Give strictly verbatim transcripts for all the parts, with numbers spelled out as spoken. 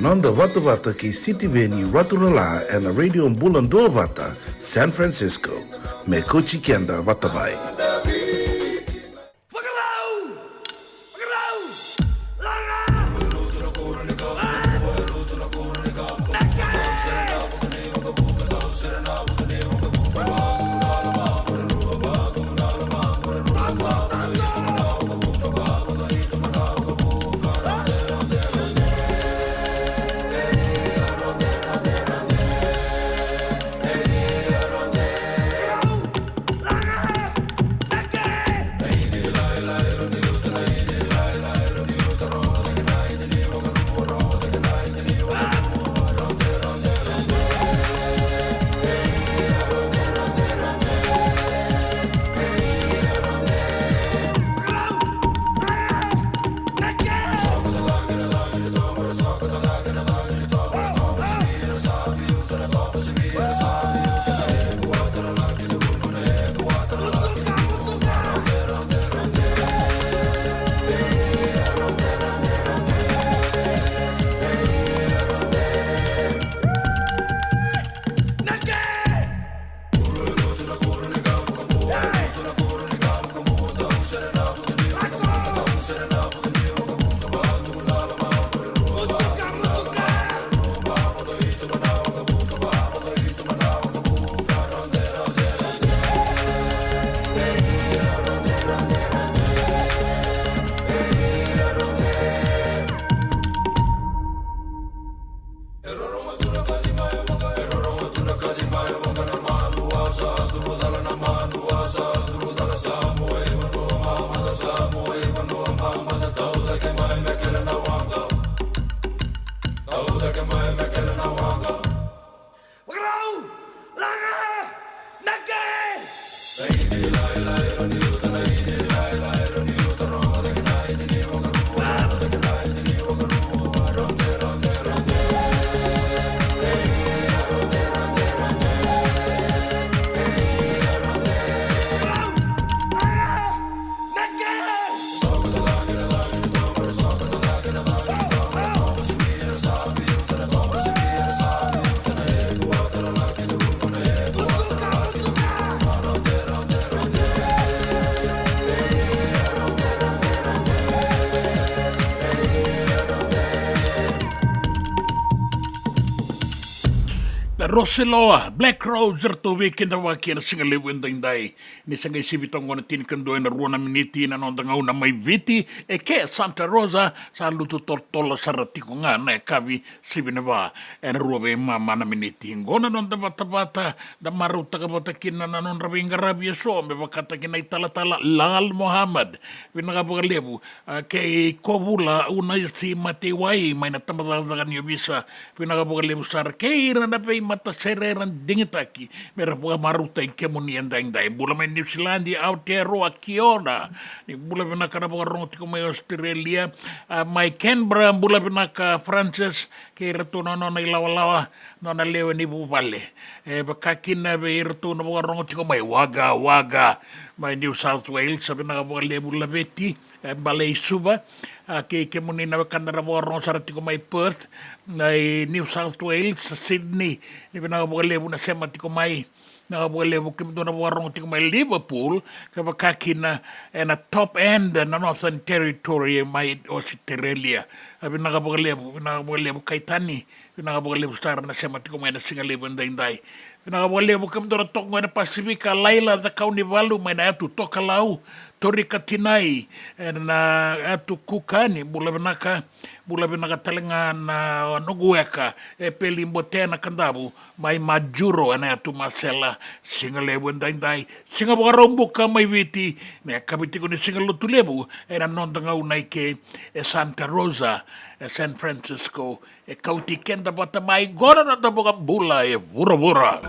Noda vatavata kei Sitiveni Raturala ena Radio Bula Duavata, San Francisco. Me kauti keda vata mai. Na Rose Loa, Black Rose, ratou veikidavaki ena siga levu edaidai. Ni sa qai sivi toka qo na tinikadua ena rua na miniti na noda gauna mai Viti, e ke Santa Rosa, sa lutu tolotolo sara tiko ga na yakavi, sivi na va ena rua veimama na miniti. Qo na noda vatavata, da marautaka vata kina na nodra veiqaravi eso, me vakataki na italatala Lal Mohammed. Vinaka vakalevu, a, kei Kovula Unaisi Mateiwai, mai na tabacakacaka ni ovisa. Vinaka vakalevu sara kei ira na veimatasere era digitaki me ra vakamarautaki kemuni edaidai. Bula mai Niusiladi, Aotearoa, kia ora. Ni bula vinaka na vakarogo tiko mai Australia, a, mai Canberra, bula vinaka Francis, kei iratou na nona ilawalawa, nona lewe ni vuvale. E vaka kina vei iratou na vakarogo tiko mai Wagga Wagga, mai New South Wales, sa vinaka vakalevu Laveti, e, Bale i Suva, a, kei kemuni na wekada ra vakarogo sara tiko mai Perth, na i New South Wales, Sydney, ni vinaka vakalevu na sema tiko mai, vinaka vakalevu kemudou na vakarogo tiko mai Liverpool, ka vaka kina ena Top End na Northern Territory mai Australia. A, vinaka vakalevu, vinaka vakalevu Kaitani, vinaka vakalevu sara na sema tiko mai na siga levu edaidai. Vinaka vakalevu kemudou na toka qo ena Pasifika, Laila Cakaunivalu mai na yatu Tokalau, Torika Tinai ena yatu Kukani, bula vinaka, bula vinaka tale ga na noqu weka e Peli Bote na Kadavu mai Majuro ena yatu Masela. Siga levu edaidai, siga Vakaraubuka mai Viti, me yakavi tiko ni siga Lotulevu ena noda gauna i ke e Santa Rosa, e San Francisco, e kauti keda vata mai qo na noda vakabula e vuravura.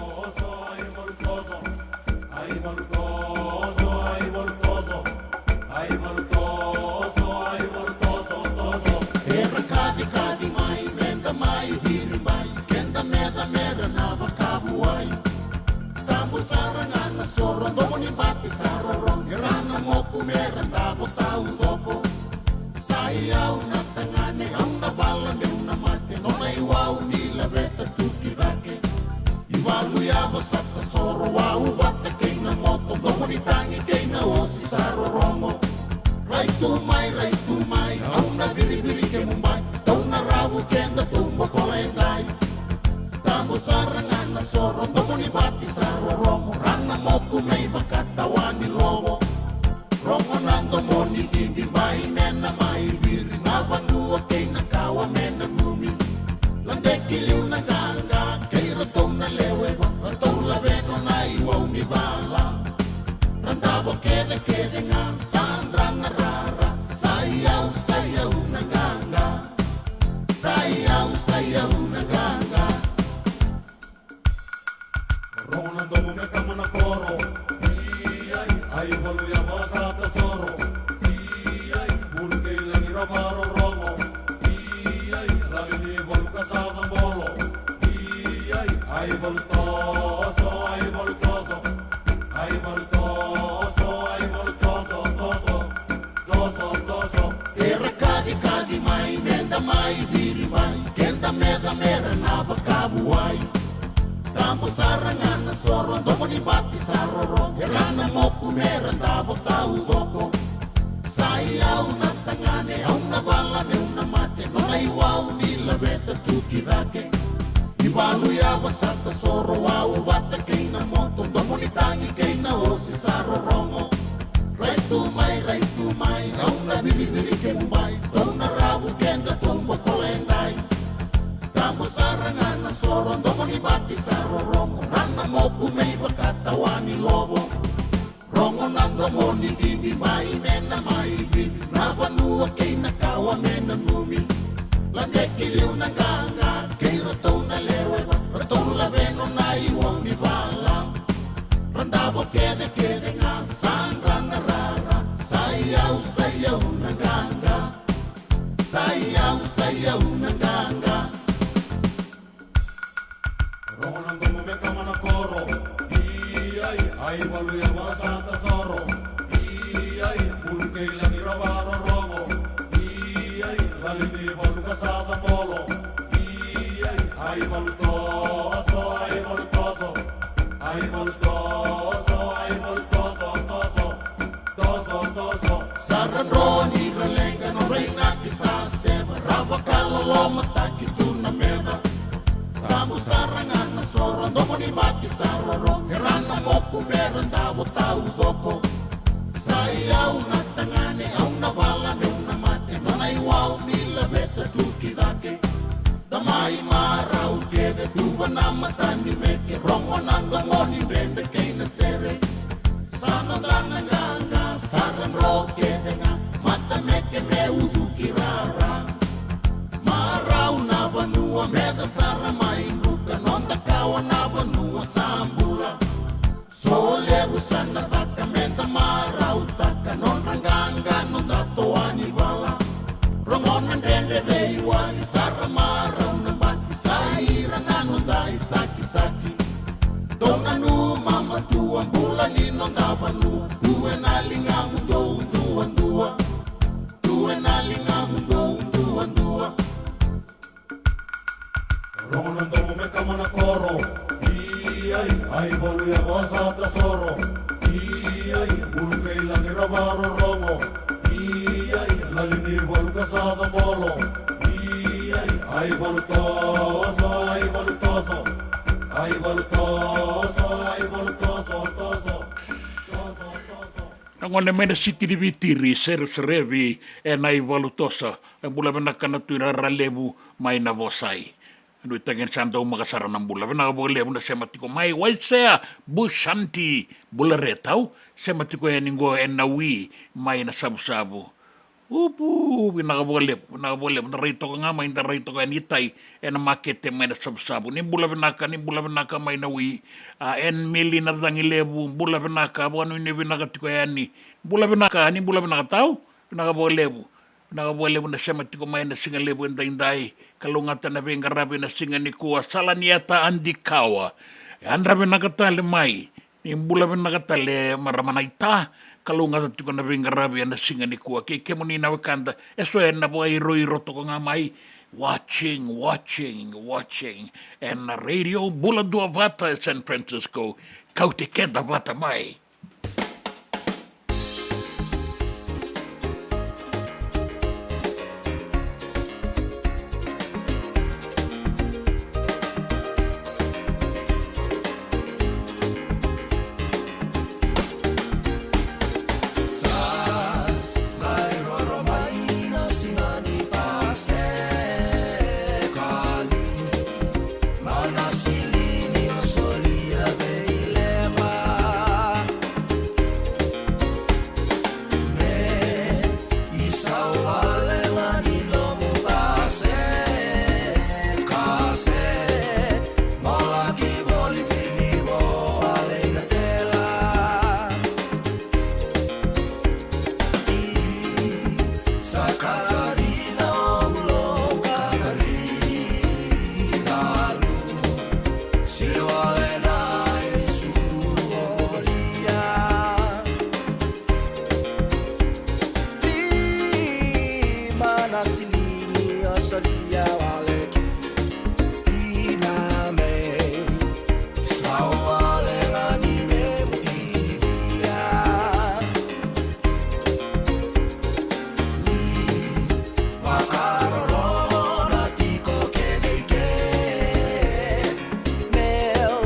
Era kacikaci mai, meda mai viri mai, keda meca mera na vakavuai. Tabu sara ga na soro, domo ni bati sara ro, era na moku mera davo taucoko. Sa i au na tagane, au na vala meu na mate, nona Rai tu mai, rai tu mai, au na viriviri kemu bai. Tou na ravu keda tou bokola edai. Tabu sara ga na soro, domo ni bati sa rorogo. Rana moku me ivakatawa ni lovo. Rogo na domo ni cibi bai me na mai viri. Na vanua kei na kawa me nanumi. Ladeki liu na qaqa kei ratou na lewe va. Ratou lave nona iwau ni vala. Ra davo kecekece ga sa dra na rara. Sa i au, sa i au na qaqa. Sa i au, sa i au na qaqa. Rogo na domo me kama na koro. Iyai, ai valu ya vasa tasoro. Iyai, bulu kei lagi ra varorogo. Iyai, lali ni valu ka sa cabolo. Iyai, ai valu toso, ai valu toso. Ai valu toso, ai valu toso, toso. Toso, toso. Era kacikaci mai, meda mai viri mai. Keda meca mera na vakavuai. Tabu sara ga na soro, domo ni bati sa roro. Era na moku mera davo taucoko. Sa i au na tagane, au na vala meu na mate. Nona iwau ni laveta tu ki cake. Ni valu ya vasa tasoro, wau vata kei na moto. Domo ni tagi kei na osi sa rorogo. Rai tu mai, rai tu mai, au na viriviri kemu bai. Tou na ravu keda tou bokola edai. Tabu sara ga na soro, domo ni bati sa rorogo. Rana moku me ivakatawa ni lovo. Rogo na domo ni cibi bai me na mai viri. Na vanua kei na kawa me nanumi. Ladeki liu na qaqa kei ratou na lewe va. Ratou lave nona iwau ni vala. Ra davo kecekece ga sa dra na rara. Sa i au, sa i au na qaqa. Sa i au, sa i au na qaqa. Rogo na domo me kama na koro. Iyai, ai valu ya vasa tasoro. Iyai, bulu kei lagi ra varorogo. Iyai, lali ni valu ka sa cabolo. Iyai, ai valu toso, ai valu toso. Ai valu toso, ai valu toso, toso. Toso, toso. Sa ra dro ni ra leqa, nodra inaki sa seva, ra vakalolomataki tu na meca. Tabu sara ga na soro, domo ni bati sa roro. Era na moku mera davo taucoko. Sa i au na tagane, au na vala meu na mate. Nona iwau ni laveta tu ki cake. Da mai marau kece, tuva na mata ni meke, rogo na domo ni dredre kei na sere. Sa noda na qaqa, sa ra dro kece ga, matameke me ucuki rara. Marau na vanua, meca sara mai druka, noda kawa na vanua sa bula. Solevu sa na caka, meda marautaka, nodra qaqa, noda toa ni vala. Rogo na dredre veiwali, sa ra marau na bati, sa ira na noda isakisaki. Dou nanuma matua, bula ni noda vanua, tu ena ligamudou duadua. Tu ena ligamudou duadua. Rogo na domo me kama na koro. Iyai, ai valu ya vasa tasoro. Iyai, bulu kei lagi ra varorogo. Iyai, lali ni valu ka sa cabolo. Iyai, ai valu toso, ai valu toso. Ai valu toso, ai valu toso, toso. Toso, toso. Na gone mai na siti ni Viti, sereserevi ena ivalu toso. E bula vinaka na Tui Rara Levu mai Navosai. Nuitaki ni sa daumaka sara na bula. Vinaka vakalevu na sema tiko mai. Waisea Bushanti, bula re tau. Sema tiko yani qo ena Wi mai Nasavusavu. Upu, vinaka vakalevu, vinaka vakalevu. Da rai toka ga mai, da rai toka yani tai ena makete mai Nasavusavu. Ni bula vinaka, ni bula vinaka mai na Wi. A, Enmili Nacagilevu, bula vinaka, vakanuinui vinaka tiko yani. Bula vinaka, ni bula vinaka tau. Vinaka vakalevu. Vinaka vakalevu na sema tiko mai ena siga levu edaidai. Kalougata na veiqaravi ena siga nikua. Salanieta Adikawa. Yadra vinaka tale mai. Ni bula vinaka tale marama naita. Kalougata tiko na veiqaravi ena siga nikua. Kei kemuni na wekada eso ena vakairoiro toka ga mai. Watching, watching, watching. Ena Radio Bula Duavata e San Francisco. Kauti keda vata mai. Sa Katarina o Bulou, Katarina Lu, Siwale na Isuolia. Lima na silini o solia wale ki ina me. Sa wale na ni me mutilia. Ni vakarorogo na tiko kece i ke. Meu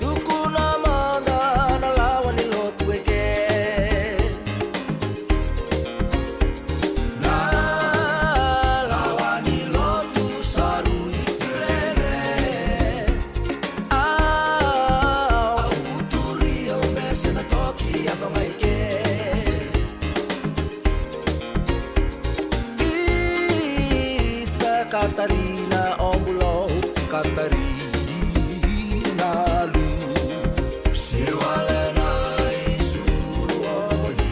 tukuna mada na lawa ni lotu e ke. Na lawa ni lotu sa rui rere. Au turi au mese na toki a vamai ke. Isa Katarina o Bulou, Katarina Lu, Siwale na Isuolia.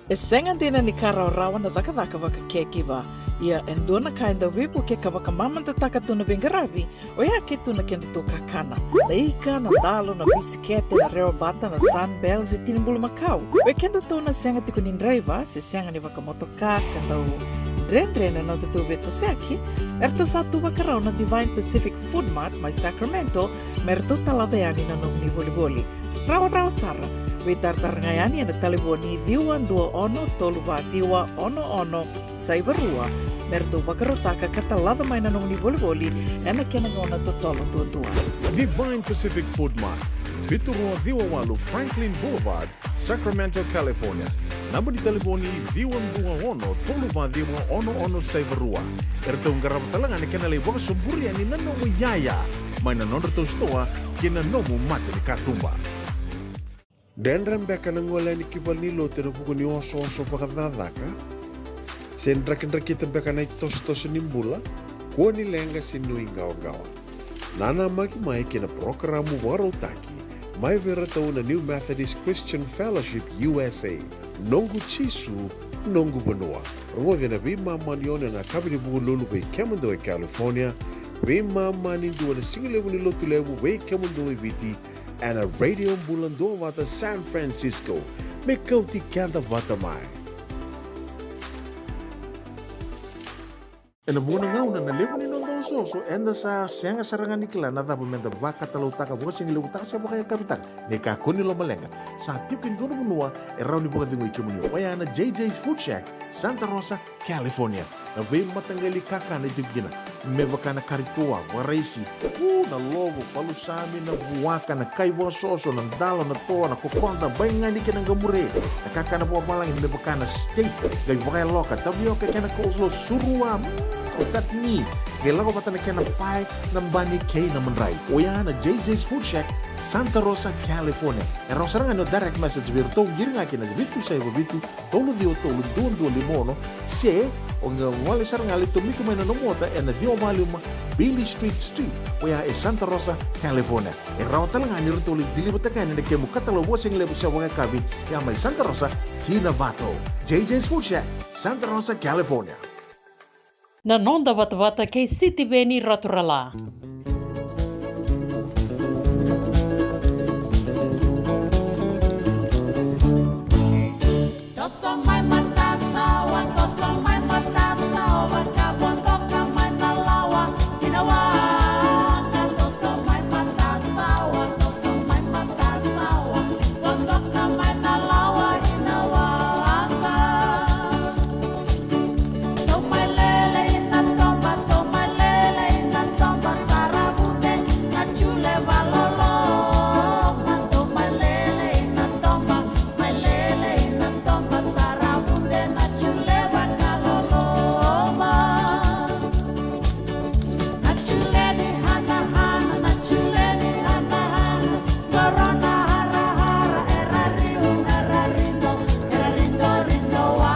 E sega dina ni ka rawarawa na cakacaka vaka caregiver. Ia e dua na ka e dau veivukei ka vakamamadataka tu na veiqaravi, oya ke tu na kedatou kakana. Na ika, na dalo, na bisikete, na rewabata, na Sunbell se tini bulumakau. Oi kedatou na sega tiko ni draiva se sega ni vakamotoka ka dau dredre na nodatou veitosoyaki, eratou sa tu vakarau na Divine Pacific Food Mart mai Sacramento me ratou talaca yani na nomuni volivoli. Rawarawa sara. Veitaratara ga yani ena talevoni ciwa dua ono tolu va ciwa ono ono saiva rua me ratou vakarautaka ka talaca mai na nomuni volivoli ena kena gauna totolo duadua. Divine Pacific Food Mart, vitu rua ciwa walu Franklin Boulevard, Sacramento, California. Naba ni talevoni ciwa dua ono tolu va ciwa ono ono saiva rua. Eratou qarava tale ga na kena lai vakasoburi yani na nomu iyaya mai na nodratou sitoa kei na nomu mata ni katuba. Dredre beka na gole yani ki valenilotu ena vuku ni osooso vakacakacaka? Se drakidrakita beka na itosotoso ni bula? Kua ni leqa se nuiqawaqawa. Nanamaki mai kei na parokaramu vakarautaki mai vei iratou na New Methodist Christian Fellowship U S A, Noqu Jisu, Noqu Vanua. Rogoci ena veimama ni ono ena yakavi ni Vukelulu vei kemudou e California, veimama ni dua ena sigalevu ni Lotulevu vei kemudou e Viti, ena Radio Bula Duavata San Francisco. Me kauti keda vata mai. Ena vuqa na gauna na levu ni noda Soso, eda sa sega sara ga ni kila na cava meda vakatalautaka, vakasigilevutaka se vakayakavitaka. Ni kakua ni lomaleqa, sa tiko e dua na vanua e rawa ni vakacegui kemuni. Oya na J J's Food Shack, Santa Rosa, California. Na veimataqali kakana e tiko kina, me vaka na kari toa, vakaraisi, u, na lovo, palusami, na vuaka, na kai vakasoso, na dalo, na toa, na kokoda, baigani kei na qamure. Na kakana vakavalagi me vaka na steak, qai vakayaloka, tavioka kei na coleslaw, surua, mm, o chutney. Qai lako vata na kena pae, na bani kei na madrai. Oya na J J's Food Shack, Santa Rosa, California. E rawa sara ga ni o direct message vei iratou, qiri ga kina vitu saiva vitu, tolu ciwa tolu, dua dua lima ono, se o qai gole sara ga, lai tomika mai na nomu ota ena ciwa walu lima Beale Street Suite, oya e Santa Rosa, California. E rawa tale ga ni ratou lai deliver-taka yani na kemu katalau vakasigalevu se vakayakavi, ya mai Santa Rosa ki Novato. J J's Food Shack, Santa Rosa, California. Na noda vatavata kei Sitiveni Raturala. Toso mai matasawa, toso mai matasawa, ka vodoka mai na lawa, ina waka, toso mai matasawa, toso mai matasawa, vodoka mai na lawa, ina waka. Tou mai lele ina toba, tou mai lele ina toba, saravude na jule valoloma. Tou mai lele ina toba, mai lele ina toba, saravude na jule vakaloloma. Na jule ni hanahana, na jule ni hanahana. Corona harahara, era riu, era rido, era rido, rido wa,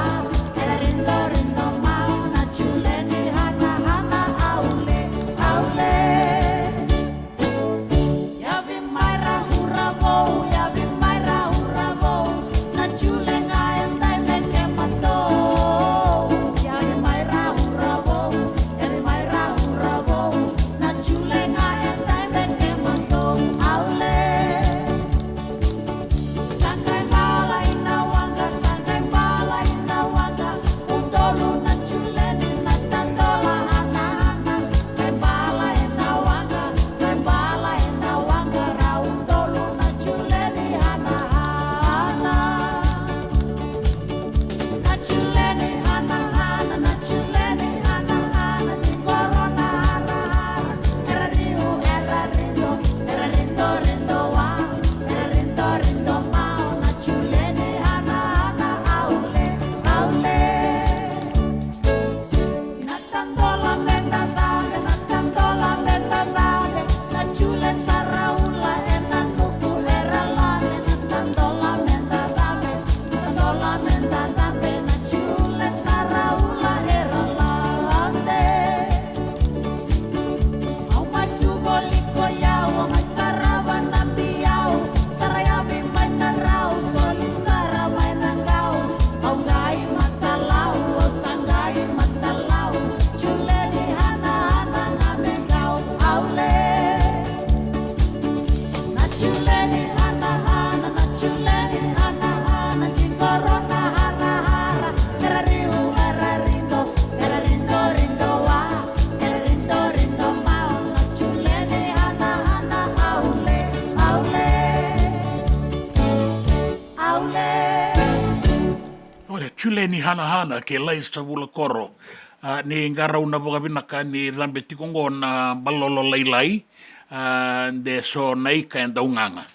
era rido, rido mau, na jule ni hanahana, aule, aule. Yavi mai ra hura vou, yavi mai ra hura vou, na jule ga e dai me kematou. Yavi mai ra hura vou, yavi mai ra hura vou, na jule ga e dai me kematou, aule. Sa qai bala ina waqa, sa qai bala ina waqa, udolu na jule ni na tadola hanahana. Qai bala ina waqa, qai bala ina waqa, ra udolu na jule ni hanahana. Na jule ni hanahana, na jule ni hanahana, ni corona harahara. Era riu, era rido, era rido, rido wa, era rido, rido mau, na jule ni hanahana, aule, aule. Na tadola me dadabe, na tadola me dadabe, na jule sara ula ena nuku era lade, na tadola me dadabe, na tadola me dadabe, na jule sara ula era lade. Au mai tu voli ko yau, au mai sarava na biau, sara yavi mai na rau, soli sara mai na qau. Au qai matalau, au sa qai matalau, jule ni hanahana ga me qau, aule. Na jule ni hanahana, na jule ni hanahana, ni corona harahara. Era riu, era rido, era rido, rido wa, era rido, rido mau, na jule ni hanahana, aule, aule. Aule. Oya, jule ni hanahana kei Laisa Vulakoro. A, ni qarauna vakavinaka ni cabe tiko qo na balolo lailai. A, de so na ika e dau gaga.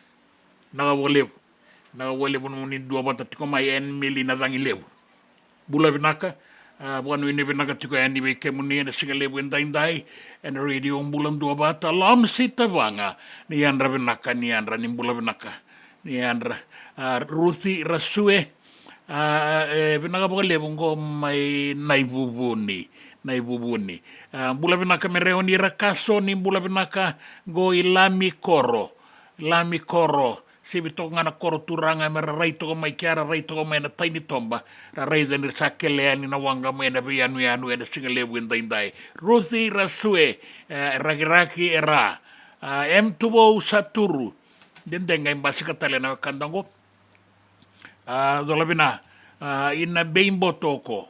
Vinaka vakalevu. Vinaka vakalevu nomuni duavata tiko mai, Emily Nacagilevu. Bula vinaka. A, vakanuinui vinaka tiko yani vei kemuni ena siga levu edaidai ena Radio Bula Duavata, Lomsi Tavaga. Ni yadra vinaka, ni yadra, ni bula vinaka. Ni yadra. A, Ruthi Rasue. A, e, vinaka vakalevu qo mai Naivuvuni. Naivuvuni. A, bula vinaka Mereoni Rakaso, ni bula vinaka qo i Lami Koro. Lami Koro. Sivi toka ga na koro turaga me ra rai toka mai kea, ra rai toka mai na Tainitoba, ra raica ni ra sa kele yani na waqa mai na veiyanuyanu ena siga levu edaidai. Ruthi Rasue, e, Rakiraki era, a, M Tuvou Saturu. Dede qai basika tale na wekada qo. A, cola vina, a, Ina Beibotoko.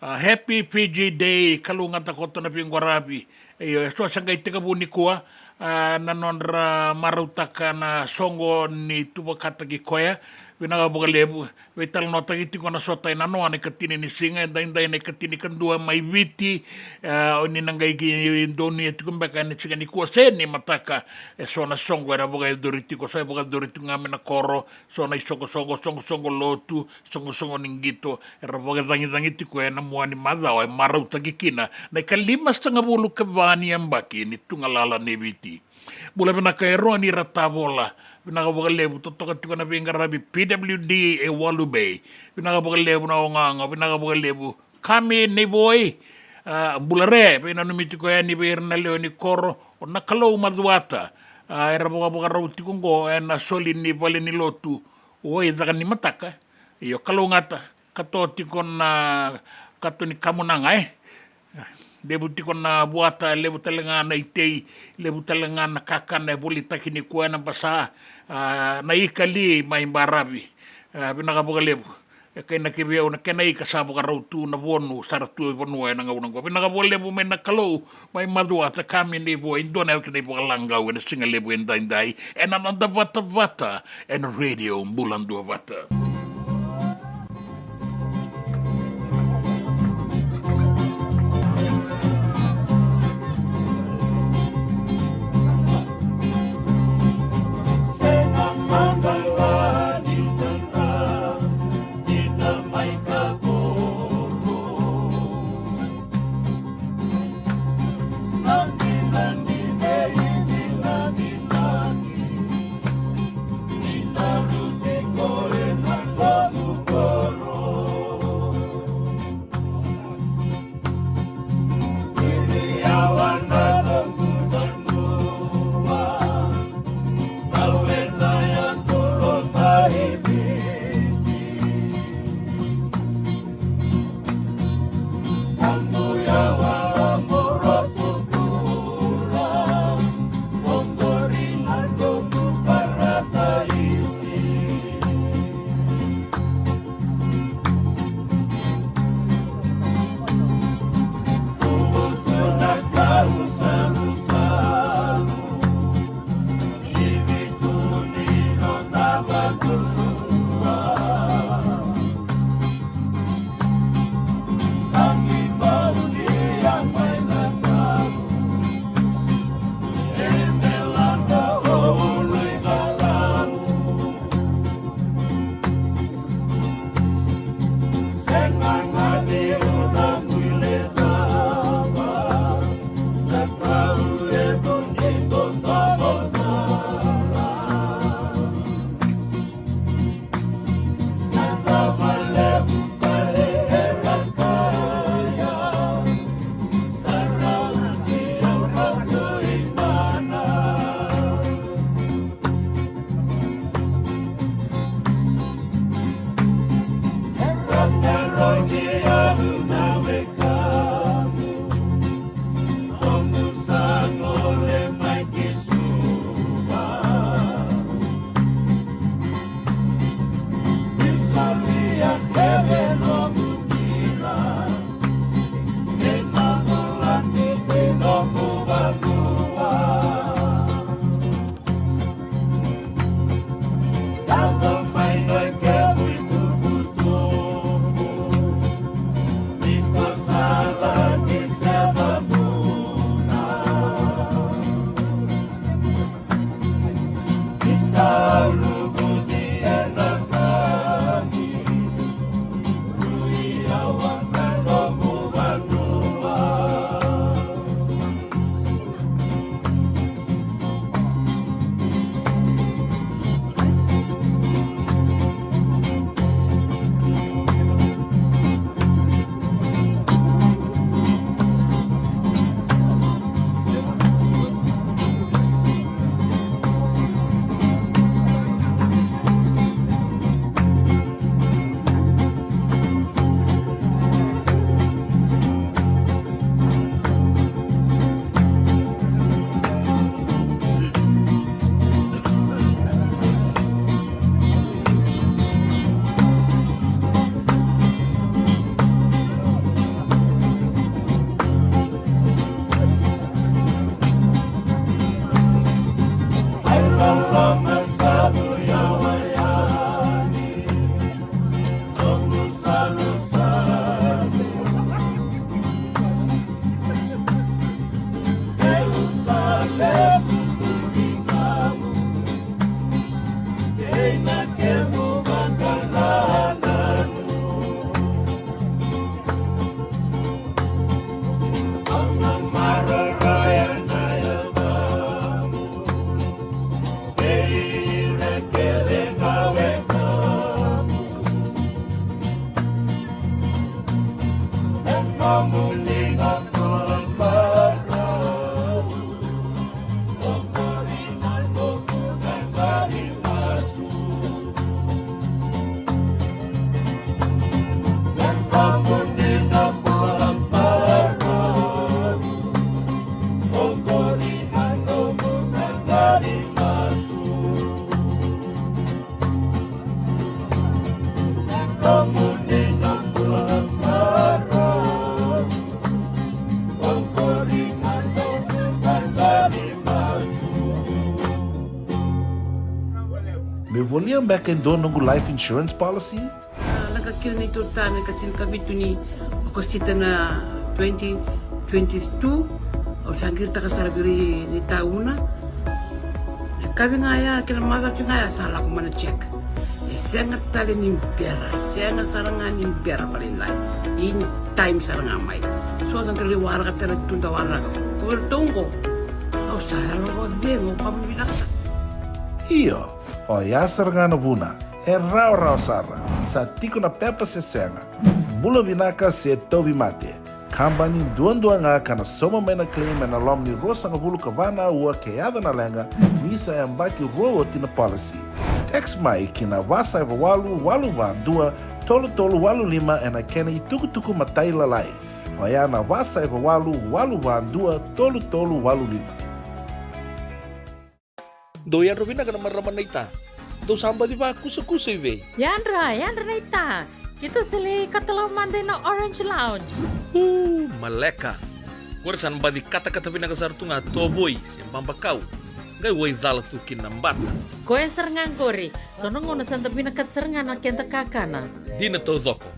A, happy Fiji Day, kalougata koto na veiqaravi. Io, e so sa qai tekivu nikua, a, na nodra marautaka na soqo ni tuvakataki koya. Vinaka vakalevu, veitalanoataki tiko na sota e nanoa na ikatini ni siga, e daidai na ikatini kadua mai Viti. A, o ni na qai ki donuya tiko beka ena siga nikua se ni mataka, e so na soqo era vakayacori tiko, sa vakayacori tiko ga mai na koro, so na isoqosoqo, soqosoqo lotu, soqosoqo ni qito, era vakacagicagi tiko ena mua ni macawa e marautaki kina na ikalimasagavulu ka va ni yabaki ni tugalala ni Viti. Bula vinaka Eroni Ratavola, vinaka vakalevu, totoka tiko na veiqaravi P W D e Walu Bay, vinaka vakalevu na ogaoga, vinaka vakalevu Kami Neivoi. A, bula re, veinanumi tiko yani vei ira na lewe ni koro, o Nakalou Macuata. A, era vakavakarau tiko oqo ena soli ni vale ni lotu, oi, caka ni mataka. Io, kalougata, kato tiko na kato ni kamunaga, e. Levu tiko na vuata, levu tale ga na itei, levu tale ga na kakana e volitaki nikua ena basa, a, na ikali mai Baravi. A, vinaka vakalevu. E kainaki vei au na kena ika sa vakarau tu na vonu, sa ra tu e vanua ena gauna oqo. Vinaka vakalevu mai Nakalou, mai Macuata, Kami Neivoi, dua na yawa kina ivakalagau ena siga levu e daidai, ena noda vatavata, ena Radio Bula Duavata. Me volia beka e dua noqu life insurance policy? A, lako kina neitou tane ka tinikavitu ni Okosita na twenty twenty-two. Au sa qiritaka sara vei ira ni tauna. Na kavi ga ya kei na macawa ga ya sa lako mai na check. E sega tale ni bera, e sega sara ga ni bera vakalailai. In time sara ga mai. So da qai waraka tale tu da waraka. Ko vei ratou oqo. Au sa yalo vakacegu, au vakavinavinaka sara. Io, oya sara ga na vuna. E rawarawa sara. Sa tiko na pepa se sega. Bula vinaka se tauvimate. Kabani duadua ga ka na sauma mai na claim ena loma ni ruasagavulu ka va na aua ke yaco na leqa, ni sa yabaki rua oti na policy. Text mai ki na va saiva walu walu va dua tolu tolu walu lima ena kena itukutuku matailalai. Oya na va saiva walu walu va dua tolu tolu walu lima. Dou yadra vinaka na marama naita. Dou sa baci vakusakusa i vei? Yadra, yadra naita. Keitou sa lai katalau mada ina Orange Lounge. Uu, maleka. Qori sa na baci katakata vinaka sara tu ga tovoi se babakau. Qai waicala tu kina na bata. Koya sara ga qori. So na gauna sa da vinakata sara ga na keda kakana. Dina taucoko.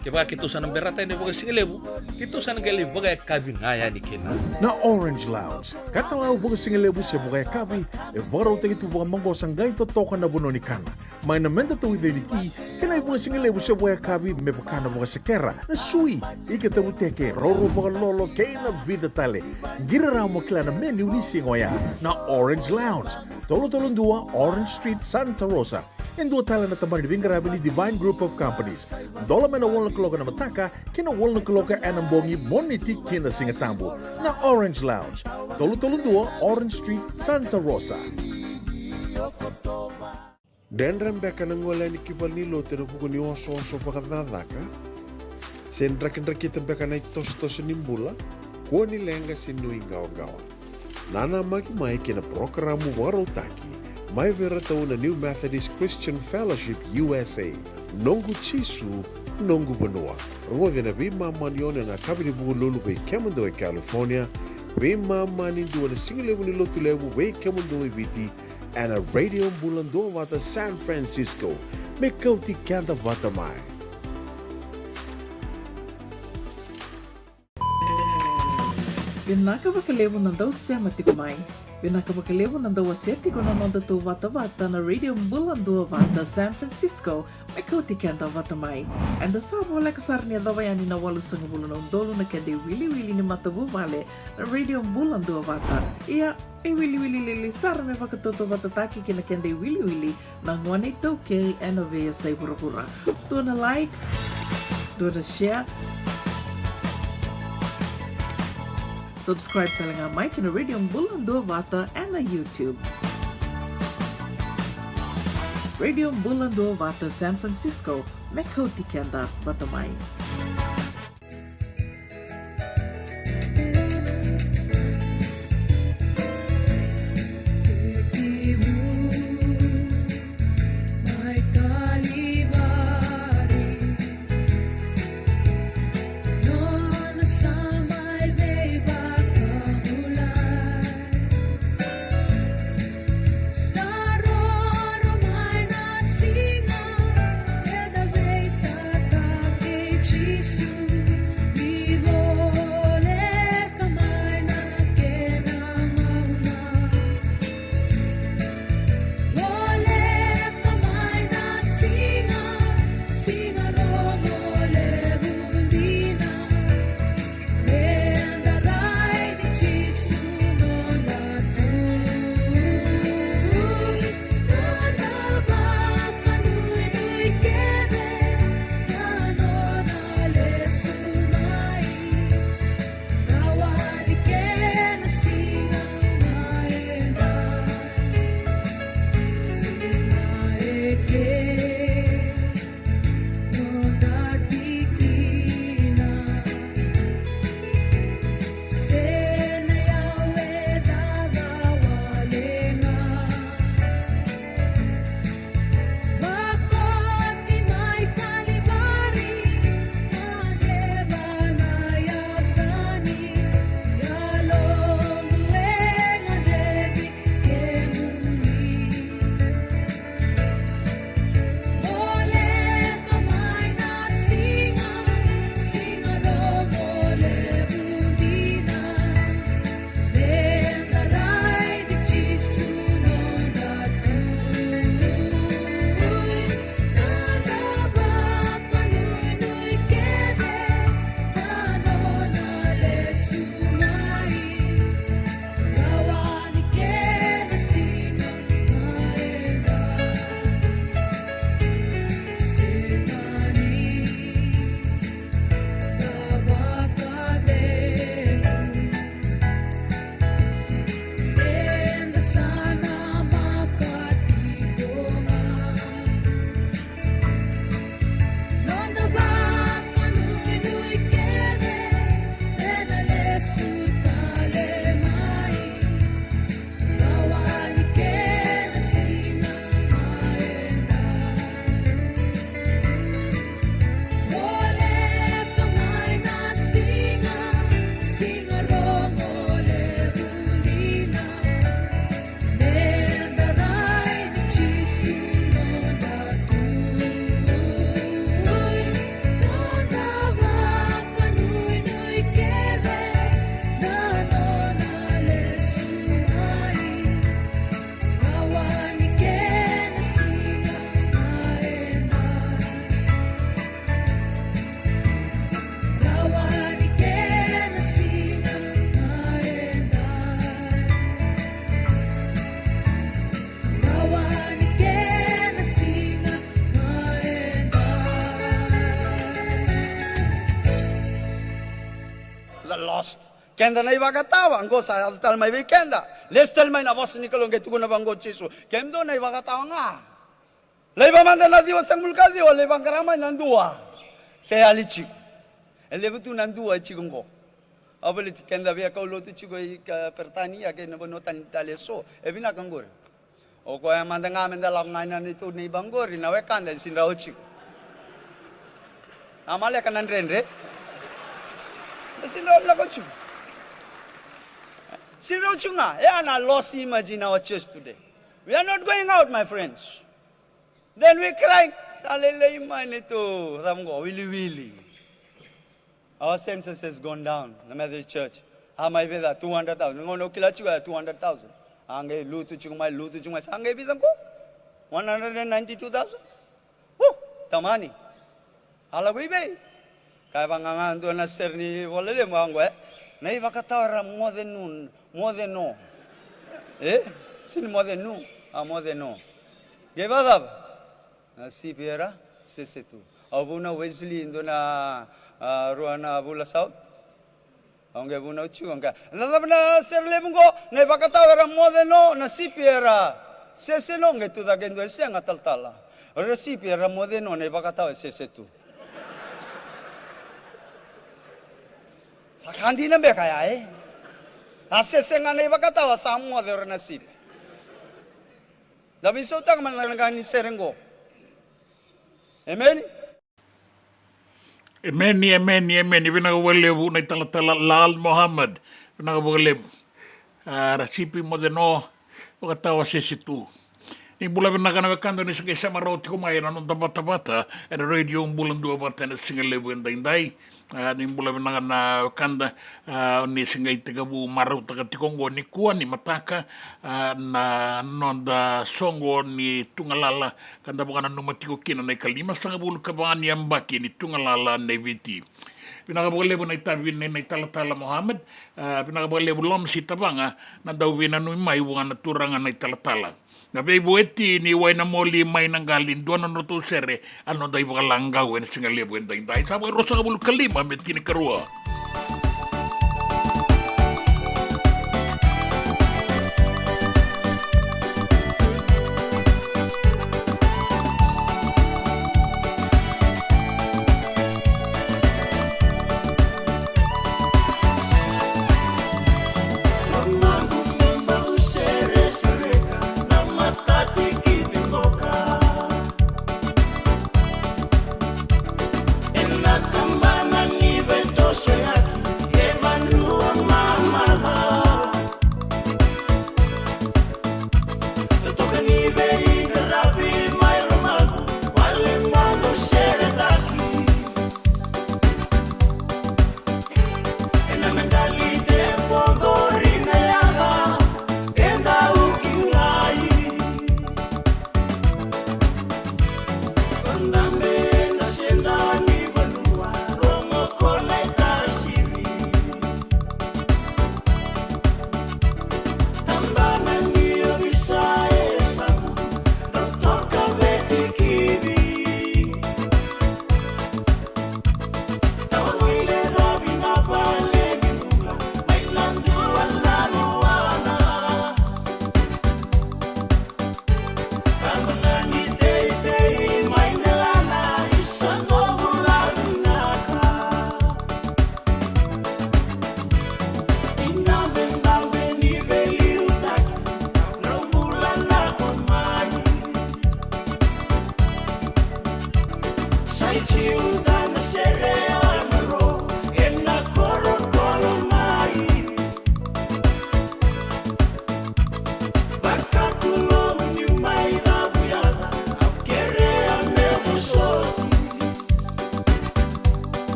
Kevaka keitou sa na berata yani vakasigalevu, keitou sa na qai lai vakayakavi ga yani kina. Na Orange Lounge, katalau vakasigalevu se vakayakavi, e vakarautaki tu vakamaqosa qai totoka na vanua ni kana. Mai na meda tauica ni ti, kei na ivakasigalevu se vakayakavi me vaka na vakasekera, na sui, ika tavuteke, raurau vakalolo, kei na vica tale. Qiri rawa mo kila na menu ni siga oya. Na Orange Lounge, tolu tolu dua Orange Street, Santa Rosa. E dua tale na tabana ni veiqaravi ni Divine Group of Companies. Dola mai na walu na kaloko ena mataka ki na walu na kaloko ena bogi, Moniti ki na Sigatabu. Na Orange Lounge, tolu tolu dua Orange Street, Santa Rosa. Dredre beka na gole yani ki valenilotu ena vuku ni osooso vakacakacaka? Se drakidrakita beka na itosotoso ni bula? Kua ni leqa se nuiqawaqawa. Nanamaki mai ki na parokaramu vakarautaki mai vei iratou na New Methodist Christian Fellowship U S A, Noqu Jisu, Noqu Vanua. Rogoci ena veimama ni ono ena yakavi ni Vukelulu vei kemudou e California, veimama ni dua na sigalevu ni Lotulevu vei kemudou e Viti, ena Radio Bula Duavata San Francisco. Me kauti keda vata mai. Vinaka vakalevu na dau sema tiko mai. Vinaka vakalevu na dau wasea tiko na noda tou vatavata na Radio Bula Duavata San Francisco, me kauti keda vata mai. Eda sa voleka sara ni yacova yani na walusagavulu na udolu na keda iwiliwili ni matavuvale na Radio Bula Duavata. Ia, e wiliwili lili sara me vakatautauvatataki kei na keda iwiliwili na gone iTaukei ena veiyasai vuravura. Dua na like, dua na share. Subscribe tale ga mai ki na Radio Bula Duavata ena YouTube. Radio Bula Duavata San Francisco, me kauti keda vata mai. Sa roro mai na siga eda veitaka kei Jisu, ni voleka mai na kena gauna. Voleka mai na siga, siga rogo levu dina. Lost. Keda na ivakatawa, qo sa yaco tale mai vei keda. Lesu tale mai na vosa ni Kalou, qai tukuna vaqo o Jisu. Kemudou na ivakatawa ga. Laiva mada na ciwa sagavulu ka ciwa, lai vaqara mai na dua. Se yali tiko. E levu tu na dua e tiko qo. Au baleti keda via kaulotu tiko i Peritania kei na vanua tani tale eso. E vinaka qori. O koya mada ga meda lako ga ina neitou neiba qori na wekada e sidrau tiko. Na maleka na dredre. E sidrau lako tiko. Sidrau tiko ga. E a na lost image in our church today. We are not going out, my friends. Then we crying. Sa lelei mai neitou cava qo, wiliwili. Our census has gone down, the Methodist Church. A mai vei ca, two hundred thousand. Gauna au kila tiko ya two hundred thousand. A qai lutu tiko mai, lutu tiko mai. Sa qai vica qo? One hundred and ninety-two thousand. Hu, tamani. A lako i vei? Kaya vaqo ga dua na sere ni valelevu qo, e? Na ivakatawa era moce nu, moce no. E? Sini moce nu, a moce no. Qai vakacava? Na sipi era sese tu. Au vunau Wesley, dua na, a, rua na vula South. Au qai vunau tiko, au qai, na cava na sere levu qo, na ivakatawa era moce no, na sipi era sese no, qai tucake dua e sega talatala. Era sipi era moce no, na ivakatawa e sese tu. Sa ka dina beka ya, e? A sese ga na ivakatawa, sa moce ira na sipi. Da veisautaka mada na ka ni sere qo. Emeni. Emeni, emeni, emeni. Vinaka vakalevu na italatala Lal Mohammed. Vinaka vakalevu. A, ra sipi moce no, vakatawa sese tu. Ni bula vinaka na wekada ni se qai sema rawa tiko mai ena noda vatavata ena Radio Bula Duavata ena sigalevu edaidai. A, ni bula vinaka na wekada, a, ni se qai tekivu marautaka tiko oqo nikua ni mataka, a, na noda soqo ni tugalala ka da vakananuma tiko kina na ikalimasagavulu ka va ni yabaki ni tugalala nei Viti. Vinaka vakalevu na itavi nei, na italatala Mohammed, a, vinaka vakalevu Lomsi Tavaga na dau veinanumi mai vua na turaga na italatala. Na veivueti ni Wainamoli mai Naqali, dua na nodratou sere, a noda ivakalagau ena sigalevu edaidai. Sa vo e ruasagavulu ka lima me tinikarua.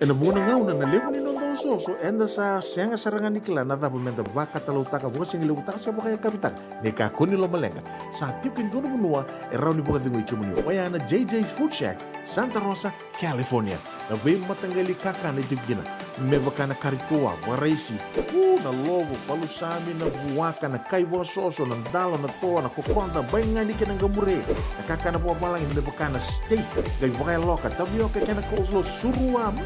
Ena vuqa na gauna na levu ni noda osooso, eda sa sega sara ga ni kila na cava meda vakatalautaka, vakasigalevutaka se vakayakavitaka. Ni kakua ni lomaleqa, sa tiko e dua na vanua e rawa ni vakacegui kemuni, oya na J J's Food Shack, Santa Rosa, California. Na veimataqali kakana e tiko kina, me vaka na kari toa, vakaraisi, u, na lovo, palusami, na vuaka, na kai vakasoso, na dalo, na toa, na kokoda, baigani kei na qamure, na kakana vakavalagi me vaka na steak, qai vakayaloka, tavioka kei na coleslaw, surua, mm,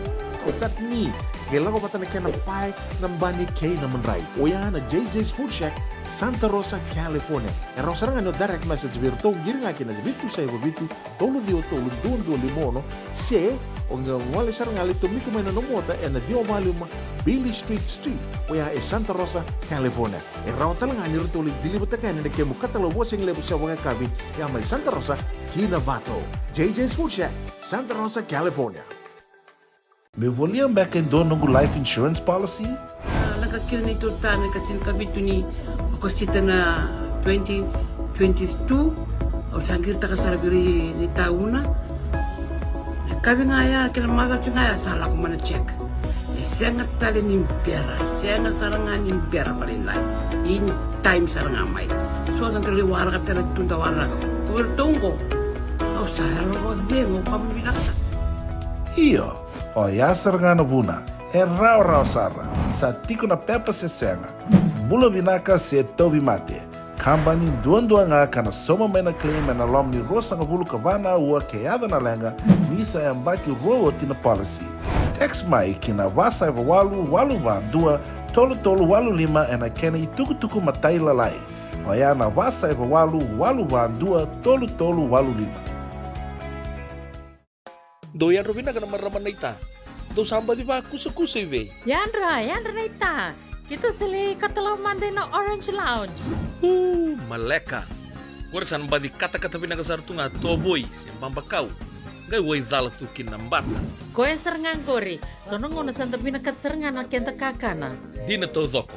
o chutney, qai lako vata na kena pae, na bani kei na madrai. Oya na J J's Food Shack, Santa Rosa, California. E rawa sara ga ni o direct message vei iratou, qiri ga kina vitu saiva vitu, tolu ciwa tolu, dua dua lima ono, se o qai gole sara ga lai tomika mai na nomu ota ena ciwa va lima Beale Street Suite, oya e Santa Rosa, California. E rawa tale ga ni ratou lai deliver-taka yani na kemu katalau vakasigalevu se vakayakavi, ya mai Santa Rosa ki Novato. J J's Food Shack, Santa Rosa, California. Meu volia beka e dua noqu life insurance policy? A, lako kina neitou ta me ka tinikavitu ni Okosita na twenty twenty-two, au sa qiritaka sara vei ira ni tauna. E kavi ga ya, kei na macawa ga ya sa lako mai na check. E sega tale ni bera, e sega sara ga ni bera vakalailai. In time sara ga mai. So sa qai waraka tale tu da waraka. Ko iratou qo, au sa yalo vakacegu, au vakavinavinaka sara. Io. Oya sara ga na vuna, e rawarawa sara, sa tiko na pepa se sega, bula vinaka se tauvimate. Kabani duadua ga ka na sauma mai na claim ena loma ni ruasagavulu ka va na aua ke yaco na leqa, ni sa yabaki rua oti na policy. Text mai ki na va saiva walu, walu va dua, tolu tolu walu lima ena kena itukutuku matailalai. Oya na va saiva walu, walu va dua, tolu tolu walu lima. Dou yadra vinaka na marama naita. Dou sa baci vakusakusa i vei? Yadra, yadra naita. Keitou sa lai katalau mada ina Orange Lounge. Uu, maleka. Qori sa na baci katakata vinaka sara tu ga tovoi se babakau. Qai waicala tu kina na bata. Koya sara ga qori. So na gauna sa da vinakata sara ga na keda kakana. Dina taucoko.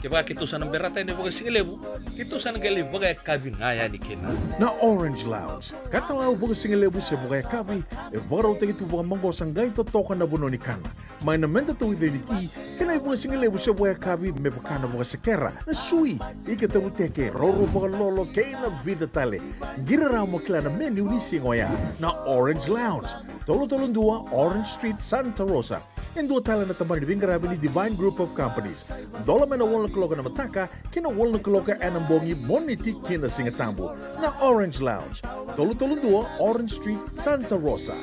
Kevaka keitou sa na berata yani vakasigalevu, keitou sa na qai lai vakayakavi ga yani kina. Na Orange Lounge, katalau vakasigalevu se vakayakavi, e vakarautaki tu vakamaqosa qai totoka na vanua ni kana. Mai na meda tauica ni ti, kei na ivakasigalevu se vakayakavi me vaka na vakasekera, na sui, ika tavuteke, roro vakalolo, kei na vica tale. Qiri rawa mo kila na menu ni siga oya. Na Orange Lounge, tolu tolu dua Orange Street, Santa Rosa. E dua tale na tabana ni veiqaravi ni Divine Group of Companies. Dola mai na walu na kaloko na mataka ki na walu na kaloko ena bogi, Moniti ki na Sigatabu. Na Orange Lounge, tolu tolu dua Orange Street, Santa Rosa.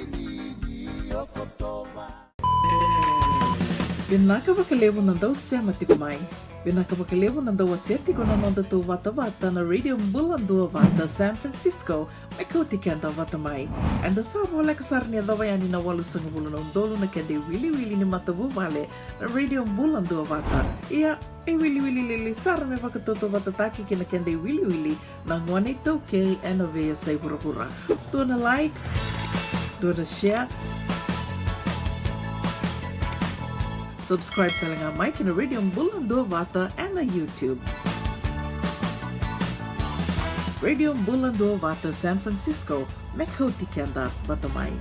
Vinaka vakalevu na dau sema tiko mai. Vinaka vakalevu na dau wasea tiko na noda tou vatavata na Radio Bula Duavata San Francisco. Me kauti keda vata mai. Eda sa voleka sara ni yacova yani na walusagavulu na udolu na keda iwiliwili ni matavuvale na Radio Bula Duavata. Ia, e wiliwili lailai sara me vakatautauvatataki kei na keda iwiliwili na gone iTaukei ena veiyasai vuravura. Dua na like, dua na share. Subscribe tale ga mai ki na Radio Bula Duavata ena YouTube. Radio Bula Duavata San Francisco, me kauti keda vata mai.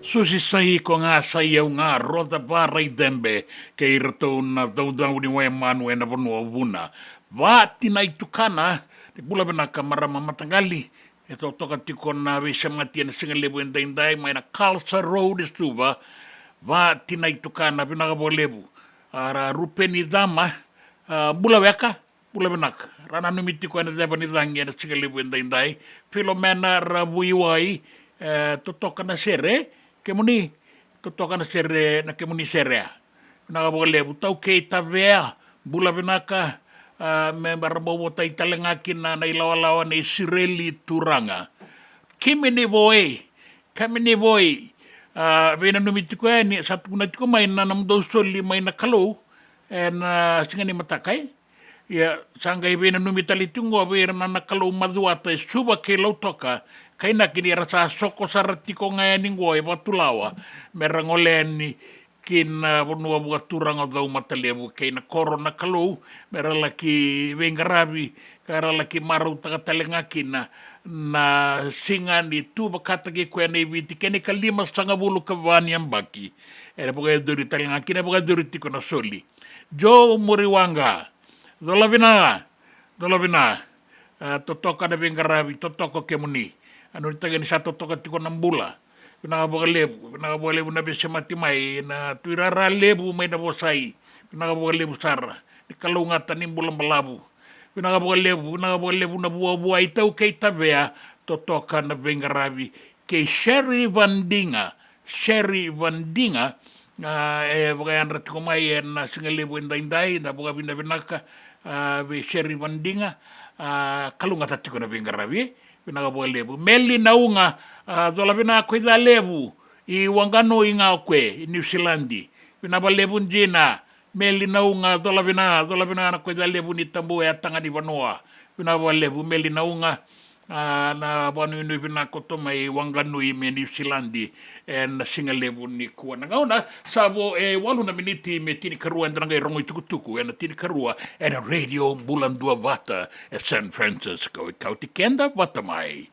Susi Sai, ko ga Sai au ga, Roca Varaicebe, kei iratou na caucau ni Waimanu ena vanua o Vuna. Vatinai Tukana, ni bula vinaka marama mataqali, e totoka tiko na veisemati ena siga levu edaidai mai na Culture Road e Suva. Vatinai Tukana, vinaka vakalevu. A, ra Rupeni Cama, a, bula weka, bula vinaka. Ra nanumi tiko ena ceva ni cagi ena siga levu edaidai. Filomena Ravuiwai, e, totoka na sere, kemuni, totoka na sere, na kemuni serea. Vinaka vakalevu. Taukei Tavea, bula vinaka, a, me ra bau votai tale ga kina na ilawalawa nei Sireli Turaga. Kemuni Voi, kemuni Voi, a, veinanumi tiko yani, sa tukuna tiko mai na nomudou soli mai na Kalou ena siga ni mataka, e. Ia, sa qai veinanumi tale tiko qo vei ira na, na Kalou Macuata e Suva kei Lautoka, kainaki ni ra sa soko sara tiko ga yani qo e Vatulawa, me ra gole yani ki na vanua vakaturaga o Caumatalevu kei na koro na Kalou, me ra laki veiqaravi, ka ra laki marautaka tale ga kina na siga ni tu vakataki koya na i Viti kei na i ka lima sagavulu ka va ni yabaki. Era vakayacori tale ga kina, vakayacori tiko na soli. Joe Muriwaqa, cola vina, cola vina. A, totoka na veiqaravi, totoka kemuni. A, nuitaka ni sa totoka tiko na bula. Vinaka vakalevu, vinaka vakalevu na veisemati mai na Tuirara Levu mai na Vosai. Vinaka vakalevu sara. Ni kalougata, ni bula balavu. Vinaka vakalevu, vinaka vakalevu na vuavua i Taukei Tavea, totoka na veiqaravi. Kei Sherry Vandiga, Sherry Vandiga, a, e vakayadra tiko mai ena siga levu edaidai, da vakavinavinaka, a, vei Sherry Vandiga, a, kalougata tiko na veiqaravi, e. Vinaka vakalevu. Meli Nauga, a, cola vina ko i Calevu, i Wanganui ga o koya, i Niusiladi. Vinaka vakalevu Jina, Meli Nauga, cola vina, cola vina na ko i Calevu ni Tabua, e taga ni vanua. Vinaka vakalevu Meli Nauga, a, na vakanuinui vinaka koto mai Wanganui me Niusiladi, ena siga levu nikua. Na gauna sa vo e walu na miniti me tinikarua, eda na qai rogo i tukutuku ena tinikarua, ena Radio Bula Duavata, e San Francisco, e kauti keda vata mai.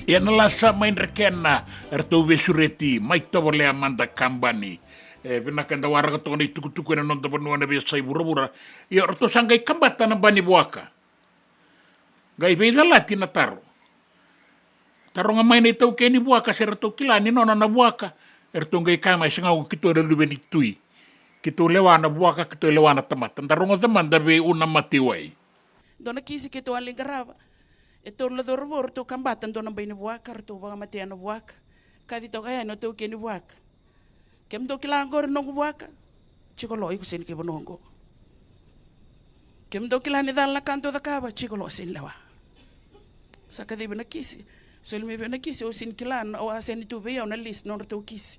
Ia na lasa mai Drekena, eratou veisureti mai tovolea mada kabani. E vinaka eda waraka toka na itukutuku ena noda vanua na veiyasai vuravura. Io, ratou sa qai kabata na ba ni vuaka. Qai veicalati na taro. Taroga mai na itaukei ni vuaka se ratou kila ni nona na vuaka. Eratou qai kaya mai, sega, o keitou na luve ni tui. Keitou lewa na vuaka, keitou lewa na tamata. Da rogoca mada vei Una Mateiwai. Dua na kisi keitou a lai qarava. E tolu na cauravou ratou kabata dua na bai ni vuaka, ratou vakamatea na vuaka. Kaci toka yani o taukei ni vuaka. Kemudou kila qori noqu vuaka? Jiko lo, iko sega ni kai vanua oqo. Kemudou kila ni cala na ka dou cakava? Jiko lo, sega ni lewa. Sa kacivi na kisi. Soli mai vei au na kisi, au sega ni kila, au a sega ni tu vei au na list nodratou kisi.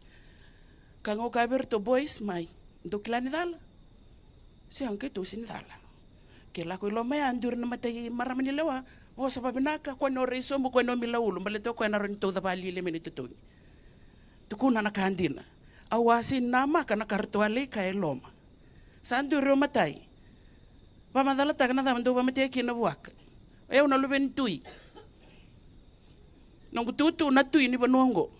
Ka ga au kaya vei iratou, boys, mai. Dou kila ni cala? Sega, keitou sega ni cala. Ke lako i loma ya, duri na matai marama ni lewa, vosa vavinaka, kua ni o rai sobu, kua ni o mila ulu, baleta o koya na rawa ni tauca vakalialia mai na itotogi. Tukuna na ka dina. Au a sega ni namaka na ka ratou a lai kaya e loma. Sa duri o matai. Vakamacalataka na cava dou vakamatea kina na vuaka. O yau na luve ni tui. Noqu tutu na tui ni vanua oqo.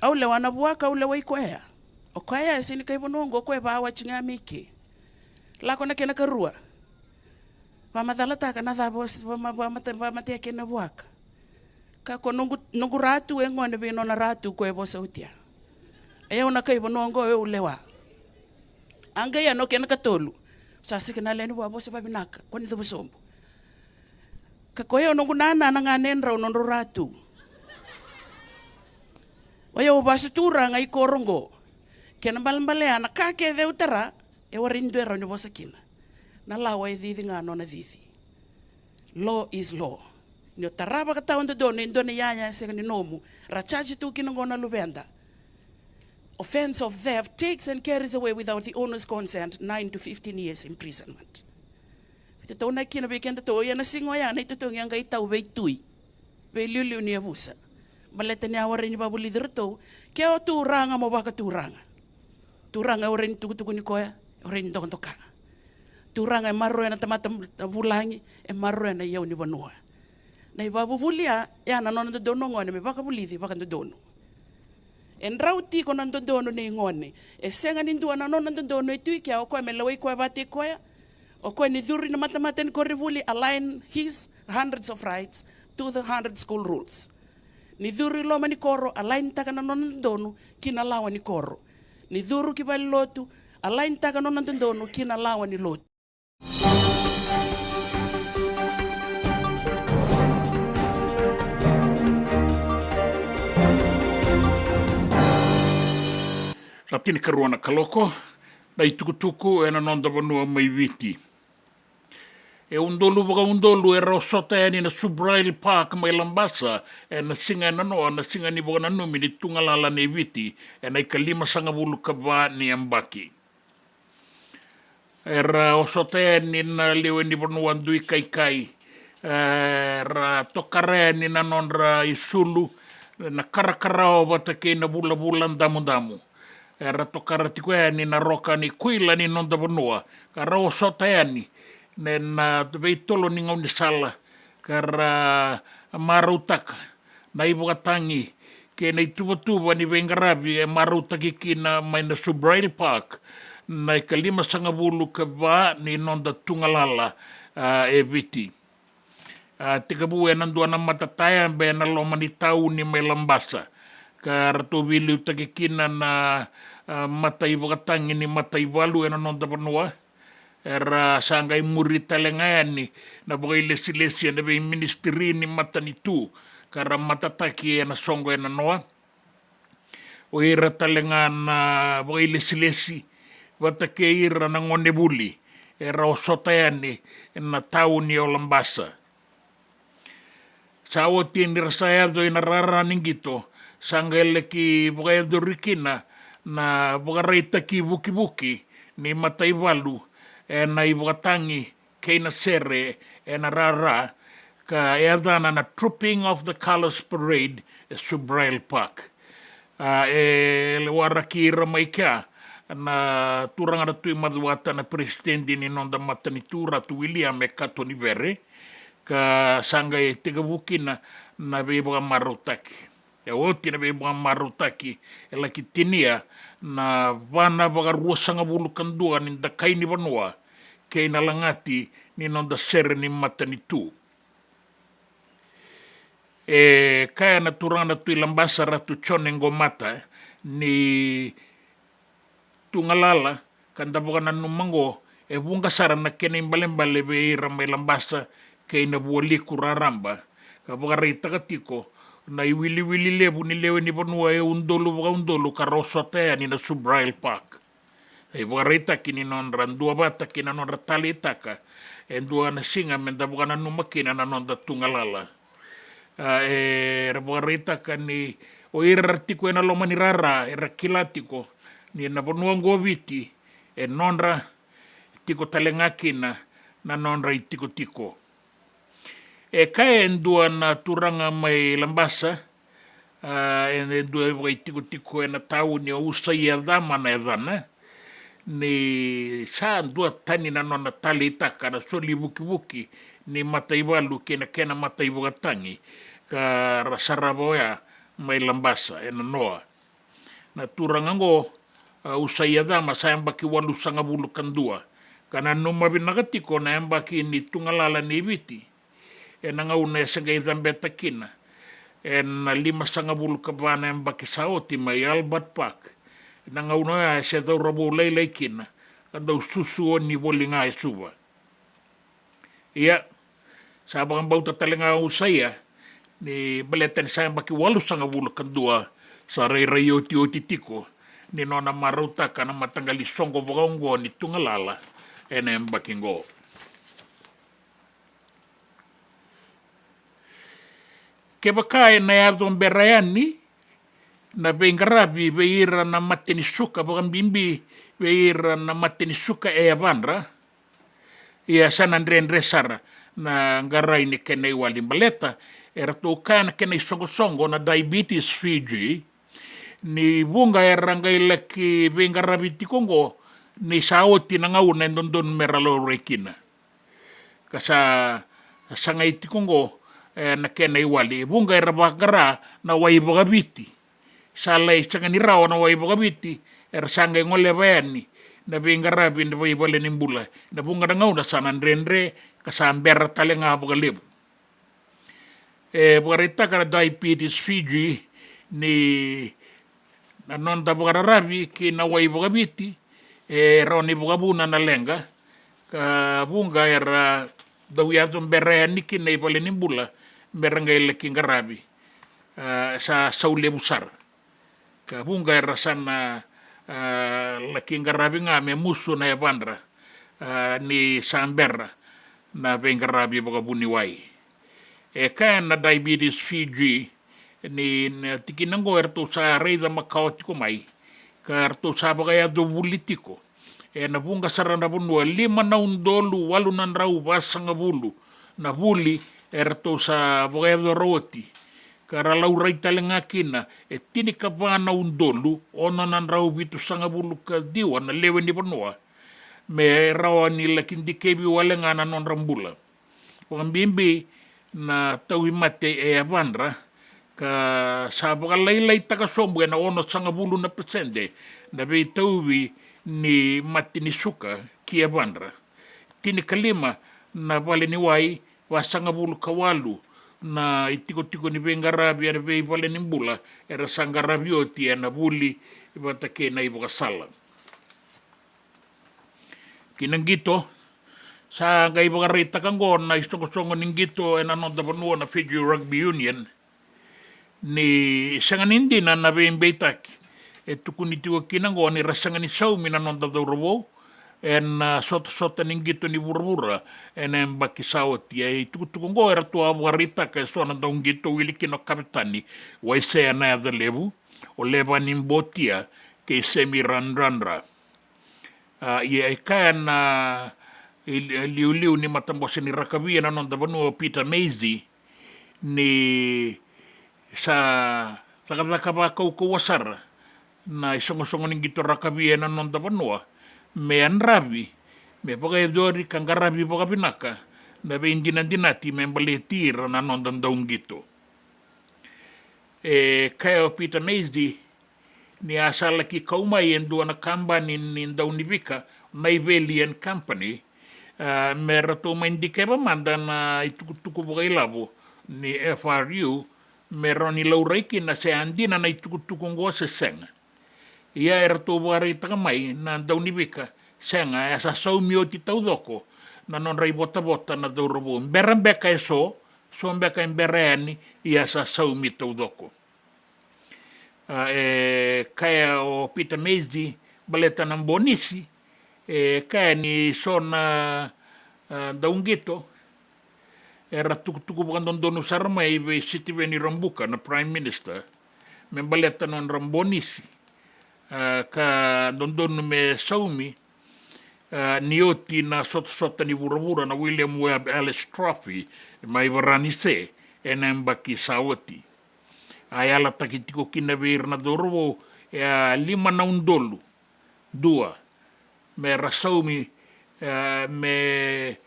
Au lewa na vuaka, au lewai koya. O koya e sega ni kai vanua oqo, o koya e vakawati ga mai ke. Lako na kena karua. Vakamacalataka na cava o s-, vama-, vamata-, vakamatea kina na vuaka. Ka ko noqu, noqu ratu e gone vei nona ratu ko e vosa oti ya. E au na kai vanua oqo, au lewa. A qai ya na kena katolu. Sa sega na lewe ni vua, vosa vavinaka, kua ni cuva sobu. Ka ko yau noqu nana na ganedrau nodrau ratu. O yau vasu turaga i koro oqo. Kena balebale ya na ka kece au tara, e warai ni dua e rawa ni vosa kina. Na lawa e cici ga nona cici. Law is law. Ni o tara vakatawadodonu e dua na iyaya e sega ni nomu, ra charge tu kina oqo na luveda. Offence of theft takes and carries away without the owner's consent nine to fifteen years imprisonment. Veitataunaki kina vei kedatou, ia na siga oya na itotogi a qai tau vei tui, vei liuliu ni yavusa. Baleta ni a warai ni vakavulici iratou, ke o turaga mo vakaturaga. Turaga e warai ni tukutukuni koya, e warai ni dokadoka. Turaga e maroroya na tamata vulagi, e maroroya na iyau ni vanua. Na ivakavuvuli ya, ya na nona dodonu o gone me vakavulici vakadodonu. E drau tiko na dodonu nei gone. E sega ni dua na nona dodonu e tu i kea, o koya me lewai koya vata i koya. O koya ni curu i na matamata ni koronivuli, align his hundreds of rights to the hundred school rules. Ni curu i loma ni koro, align taka na nona dodonu ki na lawa ni koro. Ni curu ki valenilotu, align taka na nona dodonu ki na lawa ni lotu. Sa tinikarua na kaloko, na itukutuku ena noda vanua mai Viti. E udolu vakaudolu era osota yani na Subrail Park mai Labasa ena siga e nanoa, na siga ni vakananumi ni tugalala nei Viti ena ikalimasagavulu ka va ni yabaki. Era osota yani na lewe ni vanua Dui Kaikai. Era tokara yani na nodra isulu, na karakarawa vata kei na vulavula damudamu. Era tokara tiko yani na roka ni kuila ni noda vanua, ka ra osota yani ena veitolo ni gaunisala, ka ra marautaka na ivakatagi kei na ituvatuva ni veiqaravi e marautaki kina mai na Subrail Park na ikalimasagavulu ka va ni noda tugalala, a, e Viti. A, tekivu ena dua na matatayabe ena loma ni tauni mai Labasa, ka ratou veiliutaki kina na, a, mataivakatagi ni mataivalu ena noda vanua. Era sa qai muri tale ga yani na vakailesilesi ena veiministiri ni matanitu, ka ra matataki ena soqo e nanoa. O ira tale ga na vakailesilesi vata kei ira na gonevuli era osota yani na tauni o Labasa. Sa oti ni ra sa yaco ina rara ni qito, sa qai laki vakayacori kina na vakaraitaki vukivuki ni mataivalu ena ivakatagi kei na sere ena rara, ka yacana na Trooping of the Colours Parade e Subrail Park. A, e waraki ira mai kea na turaga na Tui Macuata, na peresitedi ni noda matanitu, Ratu William e Katonivere, ka sa qai tekivu kina na veivakamarautaki. E oti na veivakamarautaki, e laki tinia na va na vakaruasagavulu ka dua ni dakai ni vanua kei na lagati ni noda sere ni matanitu. E kaya na turaga na Tui Labasa, Ratu Jone Qomata, ni tu galala ka da vakananuma oqo, e vuqa sara na kena ibalebale vei ira mai Labasa kei na vualiku raraba, ka vakaraitaka tiko na iwiliwili levu ni lewe ni vanua e udolu vakaudolu ka rau sota yani na Subrail Park. E vakaraitaki ni nodra duavata kei na nodra taleitaka e dua na siga me da vakananuma kina na noda tu galala. A, era vakaraitaka ni o ira era tiko ena loma ni rara era kila tiko ni na vanua oqo o Viti e nodra, tiko tale ga kina na nodra itikotiko. E kaya e dua na turaga mai Labasa, a, e dua e vakaitikotiko ena tauni o Usaia Cama na yacana, ni sa dua tani na nona taleitaka na soli vukivuki ni mataivalu kei na kena mataivakatagi ka ra sarava oya mai Labasa ena noa. Na turaga oqo, a, Usaia Cama, sa yabaki walusagavulu ka dua, ka nanuma vinaka tiko na yabaki ni tu galala nei Viti ena gauna e se qai cabeta kina ena limasagavulu ka va na yabaki sa oti mai Albert Park. Ena gauna oya e se cauravou lailai kina ka dau susu oni voli ga e Suva. Ia, sa vakabauta tale ga o Usaia ni baleta ni sa yabaki walusagavulu ka dua, sa rairai otioti tiko ni nona marautaka na mataqali soqo vakaoqo ni tu galala ena yabaki oqo. Kevaka ena yaco bera yani na veiqaravi vei ira na mate ni suka, vakabibi vei ira na mate ni suka e yavadra, ia sa na dredre sara na qarai ni kena iwali baleta eratou kaya na kena isoqosoqo na Diabetes Fiji ni vuqa era qai laki veiqaravi tiko oqo ni sa oti na gauna e dodonu mera laurai kina. Ka sa sagai tiko oqo, e, na kena iwali. E vuqa era vaqara na wai vakaviti. Sa lai sega ni rawa na wai vakaviti, era sa qai goleva yani na veiqaravi na veivale ni bula. Na vuqa na gauna sa na dredre, ka sa bera tale ga vakalevu. E vakaraitaka na Diabetes Fiji ni na noda vakararavi ki na wai vakaviti e rawa ni vakavuna na leqa, ka vuqa era dau yaco bera yani kina i vale ni bula mera qai laki qaravi. A, sa sau levu sara. Ka vuqa era sa na, a, laki qaravi ga me musu na yavadra, a, ni sa bera na veiqaravi vakavuniwai. E kaya na Diabetes Fiji ni na tikina oqo eratou sa raica makawa tiko mai, ka eratou sa vakayacovuli tiko ena vuqa sara na vanua, lima na udolu walu na drau vasagavulu na vuli eratou sa vakayacora oti. Ka ra laurai tale ga kina e tinikava na udolu ono na drau vitusagavulu ka ciwa na lewe ni vanua me rawa ni laki dikevi wale ga na nodra bula. Vakabibi na tauvimate e yavadra, ka sa vakalailaitaka sobu ena onosagavulu na pasede na veitauvi ni mate ni suka ki yavadra. Tinikalima na vale ni wai, vasagavulu ka walu na itikotiko ni veiqaravi ena veivale ni bula era sa qaravi oti ena vuli vata kei na ivakasala. Ki na qito, sa qai vakaraitaka oqo na isoqosoqo ni qito ena noda vanua na Fiji Rugby Union ni sega ni dina na veibeitaki e tukuni tiko kina oqo ni ra sega ni saumi na noda cauravou ena sotasota ni qito ni vuravura ena yabaki sa oti. E itukutuku oqo eratou a vakaraitaka e so na dauqito, wili kina o kavetani Waisea Nayacalevu, o Levani Botia kei Semi Radradra. A, ia e kaya na i-, iliuliu ni matabose ni rakavi ena noda vanua o Peter Mazey ni sa cakacaka vakaukauwa sara na isoqosoqo ni qito rakavi ena noda vanua me yadravi, me vakayacori ka qaravi vakavinaka na veidinadinati me baleti ira na noda dauqito. E kaya o Peter Macy ni a sa laki kau mai e dua na kabani ni daunivika, Naiveli and Company, a, me ratou mai dikeva mada na itukutuku vakailavo ni F R U, me rawa ni laurai kina se a dina na itukutuku oqo se sega. Ia e ratou vakaraitaka mai na daunivika, sega, e sa saumi oti taucoko na nodra ivotavota na cauravou. Bera beka e so, so beka e bera yani, ia sa saumi taucoko. A, e kaya o Peter Macy baleta na bonisi, e kaya ni so na, a, dauqito era tukutuku vakadodonu sara mai vei Sitiveni Rabuka, na Prime Minister, me baleta nodra bonisi, a, ka dodonu me saumi, a, ni oti na sotasota ni vuravura, na William Webb Ellis Trophy, mai Varanise ena yabaki sa oti. A yalataki tiko kina vei ira na cauravou e a lima na udolu, dua, me ra saumi, e, me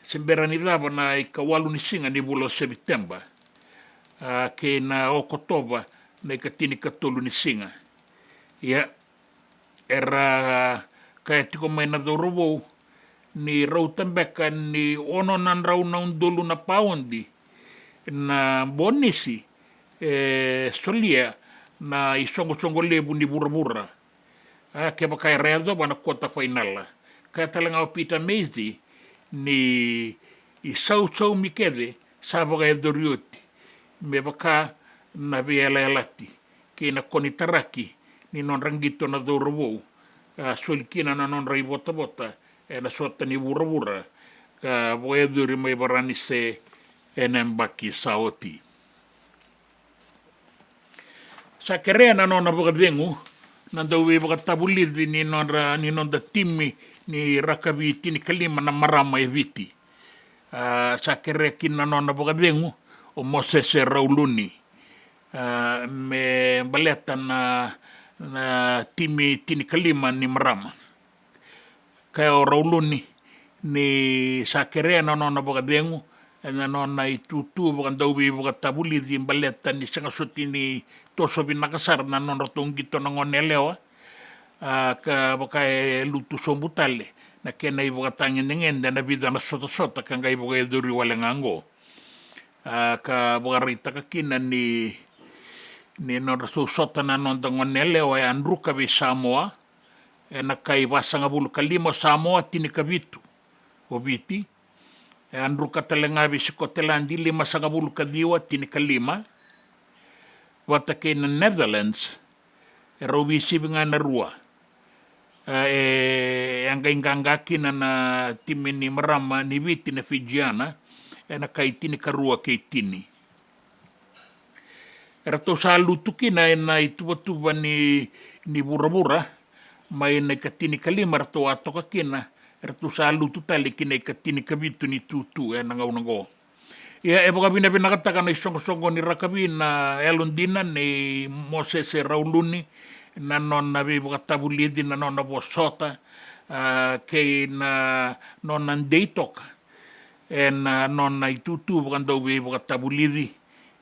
se bera ni cava na ikawalu ni siga ni vula o Seviteba, a, kei na Okotova na ikatinikatolu ni siga. Ia, era kaya tiko mai na cauravou ni rauta beka ni ono na drau na udolu na paudi na bonisi e solia na isoqosoqo levu ni vuravura. A, kevaka era yacova na quarter final. Kaya tale ga o Peter Macy ni isausaumi kece sa vakayacori oti me vaka na veiyalayalati kei na konitaraki ni nodra qito na cauravou, a, soli kina na nodra ivotavota ena sota ni vuravura ka vakayacori mai Varanise ena yabaki sa oti. Sa kerea na nona vakacegu na dauveivakatavulici ni nodra, ni noda timi ni rakavi tinikalima na marama e Viti. A, sa kerea kina na nona vakacegu o Mosese Rauluni, a, me baleta na, na timi tinikalima ni marama. Kaya o Rauluni ni sa kerea na nona vakacegu ena nona itutu vakadauveivakatavulici baleta ni sega soti ni toso vinaka sara na nodratou qito na gone yalewa, a, ka vaka e lutu sobu tale na kena ivakatagedegede ena vica na sotasota ka qai vakayacori wale ga oqo. A, ka vakaraitaka kina ni, ni nodratou sota na noda gone yalewa e a druka vei Samoa, ena kai vasagavulu ka lima o Samoa, tinikavitu o Viti. E a druka tale ga vei Sikoteladi, limasagavulu ka ciwa, tinikalima. Vata kei na Netherlands, e rau veisivi ga na rua. E, e, e a qai qaqa kina na timi ni marama ni Viti, na Fijiana, ena kai tinikarua kei tini. Eratou sa lutu kina ena ituvatuva ni, ni vuravura mai na ikatinikalima eratou a toka kina, eratou sa lutu tale ki na ikatinikavitu ni tutu ena gauna oqo. Ia, e vakavinavinakataka na isoqosoqo ni rakavi na yalodina nei Mosese Rauluni, na nona veivakatavulici, na nona vosota, a, kei na nona dei toka ena nona itutu vakadauveivakatavulici.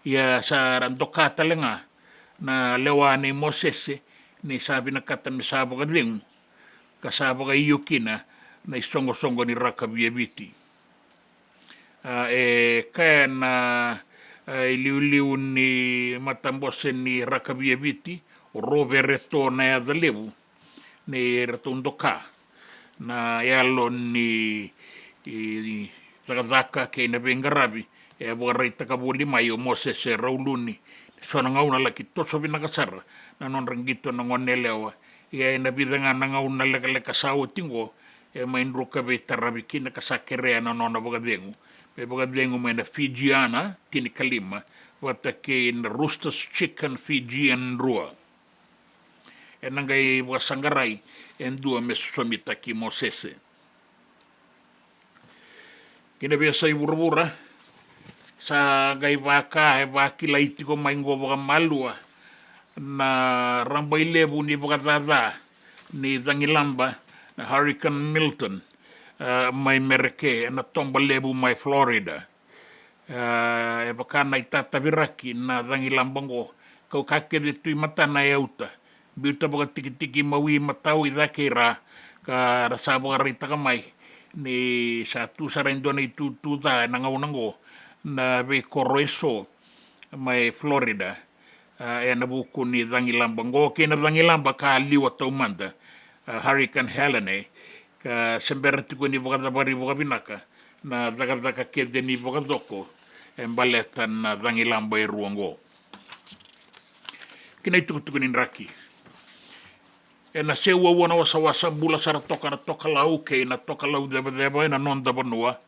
Ia, sa ra doka tale ga na lewa nei Mosese ni sa vinakata me sa vakacegu ka sa vakaio kina na isoqosoqo ni rakavi e Viti. A, e kaya na, a, iliuliu ni matabose ni rakavi e Viti, o Rovereto Nayacalevu, ni ratou doka na yalo ni, i, cakacaka kei na veiqaravi. E vakaraitaka voli mai o Mosese Rauluni, so na gauna laki toso vinaka sara na nodra qito na gone yalewa. Ia ena vica ga na gauna lekaleka sa oti oqo, e mai druka veitaravi kina ka sa kerea na nona vakacegu. Me vakacegu mai na Fijiana, tinikalima, vata kei na Roosters Chicken, Fijian, rua. Ena qai vakasaqarai e dua me sosomitaki Mosese. Ki na veiyasai vuravura, sa qai vaka e vakilai tiko mai oqo vakamalua na rabailevu ni vakacaca ni cagilaba, na Hurricane Milton, e, mai Mereke, ena toba levu mai Florida. E, e vaka na itataviraki na cagilaba oqo kau ka kece tu i matana e auta. Biuta vakatikitiki mawi matau i cake i ra, ka ra sa vakaraitaka mai ni sa tu sara e dua na itutu ca ena gauna oqo na veikoro eso mai Florida, a, ena vuku ni cagilaba oqo kei na cagilaba ka liwa taumada, a, Hurricane Helene, ka se bera tiko ni vakacavari vakavinaka na cakacaka kece ni vakacoko e baleta na cagilaba e rua oqo. Ki na itukutuku ni draki. Ena seu aua na wasawasa, bula sara toka na tokalau kei na tokalau cevaceva ena noda vanua.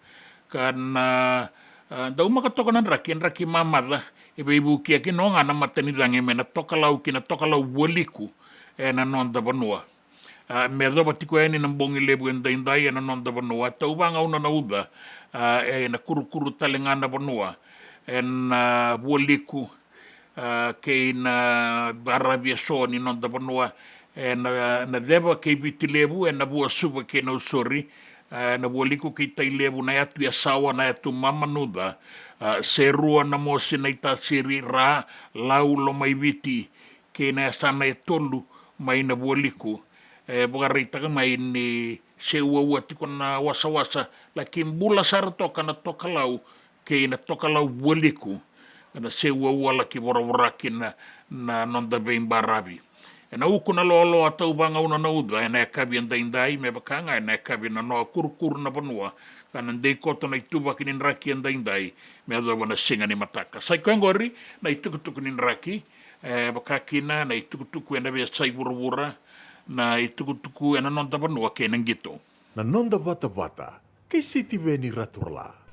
Ka na, a, daumaka toka na draki, draki mamaca, e veivuke kina oga na matanicagi mai na tokalau ki na tokalau vualiku ena noda vanua. A, me yacova tiko yani na bogi levu edaidai ena noda vanua, tau vagauna na uca, a, ena kurukuru tale ga na vanua ena vualiku, a, kei na varavi eso ni noda vanua, ena, na Ceva kei Viti Levu, ena Vuasuva kei Nausori, a, na Vualiku kei Tailevu, na yatu Yasawa, na yatu Mamanuca, a, Serua, Namosi, Naitasiri, Ra, Lau, Lomaiviti, kei na yasana e tolu mai na Vualiku. E vakaraitaka mai ni seu aua tiko na wasawasa, laki bula sara toka na tokalau kei na tokalau vualiku, na seu aua laki voravora kina na noda veibaravi. Ena uku na loaloa, tau vagauna na uca ena yakavi edaidai, me vaka ga ena yakavi na noa kurukuru na vanua, ka na dei koto na ituvaki ni draki edaidai me yacova na siga ni mataka. Sa i koya oqori na itukutuku ni draki, e vaka kina na itukutuku ena veiyasai vuravura, na itukutuku ena noda vanua kei na qito. Na noda vatavata kei Sitiveni Raturala.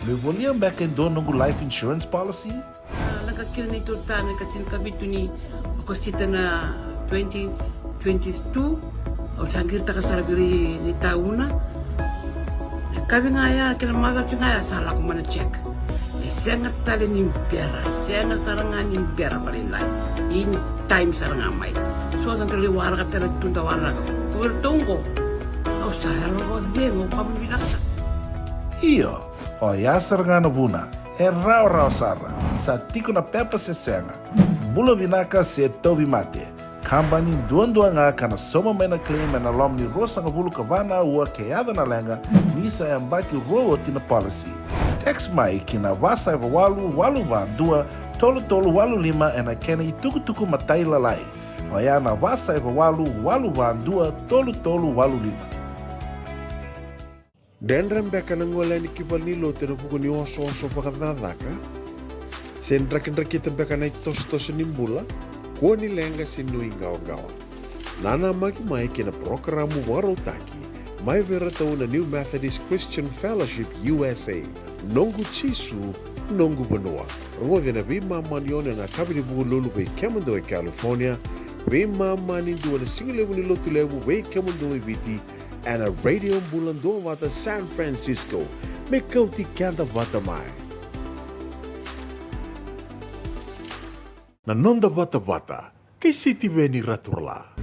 Meu volia beka e dua noqu life insurance policy? A, lako kina neitou taro ena ika tinikavitu ni Okosita na twenty twenty-two. Au sa qiritaka sara vei ira na itauna. Na yakavi ga ya kei na macawa ga ya sa lako mai na check. E sega tale ni bera, e sega sara ga ni bera vakalailai. In time sara ga mai. So da dau lai waraka tale tu, da waraka tu, Ratou oqo, au sa yalo vakacegu, vakavinavinaka. Io, oya sara ga na vuna, e rawarawa sara, sa tiko na pepa se sega. Bula vinaka se tauvimate. Kabani duadua ga ka na sauma mai na claim ena loma ni ruasagavulu ka va na aua ke yaco na leqa, ni sa yabaki rua oti na policy. Text mai ki na va saiva walu walu va dua tolu tolu walu lima ena kena itukutuku matailalai. Oya na va saiva walu walu va dua tolu tolu walu lima. Dredre beka na gole yani ki valenilotu ena vuku ni osooso vakacakacaka? Se drakidrakita beka na itosotoso ni bula? Kua ni leqa se nuiqawaqawa. Nanamaki mai ki na parokaramu vakarautaki mai vei iratou na New Methodist Christian Fellowship U S A, Noqu Jisu, Noqu Vanua. Rogoci ena veimama ni ono ena yakavi ni Vukelulu vei kemudou e California, veimama ni dua ena sigalevu ni Lotulevu vei kemudou e Viti, ena Radio Bula Duavata San Francisco. Me kauti keda vata mai. Na noda vatavata kei Sitiveni Raturala.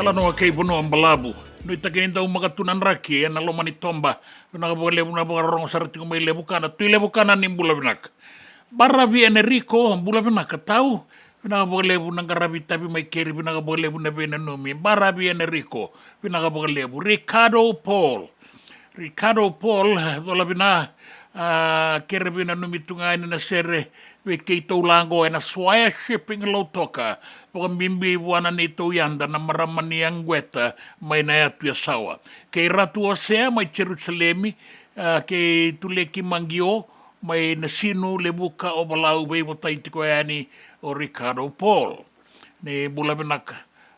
Talanoa kei Vanua Balavu. Nuitaki ni dau maka tu na draki ena loma ni toba. Vinaka vakalevu na vakarorogo sara tiko mai Levukana. Tui Levukana, ni bula vinaka. Baravi Enerico, bula vinaka tau. Vinaka vakalevu na qaravi tavi mai keri, vinaka vakalevu na veinanumi. Baravi Enerico, vinaka vakalevu. Ricardo Paul. Ricardo Paul, cola vina, a, kere veinanumi tu ga yani na sere vei keitou laqo ena Swire Shipping Lautoka. Vakabibi vua na neitou yada na marama ni Agueta mai na yatu Yasawa. Kei Ratu Osea mai Jerusalemi, a, kei Tuleki Magio mai Nasinu, Levuka, Ovalau, veivotai tiko yani o Ricardo Paul. Ni bula vinaka.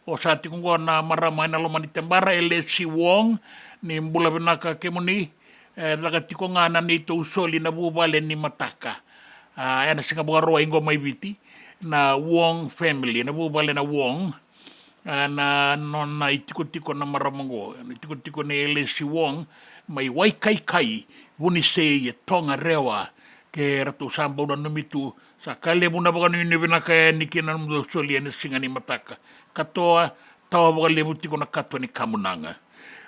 O sa tiko qo na marama ena loma ni tebara, Elesi Wong, ni bula vinaka kemuni. E caka tiko ga na neitou soli na vuvale ni mataka. A, ena siga Vakarauwai qo mai Viti, na Wong family, na vuvale na Wong. A, na nona itikotiko na marama qo, na itikotiko nei Elesi Wong mai Waikaikai, Vunisei e Tongarewa. Ke ratou sa bau nanumi tu, sa ka levu na vakanuinui vinaka yani kina nomudou soli ena siga ni mataka. Katoa, tawa vakalevu tiko na kato ni kamunaga.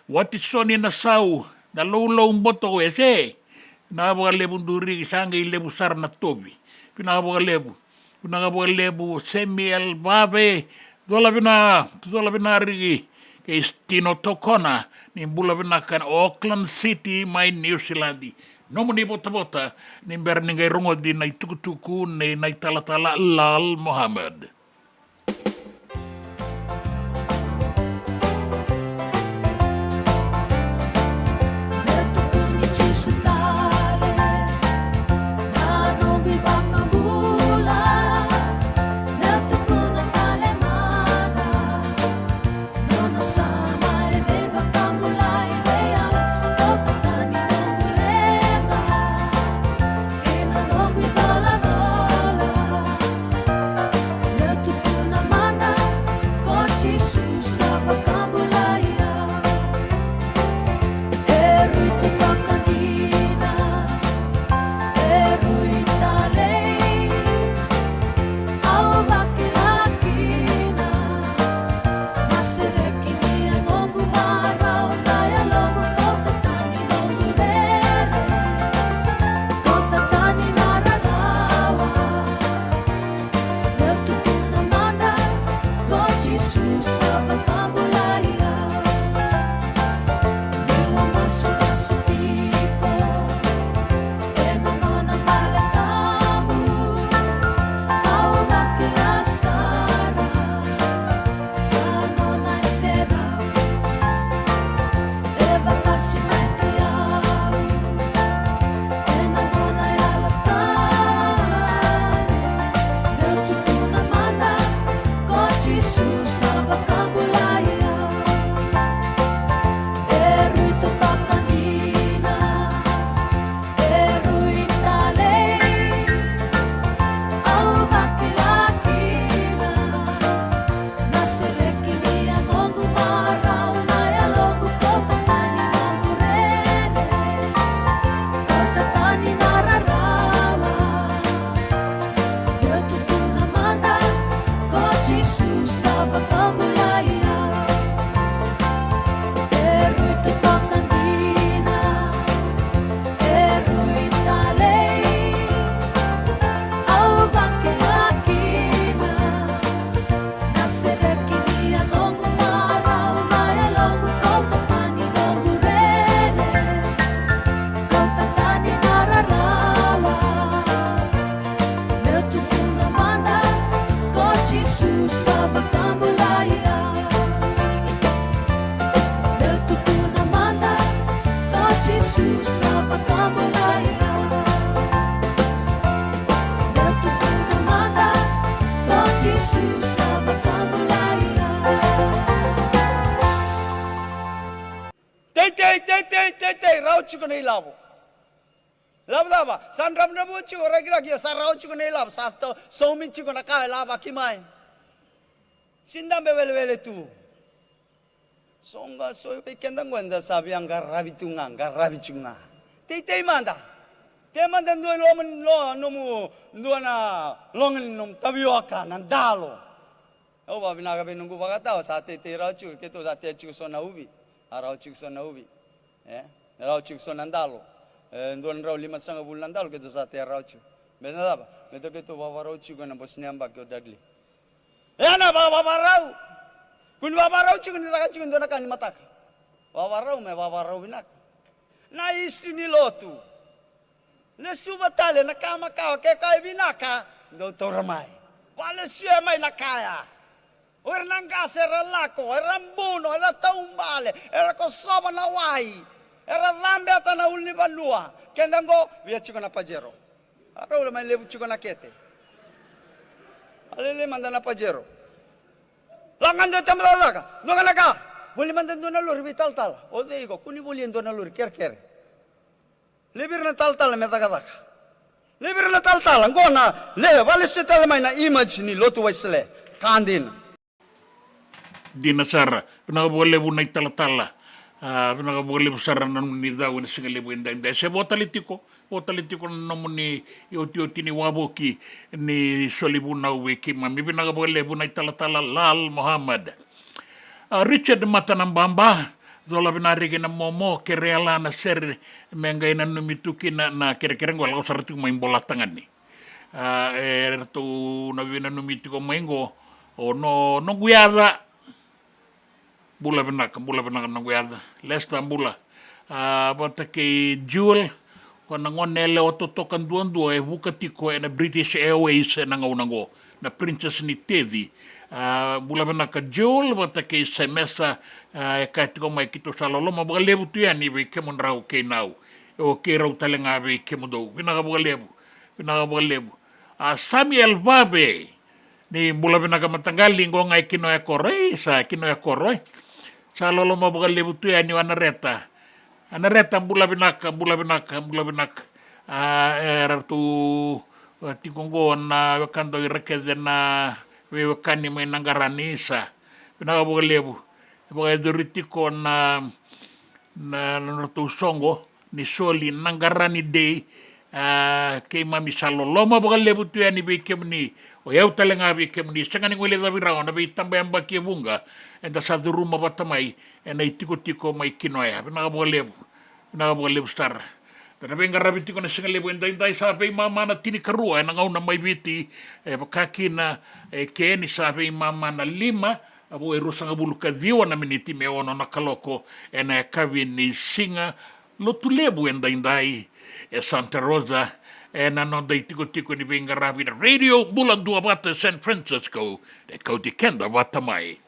Watisoni Nasau, na Loulou Boto Wese. Vinaka vakalevu Duriki, sa qai levu sara na tovi. Vinaka vakalevu. Vinaka vakalevu Samuel Vave. Cola vina, cola vina Riki. Kei Stino Tokona, ni bula vinaka na Auckland City mai New Zealand. Nomuni votavota, ni bera ni qai rogoci na itukutuku nei na italatala Lal Mohammed. Teitei, teitei, teitei, rawa tiko na ilavo. Ilavo cava? Sa dravudravua tiko, rakiraki, sa rawa tiko na ilavo, sa saumi tiko na ka e lavaki mai. Sidabe welewele tu. So ga so vei keda qo eda sa via qaravi tu ga, qaravi tu ga. Teitei mada. Tei mada dua i loma ni lo, nomu, dua na loga ni nomu tavioka, na dalo. Au vakavinaka vei noqu vakatawa, sa teitei rawa tiko, keitou sa tea tiko so na uvi. A rawa tiko so na uvi. E? Rawa tiko so na dalo. E, dua na drau limasagavulu na dalo, keitou sa tea rawa tiko. Baleta na cava? Baleta keitou vakavakarau tiko ena bose ni yabaki o Dudley. E na vakavakarau. Kua ni vakavakarau tiko ni caka tiko e dua na ka ni mataka. Vakavakarau me vakavakarau vinaka. Na history ni lotu. Lesuva tale na ka makawa, ke ka e vinaka, dou taura mai. Vakalesuya mai na ka ya. O ira na qase era lako, era buno, era taubale, era kosova na wai, era cabeta na ulunivanua. Keda qo, via tiko na Pajero. A rau le mai levu tiko na kete. A lele mada na Pajero. Lako ga dua tama cakacaka, dua ga na ka. Voli mada dua na lori veitalatala. O cei iko, kua ni voli e dua na lori kerekere. Laivi ira na talatala me cakacaka. Laivi ira na talatala, qo na, le, vakalesuya tale mai na image ni lotu Wesele. Ka dina. Dina sara, vinaka vakalevu na italatala. A, vinaka vakalevu sara na nomuni cau ena siga levu edaidai. Se vo tale tiko, vo tale tiko na nomuni iotioti ni wavoki ni soli vunau vei keimami. Vinaka vakalevu na italatala Lal Mohammed. A, Richard Matanababa, cola vinaka reki na momo, kerea la na sere me qai nanumi tu kina na kerekere qo, lako sara tiko mai Bolatagane. A, e ratou na veinanumi tiko mai qo, o no, noqu yaca. Bula vinaka, bula vinaka noqu yaca. Lester bula. A, vata kei Jewel, ko na gone yalewa totoka duadua e vuka tiko ena British Airways ena gauna qo, na Princess ni Teci. A, bula vinaka Jewel vata kei Semesa, a, e kaya tiko mai keitou sa loloma vakalevu tu yani vei kemudrau kei nau. O keirau tale ga vei kemudou. Vinaka vakalevu, vinaka vakalevu. A, Samuel Vave, ni bula vinaka mataqali, qo ga e Kinoya koro, e, sa Kinoya koro, e. Sa loloma vakalevu tu yani o Anareta. Anareta, bula vinaka, bula vinaka, bula vinaka. A, e ratou, a, tiko qo na wekadau ira kece na veiwekani mai Naqarani, sa vinaka vakalevu. E vakayacori tiko na, na, na nodratou soqo ni soli Naqarani Day. A, keimami sa loloma vakalevu tu yani vei kemuni. O yau tale ga vei kemuni, sega ni guileca vei rau na veitabayabaki e vuqa eda sa curuma vata mai ena itikotiko mai Kinoya. Vinaka vakalevu. Vinaka vakalevu sara. Da na veiqaravi tiko na siga levu edaidai, sa veimama na tinikarua ena gauna mai Viti, e vaka kina e ke ni sa veimama na lima, a vo e ruasagavulu ka ciwa na miniti me ono na kaloko ena yakavi ni siga Lotulevu edaidai e Santa Rosa, ena noda itikotiko ni veiqaravi na Radio Bula Duavata San Francisco, e kauti keda vata mai.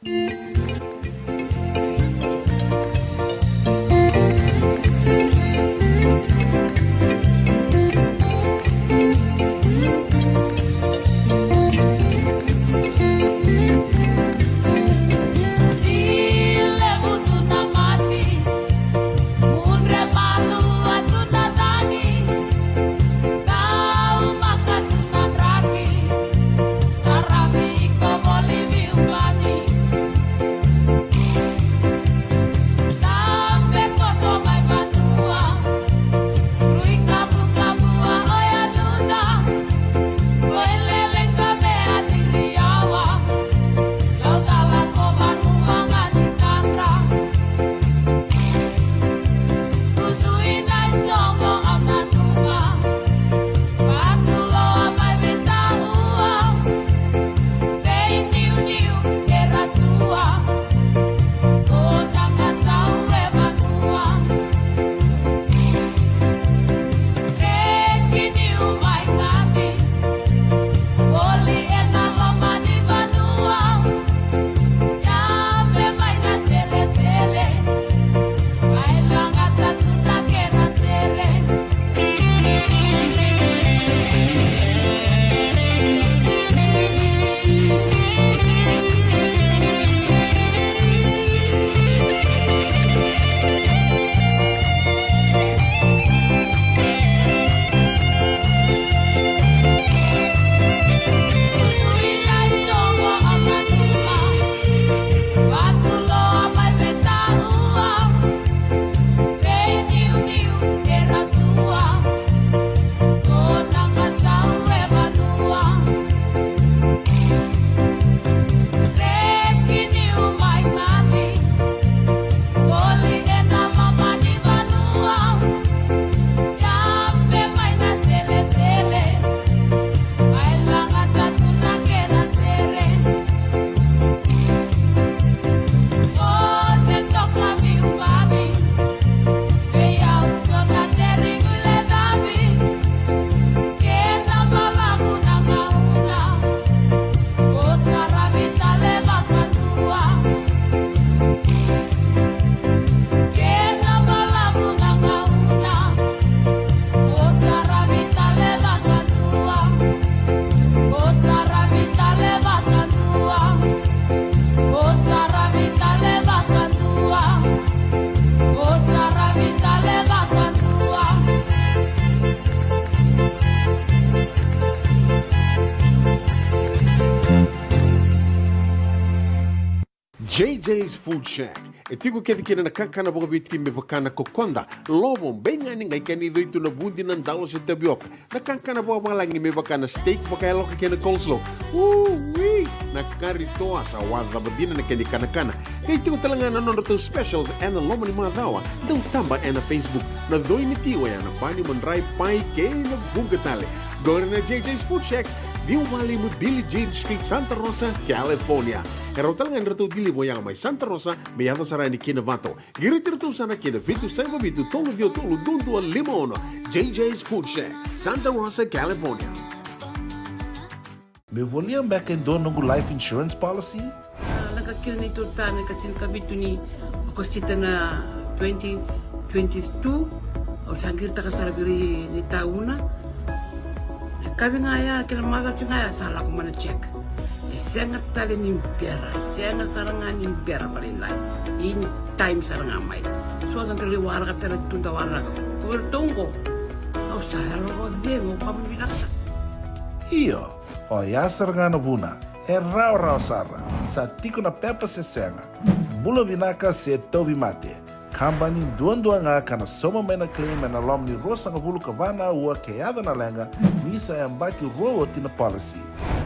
J J's Food Shack. E tiko kece kina na kakana vakaviti me vaka na kokoda, lovo, beigani, qai kena icoi tu na vudi, na dalo se tavioka. Na kakana vakavalagi me vaka na steak vakayaloka kei na coleslaw. Ui! Na kari toa sa wacava dina na kena ikanakana. Qai tiko tale ga na nodratou specials ena loma ni macawa. Dau taba ena Facebook. Na coi ni ti oya na pani, madrai, pai kei na vuqa tale. Qori na J J's Food Shack, ciwa walu lima Billie Jean Street, Santa Rosa, California. E rawa tale ga ni ratou deliver oya mai Santa Rosa me yaco sara yani ki Novato. Qiriti iratou sara ki na vitu saiva vitu tolu ciwa tolu dua dua lima ono. J J's Food Shack, Santa Rosa, California. Meu volia beka e dua noqu life insurance policy? A, lako kina neitou ta na ikatini ka vitu ni Okosita na twenty twenty-two. Au sa qiritaka sara vei ira na itauna. Na yakavi ga ya kei na macawa ga ya sa lako mai na check. E sega tale ni bera, e sega sara ga ni bera vakalailai. In time sara ga mai. So da qai waraka tale tu, da waraka. Ko vei iratou qo, au sa yalo vakacegu, au kama vinaka sara. Io, oya sara ga na vuna. E rawarawa sara. Sa tiko na pepa se sega. Bula vinaka se tauvimate. Kabani duadua ga ka na sauma mai na claim ena loma ni ruasagavulu ka va na aua ke yaco na leqa, ni sa yabaki rua oti na policy.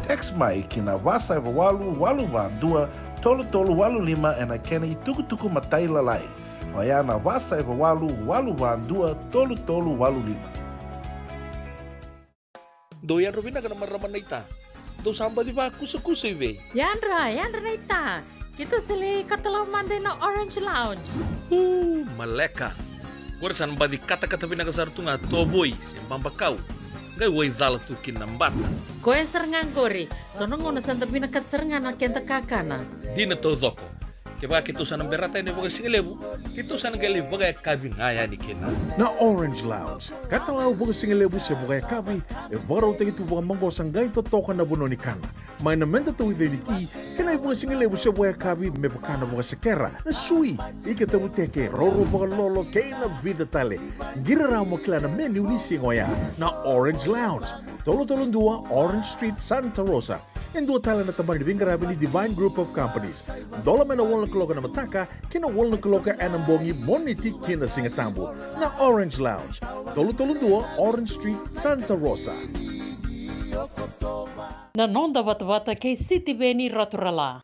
Text mai ki na va saiva walu walu va dua tolu tolu walu lima ena kena itukutuku matailalai. Oya na va saiva walu walu va dua tolu tolu walu lima. Dou yadra vinaka na marama naita. Dou sa baci vakusakusa i vei? Yadra, yadra naita. Keitou sa lai katalau mada ina Orange Lounge. Uu, maleka. Qori sa na baci katakata vinaka sara tu ga tovoi se babakau. Qai waicala tu kina na bata. Koya sara ga qori. So na gauna sa da vinakata sara ga na keda kakana. Dina taucoko. Kevaka keitou sa na berata yani vakasigalevu, keitou sa na qai lai vakayakavi ga yani kina. Na Orange Lounge, katalau vakasigalevu se vakayakavi, e vakarautaki tu vakamaqosa qai totoka na vanua ni kana. Mai na meda tauica ni ti, kei na ivakasigalevu se vakayakavi me vaka na vakasekera, na sui, ika tavuteke, roro vakalolo, kei na vica tale. Qiri rawa mo kila na menu ni siga oya. Na Orange Lounge, tolu tolu dua Orange Street, Santa Rosa. E dua tale na tabana ni veiqaravi ni Divine Group of Companies. Dola mai na walu na kaloko ena mataka ki na walu na kaloko ena bogi, Moniti ki na Sigatabu. Na Orange Lounge, tolu tolu dua Orange Street, Santa Rosa. Na noda vatavata kei Sitiveni Raturala.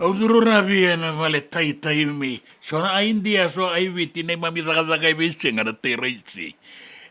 Au curu ravi ena vale taitai mai. So na idea, so a i Viti, neimami cakacaka e veisiga na tai raisi.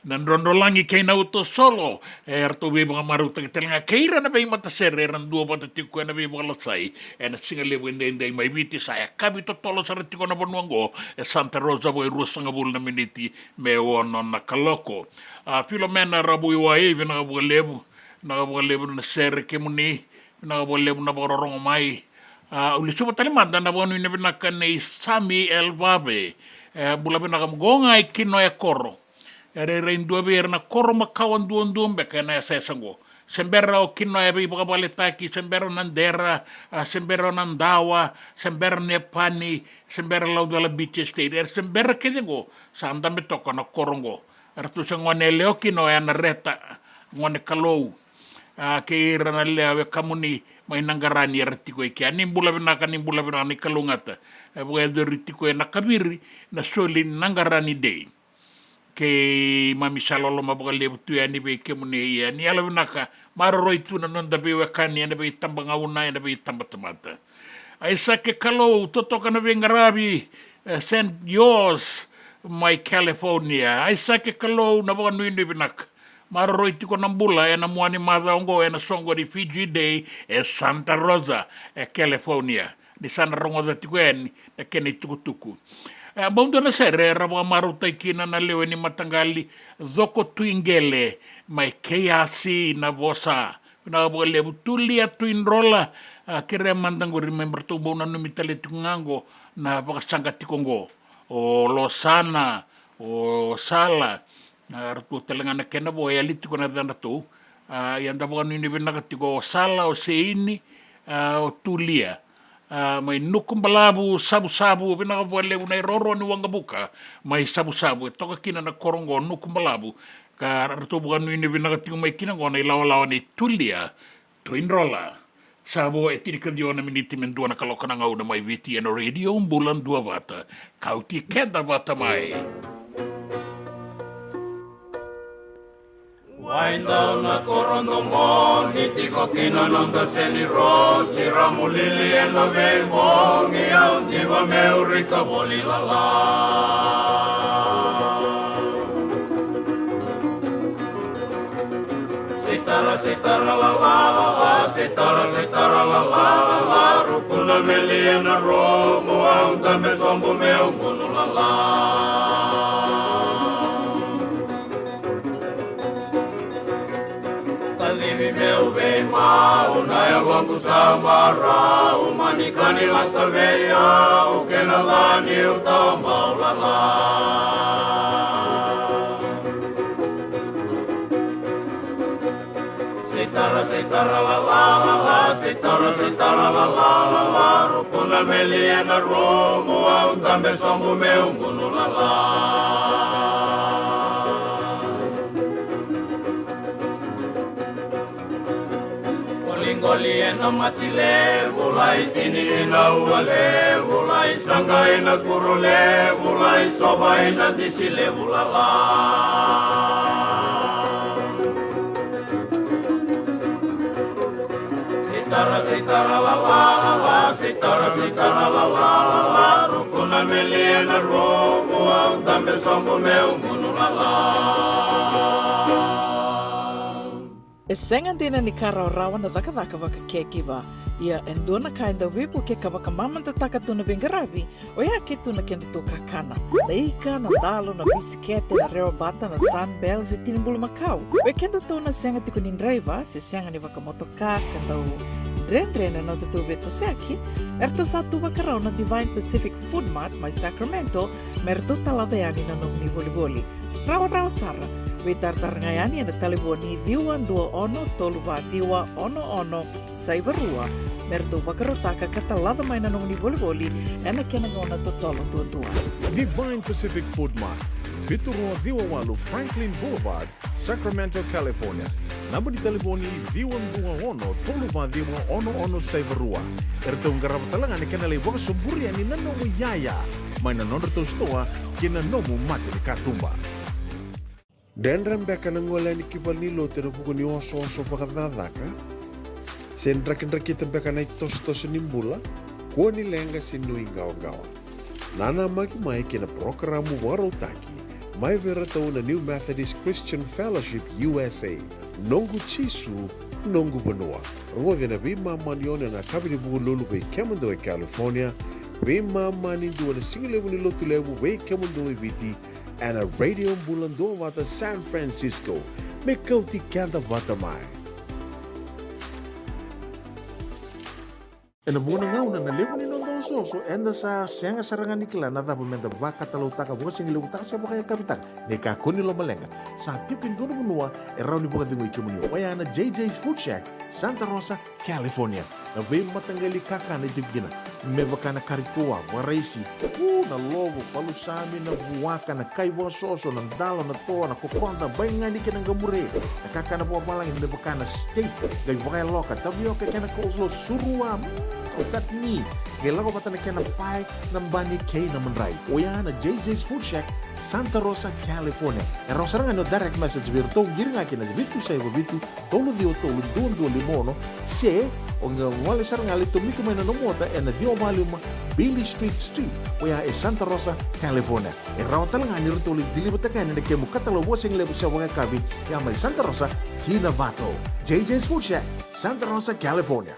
Na drodrolagi kei na uto solo, e, eratou veivakamarautaki tale ga kei ira na veimatasere era duavata tiko ena veivakalasai. Ena siga levu edaidai mai Viti sa yakavi totolo sara tiko na vanua oqo, e Santa Rosa, vo e ruasagavulu na miniti me ono na kaloko. A, Filomena Ravuiwai, vinaka vakalevu, vinaka vakalevu na sere kemuni, vinaka vakalevu na vakarorogo mai. A, au lesuva tale mada na vakanuinui vinaka nei Sami Elvave. E, bula vinaka, qo ga e Kinoya koro. E rairai dua vei ira na koro makawa duadua beka ena yasayasa qo. Se bera o Kinoya veivakavaletaki, se bera o Nadera, a, se bera o Nadawa, se bera o Nepani, se bera Laucala Beach Estate. Era se bera kece qo, sa dabe toka na koro qo. Eratou se gone yalewa o Kinoya, na Reta, gone Kalou. A, kei ira na lewe kamuni mai Naqarani era tiko i kea. Ni bula vinaka, ni bula vinaka, ni kalougata. E vakayacori tiko ena kaviri na soli Naqarani Day. Keimami sa loloma vakalevu tu yani vei kemuni, ia ni yalovinaka, maroroi tu na noda veiwekani ena veitabagauna, ena veitabatamata. Aisake Kalou, totoka na veiqaravi, e, Saint George mai California. Aisake Kalou, na vakanuinui vinaka. Maroroi tiko na bula ena mua ni macawa oqo ena soqo ni Fiji Day e Santa Rosa, e California. Ni sa na rogoca tiko yani na kena itukutuku. E, bau dua na sere era vakamarautaki kina na lewe ni mataqali Coko Tuiqele mai Keiasi, Navosa. Vinaka vakalevu Tulia Tuidrola, a, kerea mada qori me ratou bau nanumi tale tiko ga qo na vakasaqa tiko qo. O Losana, o Sala, a, ratou tale ga na kena vo e yali tiko na yacadratou. A, ia da vakanuinui vinaka tiko o Sala, o Seini, a, o Tulia. A, mai Nukubalavu, Savusavu, vinaka vakalevu na iroro ni waqavuka mai Savusavu. E toka kina na koro qo Nukubalavu. Ka ratou vakanuinui vinaka tiko mai kina qo na ilawalawa nei Tulia Tuidrola. Sa vo e tinikaciwa na miniti me dua na kaloko na gauna mai Viti ena Radio Bula Duavata. Kauti keda vata mai. Wai dau na koro domo, ni tiko kina noda seni ro, sira mulili ena veibogi, au diva meu rika voli lala. Sitara, sitara, lala, lala, sitara, sitara, lala, lala, ruku na meli ena rumu, au dabe sobu meu gunu lala. Kacivi meu veimau, na yaloqu sa marau, manikani lasa vei au, kena ca niu tawa bau lala. Sitara, sitara, lala, lala, sitara, sitara, lala, lala, ruku na meli ena rumu, au dabe sobu meu gunu lala. Qoliqoli ena mati levu, lai tini ina ua levu, lai saqa ina kuro levu, lai sova ina disi levu lala. Sitara, sitara, lala, lala, sitara, sitara, lala, lala, ruku na meli ena rumu, au dabe sobu meu gunu lala. E sega dina ni ka rawarawa na cakacaka vaka caregiver. Ia e dua na ka e dau veivuke ka vakamamadataka tu na veiqaravi, oya ke tu na kedatou kakana. Na ika, na dalo, na bisikete, na rewabata, na Sunbell, se tini bulumakau. Vei kedatou na sega tiko ni draiva, se sega ni vakamotoka, ka dau dredre na nodatou veitosoyaki, eratou sa tu vakarau na Divine Pacific Food Mart mai Sacramento, me ratou talaca yani na nomuni volivoli. Rawarawa sara, veitaratara ga yani ena talevoni ciwa dua ono tolu va ciwa ono ono saiva rua, me ratou vakarautaka ka talaca mai na nomuni volivoli ena kena gauna totolo duadua. Divine Pacific Food Mart, vitu rua ciwa walu Franklin Boulevard, Sacramento, California. Naba ni talevoni ciwa dua ono tolu va ciwa ono ono saiva rua. Eratou qarava tale ga na kena lai vakasoburi yani na nomu iyaya mai na nodratou sitoa kei na nomu mata ni katuba. Dredre beka na gole yani ki valenilotu ena vuku ni osooso vakacakacaka? Se drakidrakita beka na itosotoso ni bula? Kua ni leqa se nuiqawaqawa. Nanamaki mai kei na parokaramu vakarautaki mai vei iratou na New Methodist Christian Fellowship U S A. Noqu Jisu, noqu vanua. Rogoci ena veimama ni ono ena yakavi ni Vukelulu vei kemudou e California, veimama ni dua ena sigalevu ni Lotulevu vei kemudou e Viti, ena Radio Bula Duavata San Francisco. Me kauti keda vata mai. Ena vuqa na gauna na levu ni noda osooso, eda sa sega sara ga ni kila na cava meda vakatalautaka, vakasigalevu taka se vakayakavi taka. Ni kakua ni lomaleqa, sa tiko e dua na vanua e rawa ni vakacegui kemuni. Oya na J J's Food Shack, Santa Rosa, California. Na veimataqali kakana e tiko kina, me vaka na kari toa, vakaraisi, u, na lovo, palusami, na vuaka, na kai vakasoso, na dalo, na toa, na kokoda, baigani kei na qamure, na kakana vakavalagi me vaka na steak, qai vakayaloka, tavioka kei na coleslaw, surua, mm, chutney, qai lako vata na kena pae, na bani kei na madrai. Oya na J J's Food Shack, Santa Rosa, California. E rawa sara ga ni o direct message vei iratou, qiri ga kina vitu saiva vitu, tolu ciwa tolu, dua dua lima ono, se o qai gole sara ga, lai tomika mai na nomu ota ena ciwa walu lima Beale Street Suite, oya e Santa Rosa, California. E rawa tale ga ni ratou lai deliver-taka yani na kemu katalau vakasigalevu se vakayakavi, ya mai Santa Rosa ki Novato. J J's Food Shack, Santa Rosa, California.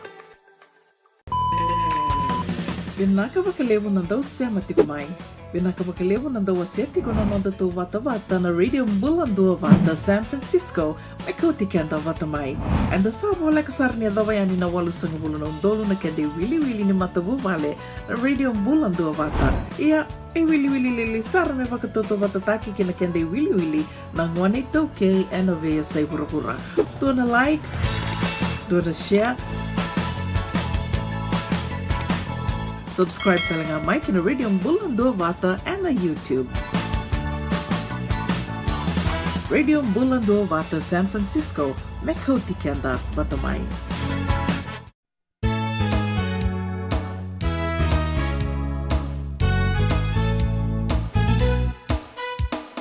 Vinaka vakalevu na dau sema tiko mai. Vinaka vakalevu na dau wasea tiko na nodatou vatavata na Radio Bula Duavata San Francisco, me kauti keda vata mai. Eda sa voleka sara ni yacova yani na walusagavulu na udolu na keda iwiliwili ni matavuvale na Radio Bula Duavata. Ia, e wiliwili lili sara me vakatautauvatataki kei na keda iwiliwili na gone iTaukei ena veiyasai vuravura. Dua na like, dua na share. Subscribe tale ga mai ki na Radio Bula Duavata ena YouTube. Radio Bula Duavata San Francisco, me kauti keda vata mai.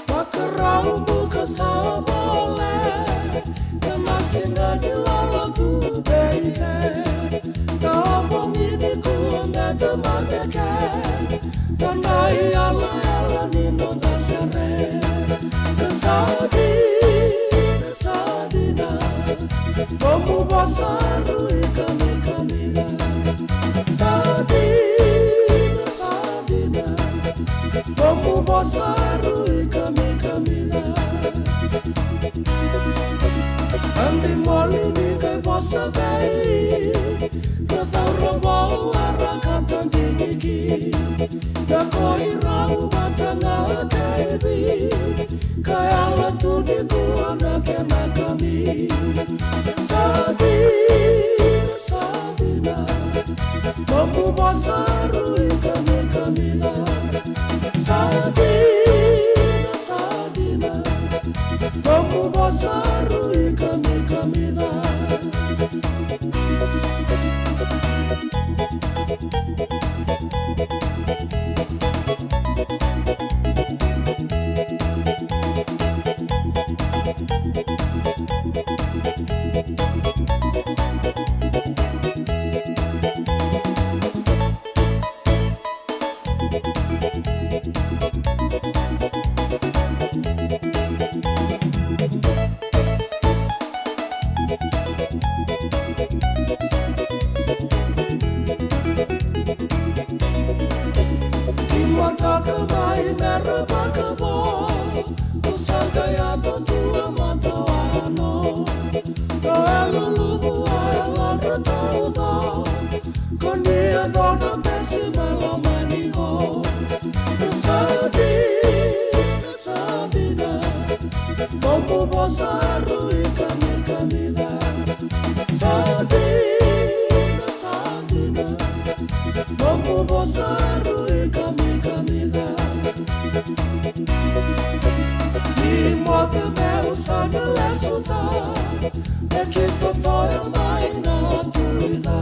Vakarau buka sa vole, na masiga ni lala tu vei ke. Na bogi ni kua me tamame ke, na qai yalayala ni noda sere. Na sa dina, sa dina, nomu vosa rui kamikamica. Sa dina, sa dina, nomu vosa rui kamikamica. Adi moli ni qai vosa vei, na cauravou ara ka tadiniki. Na koi rau vata ga kaivi, ka yala tu ni kua na kena kami. Sa dina, sa dina, nomu vosa rui kamikamica. Sa dina, sa dina, nomu vosa rui kamikamica. Imataka mai me ra vakavo, o sa qai yaco tu a matawano. O e luluvu, o e ladra tauca, ko ni yaco na besi me lomani ko. Sa dina, sa dina, nomu vosa rui kamikamica. Sa dina, sa dina, nomu vosa rui kamikamica. Ni moce meu sa na lesuta, e ki totoya mai na tuica.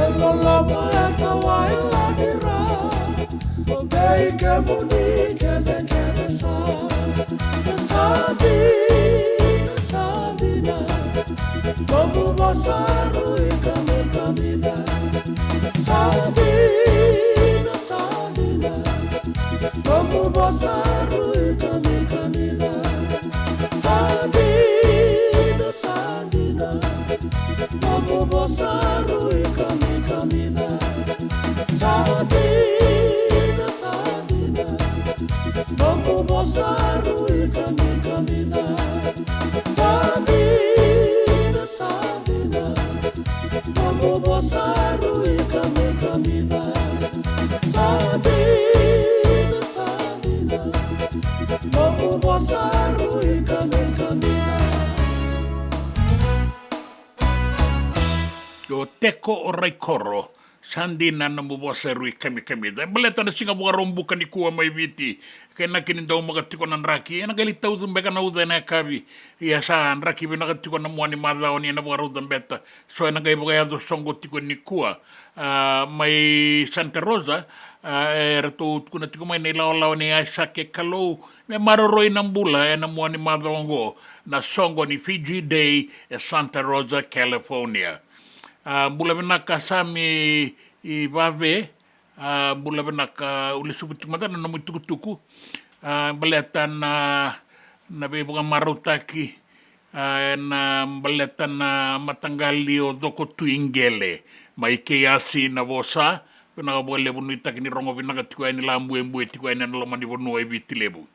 E loloma e tawa e ladira, o vei kemuni kecekece sa. Sa dina, sa dina, nomu vosa rui kamikamica. Sa dina, sa dina, nomu vosa rui kamikamica. Sa dina, sa dina, nomu vosa rui kamikamica. Sa dina, sa dina, nomu vosa rui kamikamica. Sa dina, sa dina, nomu vosa rui kamikamica. Sa dina, sa dina, nomu vosa rui kamikamica. O Teko o Raikoro, sa dina nomu vosa rui kamikamica. E baleta na siga Vakaraubuka nikua mai Viti. Kei na kena dau maka tiko na draki, ena qai lai tauca beka na uca ena yakavi. Ia sa draki vinaka tiko na mua ni macawa ni na vakarauta beta. So ena qai vakayaco soqo tiko nikua. A, mai Santa Rosa, a, e ratou tukuna tiko mai na ilawalawa nei Isaac Kalou me maroroi na bula ena mua ni macawa oqo, na soqo ni Fiji Day e Santa Rosa, California. A, bula vinaka Sami i Vave. A, bula vinaka, u lesuva tiko mada na nomu itukutuku. A, baleta na, na veivakamarautaki, a, ena baleta na mataqali o Coko Tui Qele mai Keiasi na vosa. Vinaka vakalevu, nuitaki ni rogo vinaka tiko yani, labuebue tiko yani ena loma ni vanua e Viti Levu.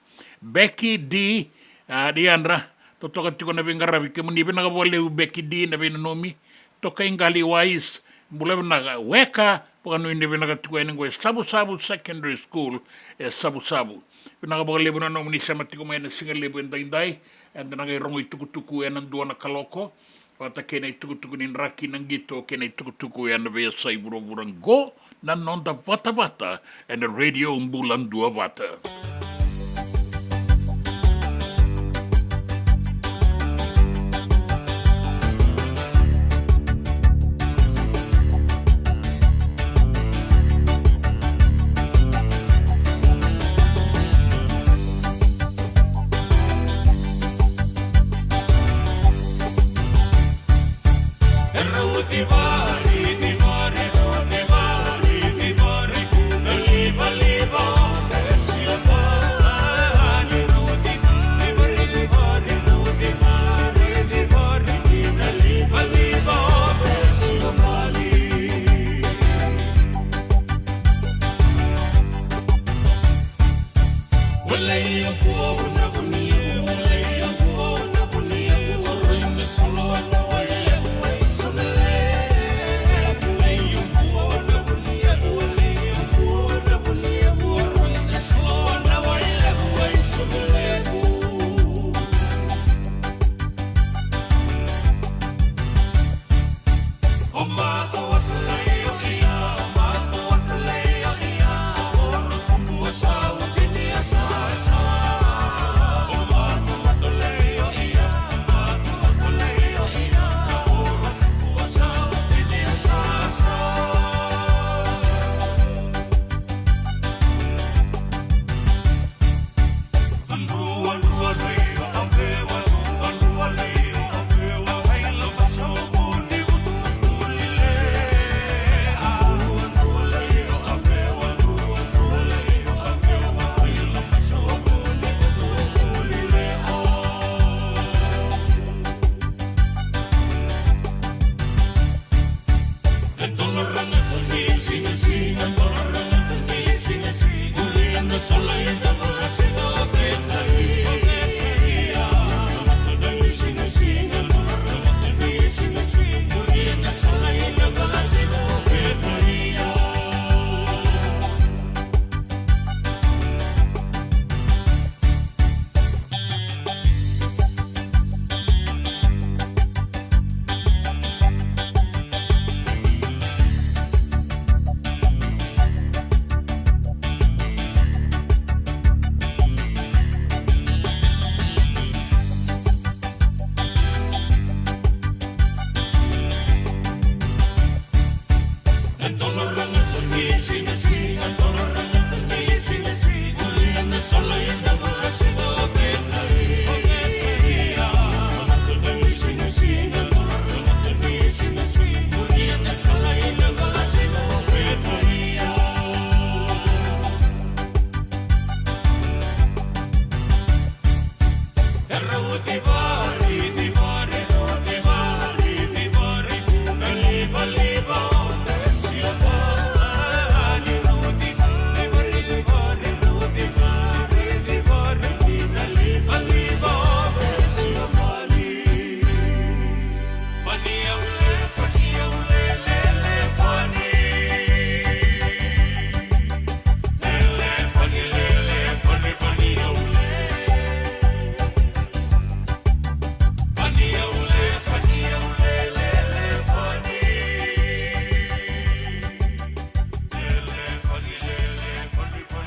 Becky D, a, Diadra, totoka tiko na veiqaravi, kemuni vinaka vakalevu Becky D na veinanumi. Tokai Qali Wais, bula vinaka. Weka, vakanuinui vinaka tiko yani qo e Savusavu Secondary School e Savusavu. Vinaka vakalevu na nomuni sema tiko mai ena siga levu edaidai. Eda na qai rogo itukutuku ena dua na kaloko, vata kei na itukutuku ni draki, na qito kei na itukutuku ena veiyasai vuravura qo. Na noda vatavata ena Radio Bula Duavata.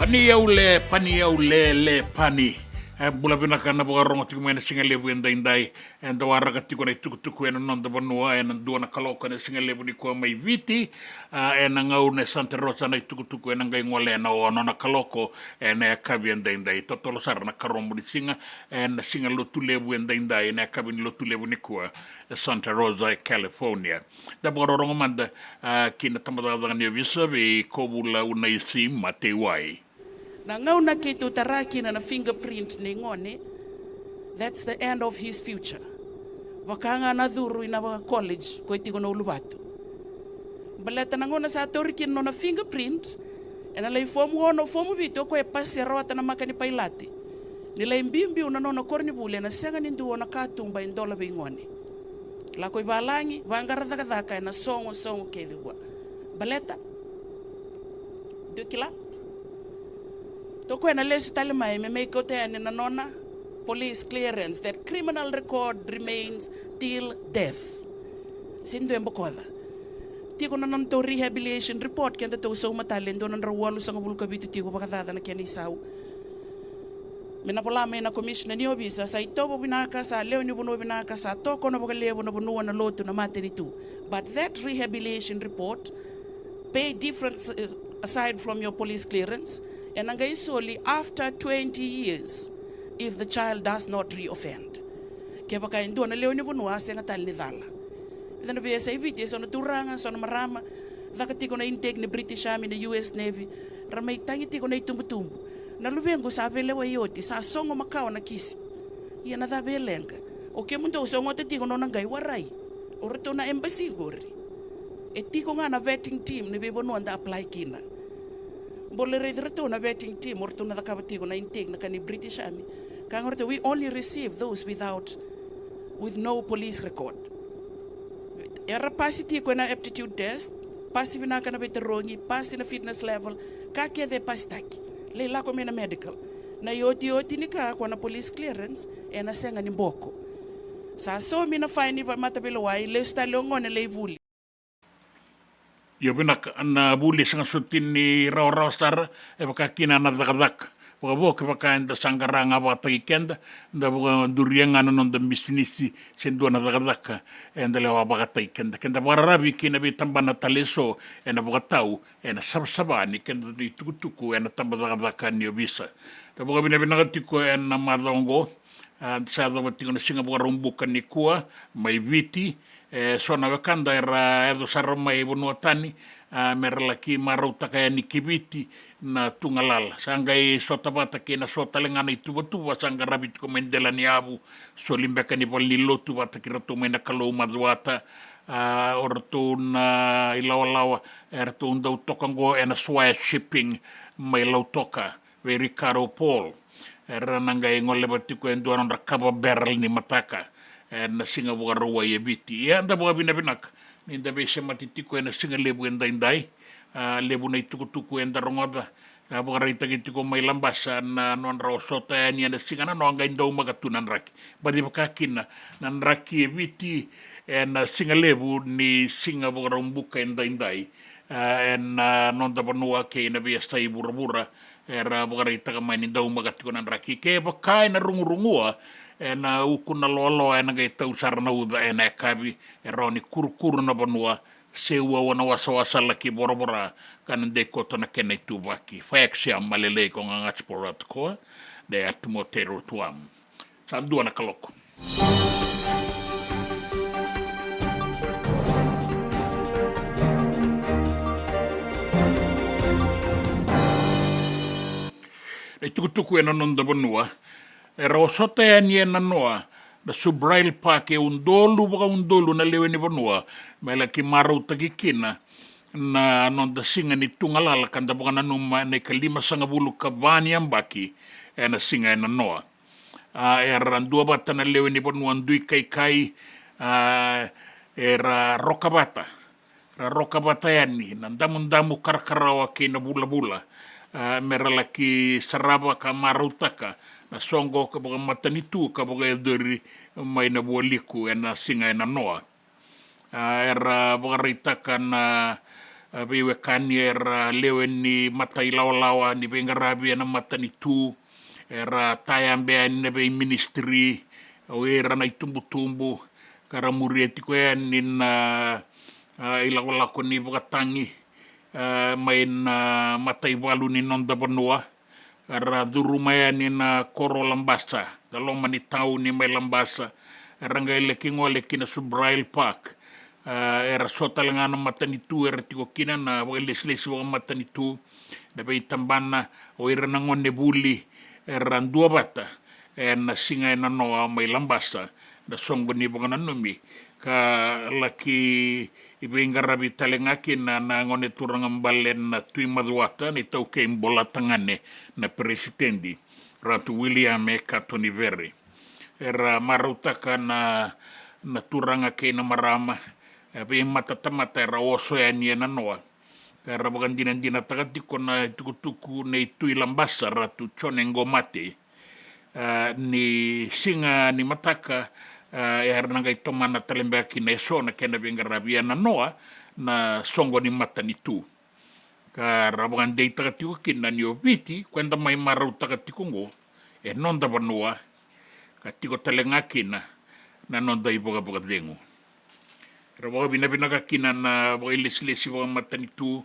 Pani au le, pani au le, le pani. E, bula vinaka na vakarogo tiko mai na siga levu edaidai. Eda waraka tiko na itukutuku ena noda vanua ena dua na kaloko ena siga levu nikua mai Viti. A, ena gauna e Santa Rosa na itukutuku ena qai gole ena ono na kaloko ena yakavi edaidai. Totolo sara na karua ni siga ena siga Lotulevu edaidai, ena yakavi ni Lotulevu nikua e Santa Rosa e California. Da vakarorogo mada, a, ki na tabacakacaka ni ovisa vei Kovula Unaisi Mateiwai. Na gauna keitou tara kina na fingerprint nei gone, that's the end of his future. Vaka ga na curu ina vaka college ko e tiko na uluvatu. Baleta na gauna sa tauri kina na nona fingerprint, ena lai fomu ono, fomu vitu, o koya e pasi, e rawata na maka ni pailate. Ni lai biubiu na nona koronivuli, ena sega ni dua na katuba e dola vei gone. Lako i valagi, vaqara cakacaka ena sogo, sogo kece vua. Baleta? Dou kila? Toka ena lesu tale mai me mai kauta yani na nona police clearance, that criminal record remains till death. Sega ni dua e bokoca. Tiko na nodatou rehabilitation report, kedatou sauma tale, dua na drau walusagavulu ka vitu tiko vakacaca na kena isau. Me na vola mai na commissioner ni ovisa, sa itovo vinaka, sa lewe ni vanua vinaka, sa tokona vakalevu na vanua, na lotu, na matanitu. But that rehabilitation report pay difference, uh, aside from your police clearance, ena qai soli after twenty years if the child does not reoffend. Kevaka e dua na lewe ni vanua a sega tale ni cala. Eda na veiyasai Viti, e so na turaga, so na marama, caka tiko na intake ni British Army, na U S Navy, ra mai tagi tiko na itubutubu. Na luvequ sa veilewai oti, sa sogo makawa na kisi. Ia na cava e leqa? O kemudou sogota tiko na nona qai warai. O ratou na embassy qori. E tiko ga na vetting team ni veivanua da apply kina. Bole raici ratou na vetting team, o ratou na cakava tiko na intake, na ka ni British Army. Ka ga ratou, we only receive those without, with no police record. Era pasi tiko ena aptitude test, pasi vinaka na veitarogi, pasi na fitness level, ka kece e pasitaki. Lai lako mai na medical. Na iotioti ni ka, ko na police clearance, ena sega ni boko. Sa saumi na faini vakamataveilawa, lesu tale o gone lai vuli. Io vinaka, na vuli e sega soti ni rawarawa sara, e vaka kina na cakacaka. Vakavo kevaka eda sa qara ga vakataki keda, da vakaduria ga na noda bisinisi se dua na cakacaka eda lewa vakataki keda. Keda vakararavi ki na veitabana tale eso ena vakatau ena savasava ni keda itukutuku ena tabacakacaka ni ovisa. Da vakavinavinaka tiko ena macawa oqo, a, sa yacova tiko na Siga Vakaraubuka nikua mai Viti. E so na wekada era yaco sara mai vanua tani, a, mera laki marautaka yani ki Viti na tugalala. Sa qai sota vata kei na so tale ga na ituvatuva sa qaravi tiko mai dela ni yavu, soli beka ni valenilotu vata kei ratou mai na Kalou Macuata. A, o ratou na ilawalawa e ratou dau toka oqo ena Swire Shipping mai Lautoka vei Ricardo Paul. Era na qai goleva tiko e dua na nodra kava barrel ni mataka ena Siga Vakarauwai e Viti. Ia da vakavinavinaka ni da veisemati tiko ena siga levu edaidai. A, levu na itukutuku eda rogoca. A, vakaraitaki tiko mai Labasa na nodra osota yani ena siga nanoa, qai daumaka tu na draki. Baci vaka kina na draki e Viti ena siga levu ni Siga Vakaraubuka edaidai. A, ena noda vanua kei na veiyasai vuravura, era vakaraitaka mai ni daumaka tiko na draki. Kevaka ena rugurugua ena uku na loaloa, ena qai tau sara na uca ena yakavi, e rawa ni kurukuru na vanua, se uaua na wasawasa laki voravora, ka na dei koto na kena ituvaki. Fa Axiom, malelei ko gagati poro atu koa, de atu mo tero tuam. Sa dua na kaloko. Na itukutuku ena noda vanua, era osota yani e nanoa na Subrail Park e udolu vakaudolu na lewe ni vanua me laki marautaki kina na noda siga ni tugalala ka da vakananuma na ikalimasagavulu ka va ni yabaki ena siga e nanoa. A, era duavata na lewe ni vanua Duikaikai, a, era rokavata, ra rokavata yani na damudamu, karakarawa kei na vulavula, a, mera laki sarava ka marautaka na soqo ka vakamatanitu ka vakayacori mai na vualiku ena siga e nanoa. A, era vakaraitaka na a, veiwekani era lewe ni matailawalawa ni veiqaravi ena matanitu, era tayabe yani na veiministri, o ira na itubutubu, ka ra muria tiko yani na, a, ilakolako ni vakatagi, a, mai na mataivalu ni noda vanua, era curuma yani na koro o Labasa, na loma ni tauni mai Labasa, era qai laki gole ki na Subrail Park. A, era so tale ga na matanitu era tiko kina, na vakailesilesi vakamatanitu, na veitabana, o ira na gonevuli, era duavata ena siga e nanoa mai Labasa, na soqo ni vakananumi, ka laki veiqaravi tale ga kina na gone turaga bale na Tui Macuata, na iTaukei Bolatagane, na peresitedi, Ratu William e Katonivere. Era marautaka na, na turaga kei na marama, e, veimatatamata era oso yani e nanoa. Ka ra vakadinadinataka tiko na itukutuku nei Tui Labasa, Ratu Jone Qomate, a, ni siga ni mataka, a, era na qai tomana tale beka kina eso na kena veiqaravi e nanoa na soqo ni matanitu. Ka ra vakadeitaka tiko kina ni o Viti ko eda mai marautaka tiko oqo e noda vanua, ka tiko tale ga kina na noda ivakavakacegu. Ra vakavinavinaka kina na vakailesilesi vakamatanitu,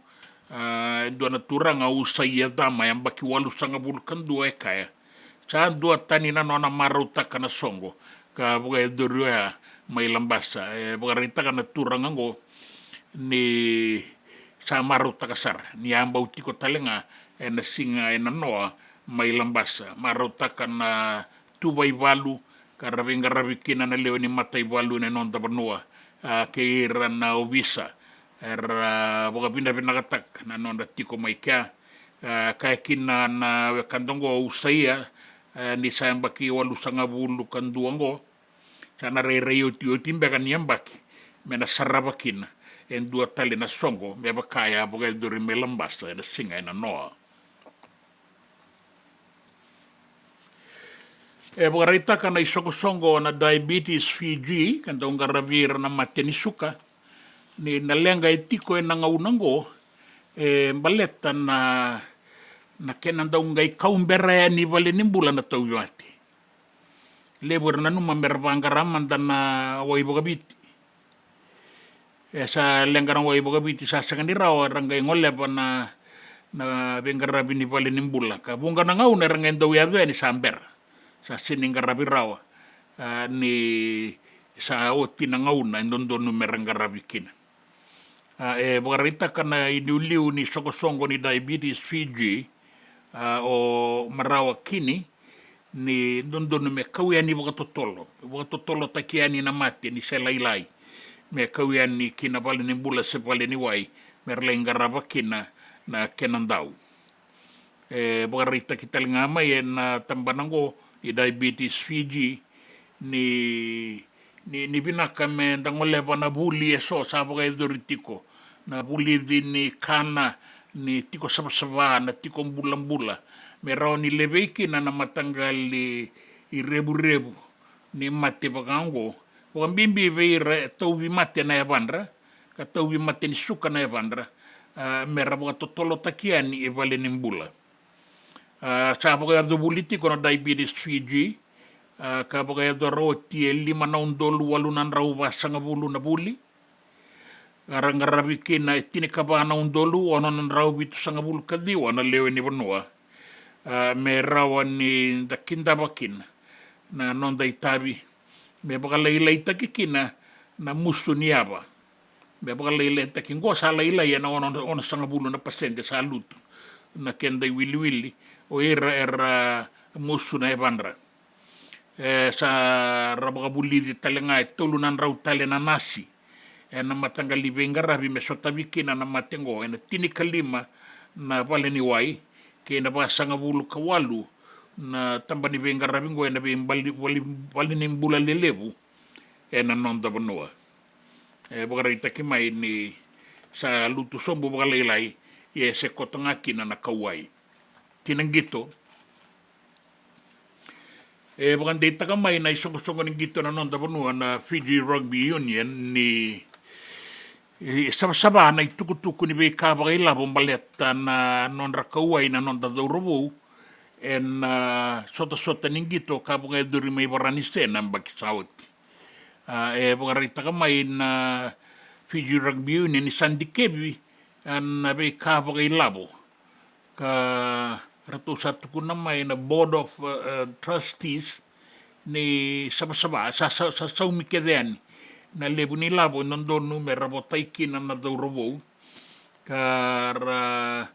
a, e dua na turaga Usaia Cama, yabaki walusagavulu ka dua, e kaya sa duatani na nona marautaka na soqo ka vakayacori oya mai Labasa. E vakaraitaka na turaga oqo ni sa marautaka sara ni a bau tiko tale ga ena siga e nanoa mai Labasa. Marautaka na tuva ivalu ka ra veiqaravi kina na lewe ni mataivalu ena noda vanua, a, kei ira na ovisa. Era vakavinavinakataka na nodra tiko mai kea. A, kaya kina na wekada oqo o Usaia, a, ni sa yabaki walusagavulu ka dua oqo, sa na rairai otioti beka ni yabaki me na sarava kina e dua tale na soqo me vaka e a vakayacori mai Labasa ena siga e nanoa. E vakaraitaka na isoqosoqo na Diabetes Fiji, ka dau qaravi ira na mate ni suka, ni na leqa e tiko ena gauna oqo e baleta na, na kena dau qai kaubera yani i valenibula na tauvimate. Levu era nanuma me ra vaqara mada na wai vakaviti. E sa leqa na wai vakaviti, sa sega ni rawa era qai goleva na, na veiqaravi ni valenibula. Ka vuqa na gauna era qai dau yaco yani sa bera, sa sega ni qaravi rawa, a, ni sa oti na gauna e dodonu me ra qaravi kina. A, e vakaraitaka na iliuliu ni soqosoqo ni Diabetes Fiji, a, o Marawa Kini, ni dodonu me kau yani vakatotolo, vakatotolotaki yani na mate ni se lailai, me kau yani ki na valenibula se valeniwai me ra lai qarava kina na kena dau. E vakaraitaki tale ga mai ena tabana oqo ni Diabetes Fiji ni, ni, ni vinaka me da goleva na vuli eso sa vakayacori tiko, na vulici ni kana, ni tiko savasava, na tiko bulabula, me rawa ni levei kina na mataqali irevurevu ni mate vaka oqo. Vakabibi vei ira e tauvi mate na yavadra, ka tauvi mate ni suka na yavadra, a, me ra vakatotolotaki yani e valenibula. A, sa vakayaco vuli tiko na Diabetes Fiji, a, ka vakayacora oti e lima na udolu walu na drau vasagavulu na vuli. Ka ra qaravi kina e tinikava na udolu ono na drau vitusagavulu ka ciwa na lewe ni vanua. A, me rawa ni da kidava kina na noda itavi me vakalailaitaki kina na musu ni yava. Me vakalailaitaki, qo sa lailai ena ono, onosagavulu na pasede sa lutu na keda iwiliwili o ira era musu na yavadra. E sa ra vakavulici tale ga e tolu na drau tale na nasi ena mataqali veiqaravi me sotavi kina na mate qo ena tinikalima na valeniwai kei na vasagavulu ka walu na taba ni veiqaravi qo ena vei vale, vale, valenibula lelevu ena noda vanua. E vakaraitaki mai ni sa lutu sobu vakalailai, ia e se koto ga kina na kauwai. Ki na qito, e vakadeitaka mai na isoqosoqo ni qito na noda vanua na Fiji Rugby Union ni, E savasava na itukutuku ni veika vakailavo baleta na nodra kauwai na noda cauravou ena sotasota ni qito ka vakayacori mai Varanise na yabaki sa oti. A, e vakaraitaka mai na Fiji Rugby Union ni sa dikevi, a, na veika vakailavo ka ratou sa tukuna mai na Board of, uh, uh, Trustees ni savasava, sa, sa, sa saumi kece yani na levu ni lavo e dodonu me ra votai kina na cauravou, ka ra,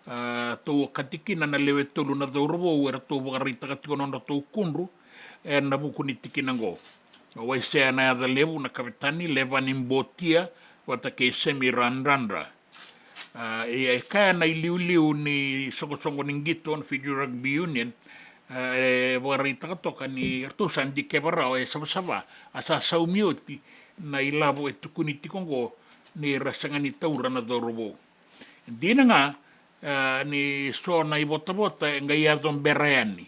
uh, tou okati kina na lewe tolu na cauravou e ratou vakaraitaka tiko na nodratou kudru ena vuku ni tikina oqo. O Waisea Nayacalevu na kavetani, Levani Botia vata kei Semi Radradra. A, e, e kaya na iliuliu ni soqosoqo ni qito na Fiji Rugby Union, a, e vakaraitaka toka ni ratou sa dikeva rawa e savasava, a sa saumi oti na ilavo e tukuni tiko oqo ni ra sega ni taura na cauravou. Dina ga, a, ni so na ivotavota e qai yaco bera yani.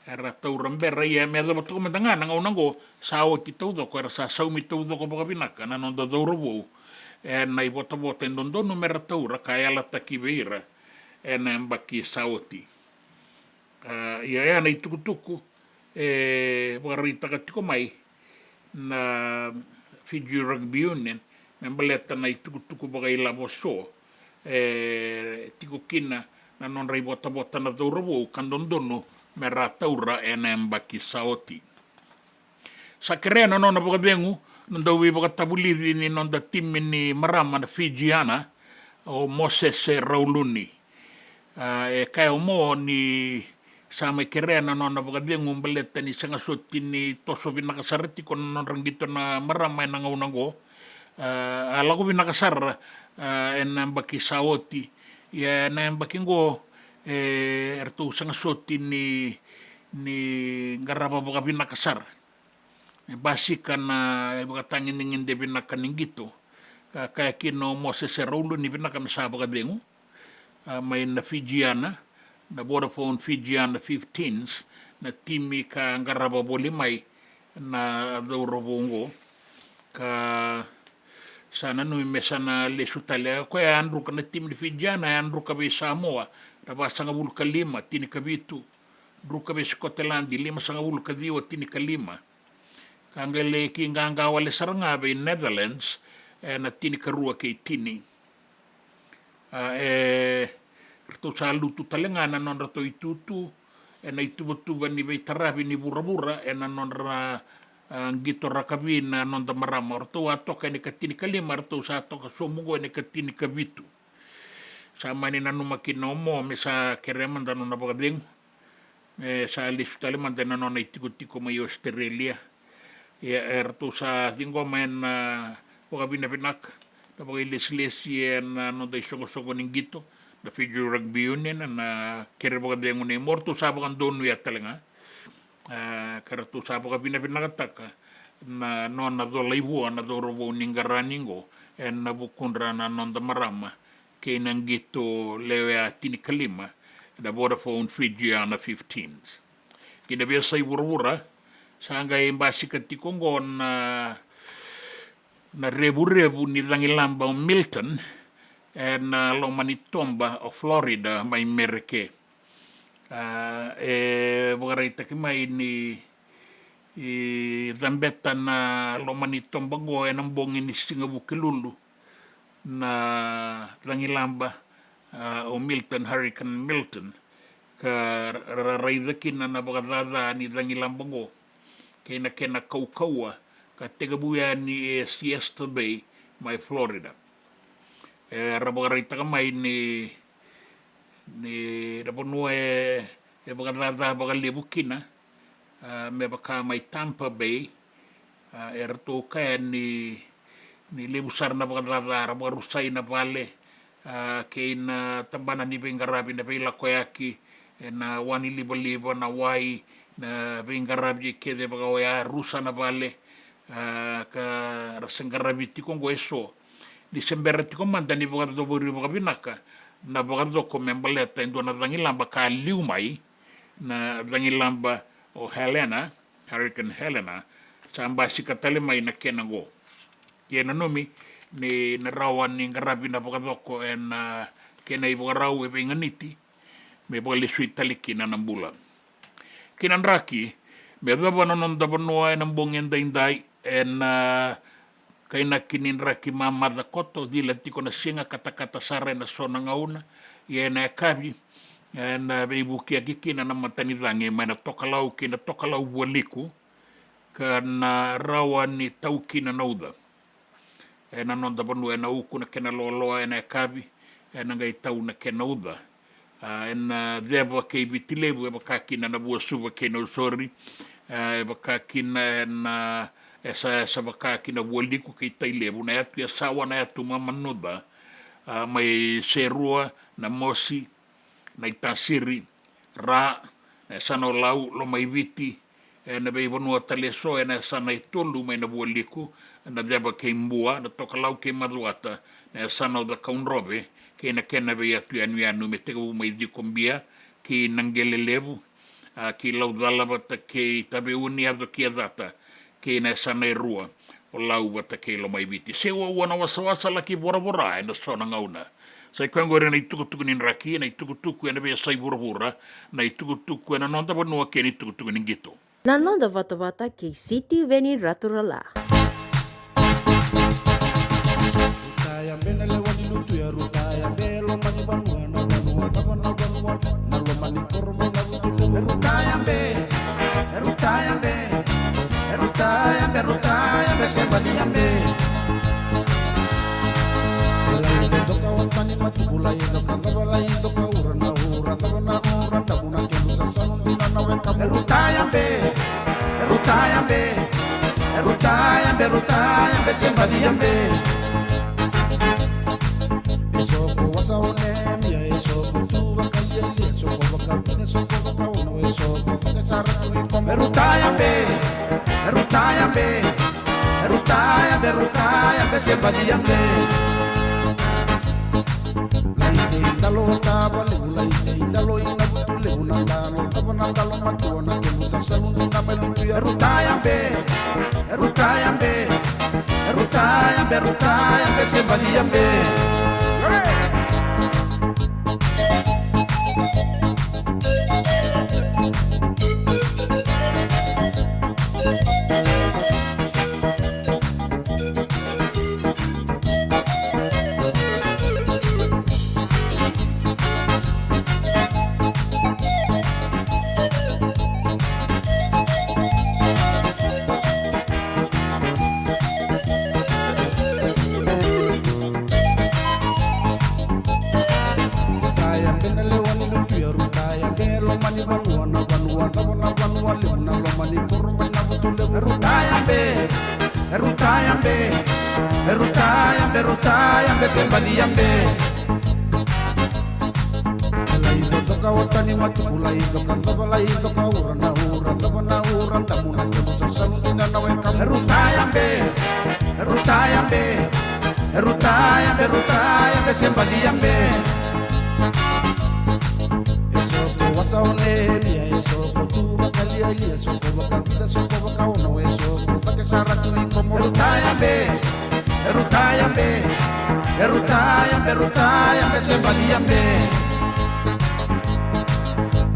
Era taura bera, ia me yacova toka mada ga na gauna oqo sa oti taucoko, era sa saumi taucoko vakavinaka na noda cauravou ena ivotavota e dodonu me ra taura ka yalataki vei ira ena yabaki sa oti. A, ia, ia na itukutuku e vakaraitaka tiko mai na Fiji Rugby Union me baleta na itukutuku vakailavo so e tiko kina na nodra ivotavota na cauravou ka dodonu me ra taura ena yabaki sa oti. Sa kerea na nona vakacegu na dauveivakatavulici ni noda timi ni marama na Fijiana, o Mosese Rauluni. A, e kaya o Mo ni sa mai kerea na nona vakacegu baleta ni sega soti ni toso vinaka sara tiko na nodra qito na marama ena gauna oqo. A, a lako vinaka sara, a, ena yabaki sa oti. Ia ena yabaki oqo, e, eratou sega soti ni, ni qarava vakavinaka sara. E basika na ivakatagedegede vinaka ni qito. Ka kaya kina o Mosese Rauluni, vinaka me sa vakacegu, a, mai na Fijiana, na Vodafone Fijiana Fifteens, na timi ka qarava voli mai na cauravou oqo. Ka sa nanumi me sa na lesu tale. O koya a druka na timi ni Fijiana, a druka vei Samoa, ra vasagavulu ka lima, tinikavitu. Druka vei Sikoteladi, limasagavulu ka ciwa, tinikalima. Ka qai lai ki qaqa wale sara ga vei Netherlands ena tinikarua kei tini. A, e, ratou sa lutu tale ga na nodratou itutu ena ituvatuva ni veitaravi ni vuravura ena nodra, a, qito rakavi na noda marama. O ratou a toka ena ikatinikalima, ratou sa toka sobu oqo ena ikatinikavitu. Sa mani nanuma kina o Mo me sa kerea mada na nona vakacegu. E sa lesu tale mada na nona itikotiko mai Australia. Ia, e ratou sa ciqoma ena vakavinavinaka na vakailesilesi ena noda isoqosoqo ni qito na Fiji Rugby Union, na kere vakacegu nei Mo, ratou sa vakadonuya tale ga. A, ka ratou sa vakavinavinakataka na nona colai vua na cauravou ni qarani oqo ena vukudra na noda marama kei na qito lewe a tinikalima, na Vodafone Fijiana Fifteens. Ki na veiyasai vuravura, sa qai basika tiko oqo na, na revurevu ni cagilaba o Milton ena loma ni toba o Florida mai Mereke. A, e vakaraitaki mai ni, e, cabeta na loma ni toba oqo ena bogi ni Siga Vukelulu na cagilaba, a, o Milton, Hurricane Milton, ka ra, ra raica kina na vakacaca ni cagilaba oqo kei na kena kaukauwa ka tekivu yani e Shasta Bay mai Florida. E, ra vakaraitaka mai ni, ni na vanua e, e vakacaca vakalevu kina, a, me vaka mai Tampa Bay, a, e ratou kaya ni, ni levu sara na vakacaca, ra vakarusai na vale, a, kei na tabana ni veiqaravi, na veilakoyaki, e, na wa ni livaliva, na wai, na veiqaravi kece vaka oya, rusa na vale, a, ka ra se qaravi tiko oqo eso. Ni se bera tiko mada ni vakacovori vakavinaka na vakacoko me baleta e dua na cagilaba ka liu mai, na cagilaba o Helena, Hurricane Helena, sa basika tale mai na kena oqo. Ia nanumi, ni na rawa ni qaravi na vakacoko ena kena ivakarau e veiganiti me vakalesui tale kina na bula. Kei na draki, me yacova na noda vanua ena bogi edaidai, ena kainaki ni draki mamaca koto, cila tiko na siga, katakata sara ena so na gauna, ia ena yakavi ena veivukiyaki kina na matanicagi mai na tokalau kei na tokalau vualiku, ka na rawa ni tau kina na uca. Ena noda vanua ena uku na kena loaloa, ena yakavi ena qai tau na kena uca. A, ena ceva kei Viti Levu e vaka kina na Vuasuva kei Nausori, a, e vaka kina ena, e sa, e sa vaka kina Vualiku kei Tailevu, na yatu Yasawa, na yatu Mamanuca, a, mai Serua, Namosi, Naitasiri, Ra, na yasana o Lau, Lomaiviti, ena veivanua tale eso, ena yasana e tolu mai na Vualiku, na ceva kei Bua, na tokalau kei Macuata, na yasana o Cakaudrove, kei na kena veiyatu yanuyanu me tekivu mai Cikobia ki Naqelelevu, a, ki Laucala vata kei Taveuni, yaco ki Yacata, kei na yasana e rua o Lau vata kei Lomaiviti. Se uaua na wasawasa laki voravora ena so na gauna. Sa i koya oqori na itukutuku ni draki, na itukutuku ena veiyasai vuravura, na itukutuku ena noda vanua kei na itukutuku ni qito. Na noda vatavata kei Sitiveni Raturala. Rutaya be na lewe ni lutu ya, rutaya be loma ni vanua, na vanua, na vanua, na loma ni koro mai na vutu levu. Rutaya be, rutaya be, rutaya be, rutaya be, se balia be. Lai doka o tani matuku, lai doka cava, lai doka ura na ura, cava na ura, damu na kemu sa salu dina na weka. Rutaya be, rutaya be, rutaya be, rutaya be, se balia be. E soko wasa o Nemia, e soko tu vakalialia, e soko vakavina, e soko vakaono, e soko vaka sara tu i kome. Rutaya be, rutaya be, rutaya be, rutaya be, se balia be. Lai tei dalo tavalevu, lai tei dalo i na vutu levu, na dalo cava, na dalo matua, na kemu sa salu dina mai lutu ya. Rutaya be, rutaya be, rutaya be, rutaya be, se balia be. Rutaya be na lewe ni lutu ya, rutaya be loma ni vanua, na vanua cava, na vanua levu, na loma ni koro mai na vutu levu. Rutaya be, rutaya be, rutaya be, rutaya be, se balia be. Lai doka o tani matuku, lai doka cava, lai doka ura na ura, cava na ura, damu na kemu sa salu dina na weka. Rutaya be, rutaya be, rutaya be, rutaya be, se balia be. E soko wasa o Nemia, e soko tu vakalialia, e soko vakavina, e soko vakaono, e soko vaka sara tu i kome. Rutaya be, rutaya be, rutaya be, rutaya be, se balia be.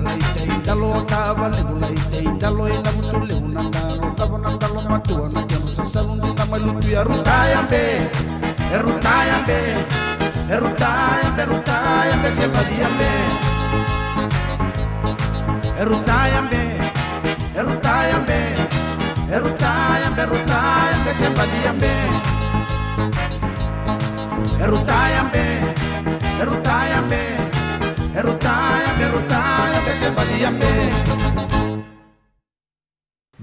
Lai tei dalo tavalevu, lai tei dalo i na vutu levu, na dalo cava, na dalo matua, na kemu sa salu dina mai lutu ya. Rutaya be, rutaya be, rutaya be, rutaya be, se balia be. Rutaya be, rutaya be, rutaya be, rutaya be, se balia be. Rutaya be, rutaya be, rutaya be, rutaya be, se balia be.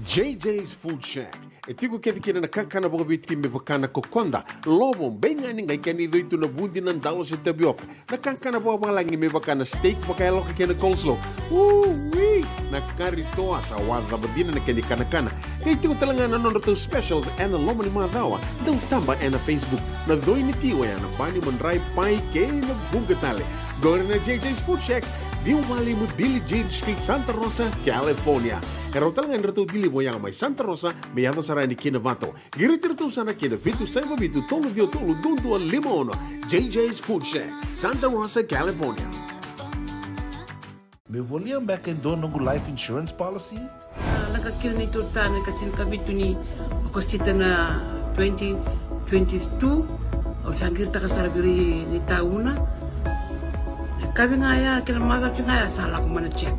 J J's Food Shack. E tiko kece kina na kakana vakaviti me vaka na kokoda, lovo, beigani, qai kena icoi tu na vudi, na dalo se tavioka. Na kakana vakavalagi me vaka na steak vakayaloka kei na coleslaw. Ui! Na kari toa, sa wacava dina na kena ikanakana. Qai tiko tale ga na nodratou specials ena loma ni macawa. Dau taba ena Facebook. Na coi ni ti oya na bani, madrai, pai kei na vuqa tale. Qori na J J's Food Shack. ciwa walu lima Billie Jean Street, Santa Rosa, California. E rawa tale ga ni ratou deliver yaga mai Santa Rosa me yaco sara yani ki Novato. Qiriti iratou sara ki na vitu saiva vitu tolu ciwa tolu dua dua lima ono. J J's Food Shack, Santa Rosa, California. Meu volia beka e dua noqu life insurance policy? A, lako kina neitou tane ka tinikavitu ni Okosita na twenty twenty-two. Au sa qiritaka sara vei ira ni tauna. Na kavi ga ya kei na macawa ga ya sa lako mai na check.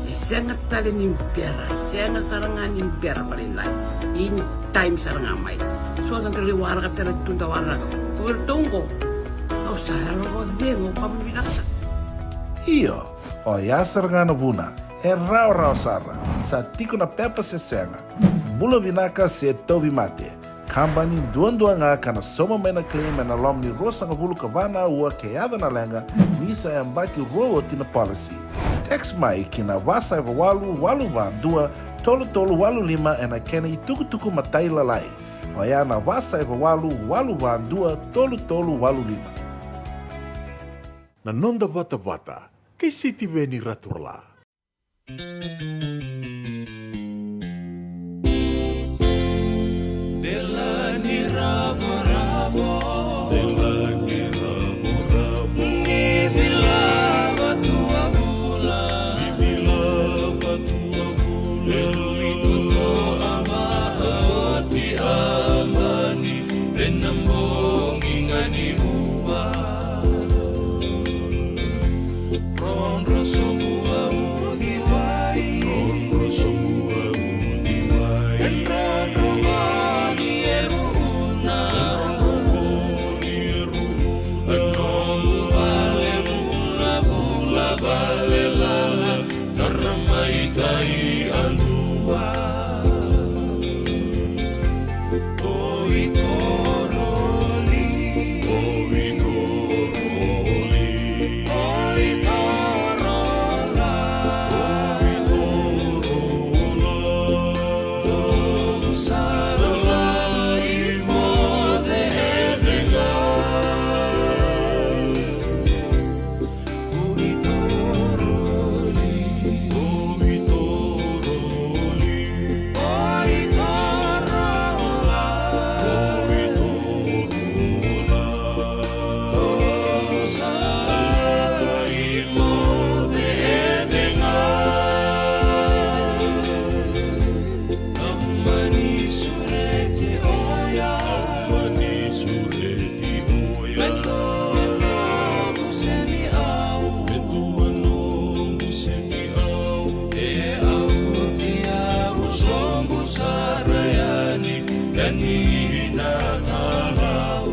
E sega tale ni bera, sega sara ga ni bera vakalailai. In time sara ga mai. So da qai waraka tale tu da waraka. Ko vei iratou qo. Au sa yalo vakacegu, au kama vinaka sara. Io, oya sara ga na vuna. E rawarawa sara. Sa tiko na pepa se sega. Bula vinaka se tauvimate. Kabani duadua ga ka na sauma mai na claim ena loma ni ruasagavulu ka va na aua ke yaco na leqa, ni sa yabaki rua oti na policy. Text mai ki na va saiva walu walu va dua tolu tolu walu lima ena kena itukutuku matailalai. Oya na va saiva walu walu va dua tolu tolu walu lima. Na noda vatavata kei Sitiveni Raturala. Delani ravoravo. Delani ravoravo. Ni vila vatuavula. Ni vila vatuavula. Erui kuto ama oti amani. Ena bogi ga ni ua. Rondro sobu a uciwai. Rondro sobu a uciwai. E rondro voli e ruuna. E rondro voli e ruuna. E nomu vale vulavula vale lala. Tara mai kai a dua. Oi toroli. Oi toroli. Oi torola. Oi torola. Oi sara lai mo cecega. Au mani sureti oya. Au mani sureti oya. Me dua noqu seni au. Me dua noqu seni au. E au oti au soqu sara yani, yani na Kalou.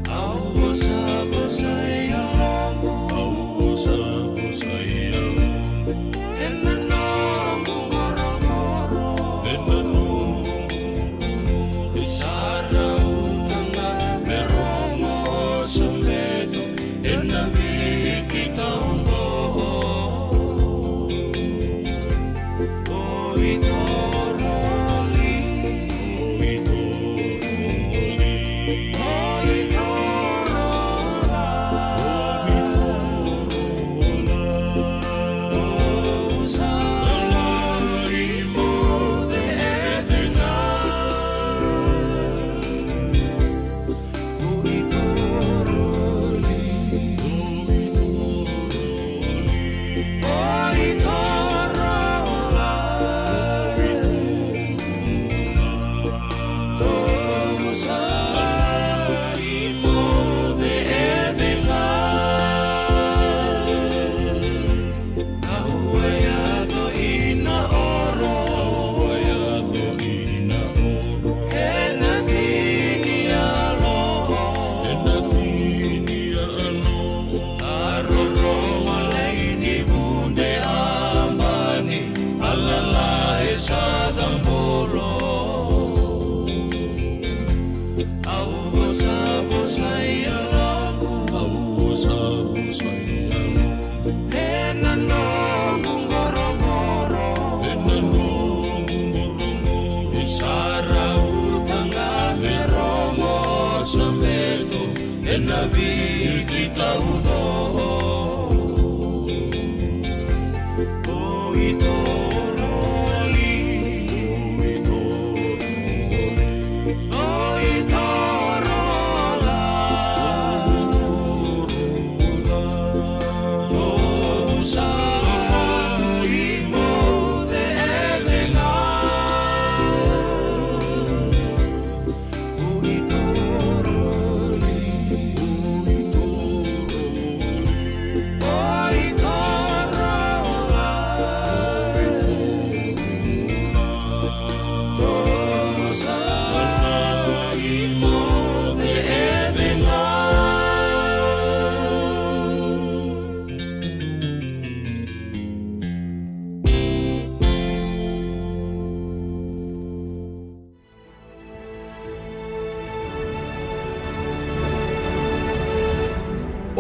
Au vosa, vosa e yaloqu. Au vosa, vosa e yaloqu. Ena noqu qoroqoro. Ena noqu qoroqoro. Sa rauta ga me rogo o Sabeto. Ena viki taucoko. Oi toroli. Oi toroli. Oi torola. Oi torola. Au sa lai mo cecega. Au a yaco ina oro. Au a yaco ina oro. Ena tini yalo. Ena tini yalo. A rorogo lai ni vude a bani. A lala e sa cabolo. Au vosa, vosa i yaloqu. Au vosa, vosa i yaloqu. Ena noqu qoroqoro. Ena noqu qoroqoro. Sa rauta ga me rogo o Sabeto. Ena viki taucoko.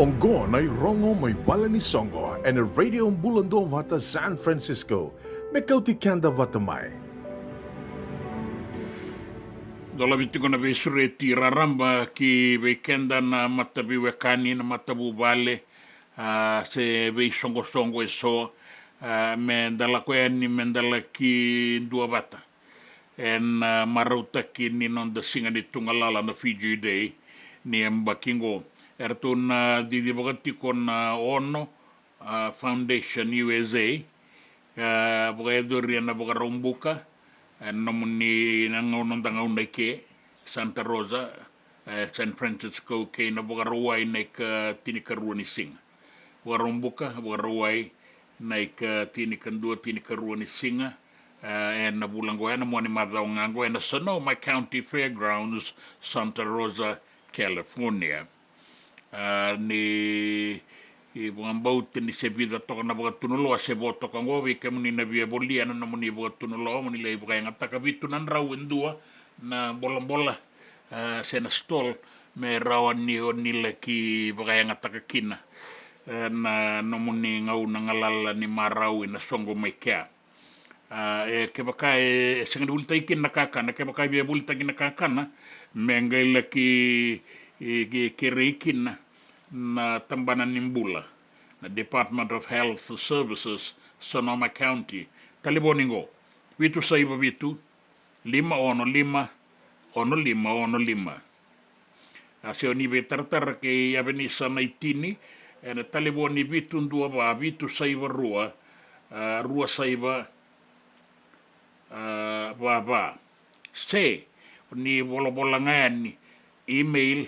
Oqo na irogo mai vale ni soqo ena Radio Bula Duavata San Francisco, me kauti keda vata mai. Dolavi tiko na veisureti raraba ki vei keda na mataveiwekani, na matavuvale, a, se veisoqosoqo eso, a, me da lako yani me da laki duavata ena, a, marautaki ni noda siga ni tugalala na Fiji Day ni yabaki qo. Eratou na cicivaka tiko na Ono, a, Foundation U S A, ka vakayacori ena Vakaraubuka, e, nomuni na gauna, noda gauna i ke, Santa Rosa, e, San Francisco, kei na Vakarauwai na ika tinikarua ni siga. Vakaraubuka, Vakarauwai na ika tinikadua, tinikarua ni siga, e, ena vula qo, ena mua ni macawa ga qo, ena Sonoma County Fairgrounds, Santa Rosa, California. A, ni, i vakabauta ni se vica toka na vakatunuloa se vo toka qo, vei kemuni na via volia na nomuni vakatunuloa, mo ni lai vakayagataka, vitu na drau e dua na bolabola, a, se na stall, me rawa ni o ni laki vakayagataka kina, e, na nomuni gauna galala ni marau ena soqo mai kea. A, e, kevaka e, e sega ni volitaki kina na kakana, kevaka e via volitaki na kakana, me qai laki, e, ke-, kerei kina na tabana ni bula, na Department of Health Services, Sonoma County. Talevoni qo, vitu saiva vitu, lima ono lima, ono lima ono lima. A, se o ni veitaratara kei Avenisa na itini, ena talevoni vitu dua va, vitu saiva rua, a, rua saiva, a, va va. Se o ni volavola ga yani, email,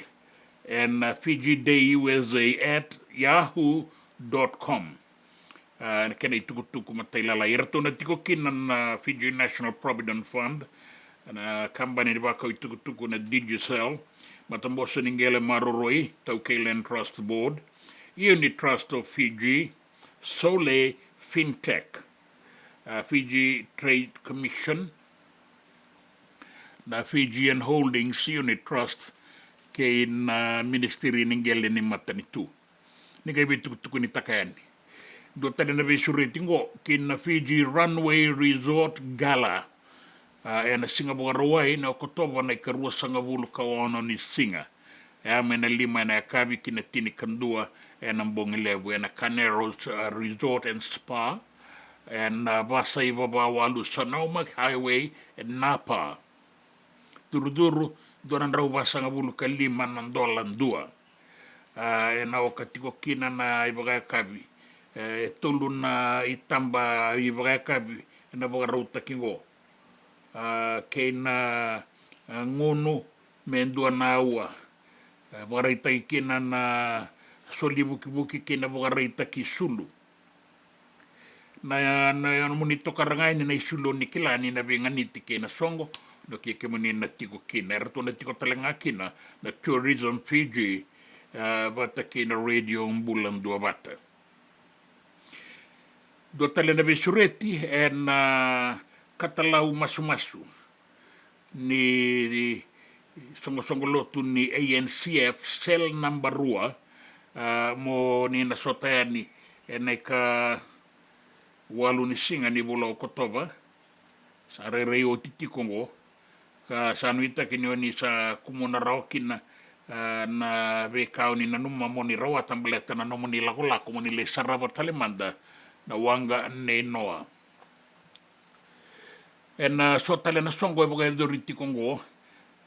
ena, a, Fiji Day U S A at yahoo dot com. A, na kena itukutuku matailalai. Eratou na tiko kina na Fiji National Provident Fund, na kabani ni vakau itukutuku na Digicel, Matabose ni Qele Maroroi, Taukei Land Trust Board, Unit Trust of Fiji, Soleil Fintech, a, Fiji Trade Commission, na Fijian Holdings Unit Trust, kei na Ministry ni Qele ni Matanitu. Ni qai veitukutukunitaka yani. Dua tale na veisureti qo, ki na Fiji Runway Resort Gala. A, ena siga Vakarauwai na Okotova na ikaruasagavulu ka ono ni siga. E a mai na lima ena yakavi ki na tinikadua ena bogi levu, ena Carnero's, a, Resort and Spa, ena, a, vasaiva vawalu Sonoma Highway, e Napa. Curucuru, dua na drau vasagavulu ka lima na dola dua. A, ena oka tiko kina na ivakayakavi. E, e tolu na itaba ivakayakavi ena vakarautaki qo. A, kei na, a, gunu me dua na aua. E, vakaraitaki kina na soli vukivuki kei na vakaraitaki sulu. Na, na, na nomuni tokara ga yani na isulu ni kila ni na veiganiti kei na soqo, na ke kemuni na tiko kina. Eratou na tiko tale ga kina na Tourism Fiji, e, vata kei na Radio Bula Duavata. Dua tale na veisureti ena, a, katalau masumasu ni soqosoqo lotu ni A N C F, cell naba rua, a, mo ni na sota yani ena ikawalu ni siga ni vula Okotova. Sa rairai oti tiko qo, ka sa nuitaki ni o ni sa kumuna rawa kina, a, na veika o ni nanuma mo ni rawata baleta na nomuni lakolako mo ni lai sarava tale mada na waqa nei Noa. Ena, a, so tale na soqo e vakayacori tiko qo,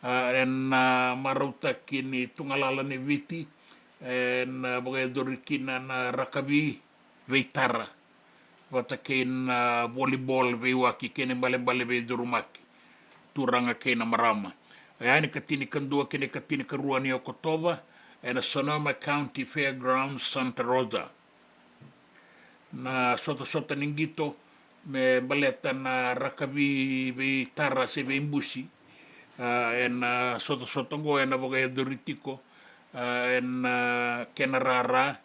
a, ena, a, marautaki ni tugalala ni Viti, ena, a, vakayacori kina na rakavi veitara vata kei na, a, volleyball veiwaki kei na ibalebale veicurumaki, turaga kei na marama. Oya na ikatinikadua kei na ikatinikarua ni Okotova, ena Sonoma County Fairgrounds, Santa Rosa. Na sotasota ni qito me baleta na rakavi veitara se veibusi, a, ena sotasota qo ena vakayacori tiko, a, ena kena rara,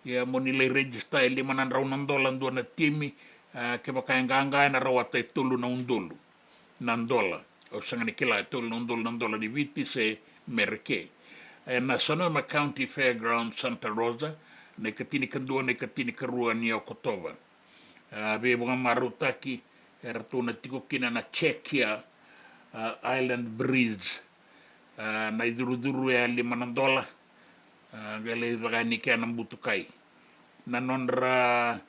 ia mo ni lai register e lima na drau na dola dua na timi, a, kevaka e qaqa ena rawata e tolu na udolu na dola. Au sega ni kila e tolu na udolu na dola ni Viti se Mereke. E na Sonoma County Fairgrounds, Santa Rosa, na ikatinikadua, na ikatinikarua ni Okotova. A, veivakamarautaki, e ratou na tiko kina na Chekia, a, Island Breeze. A, na icurucuru e lima na dola. A, qai lai vaka yani kea na butukai. Na nodra,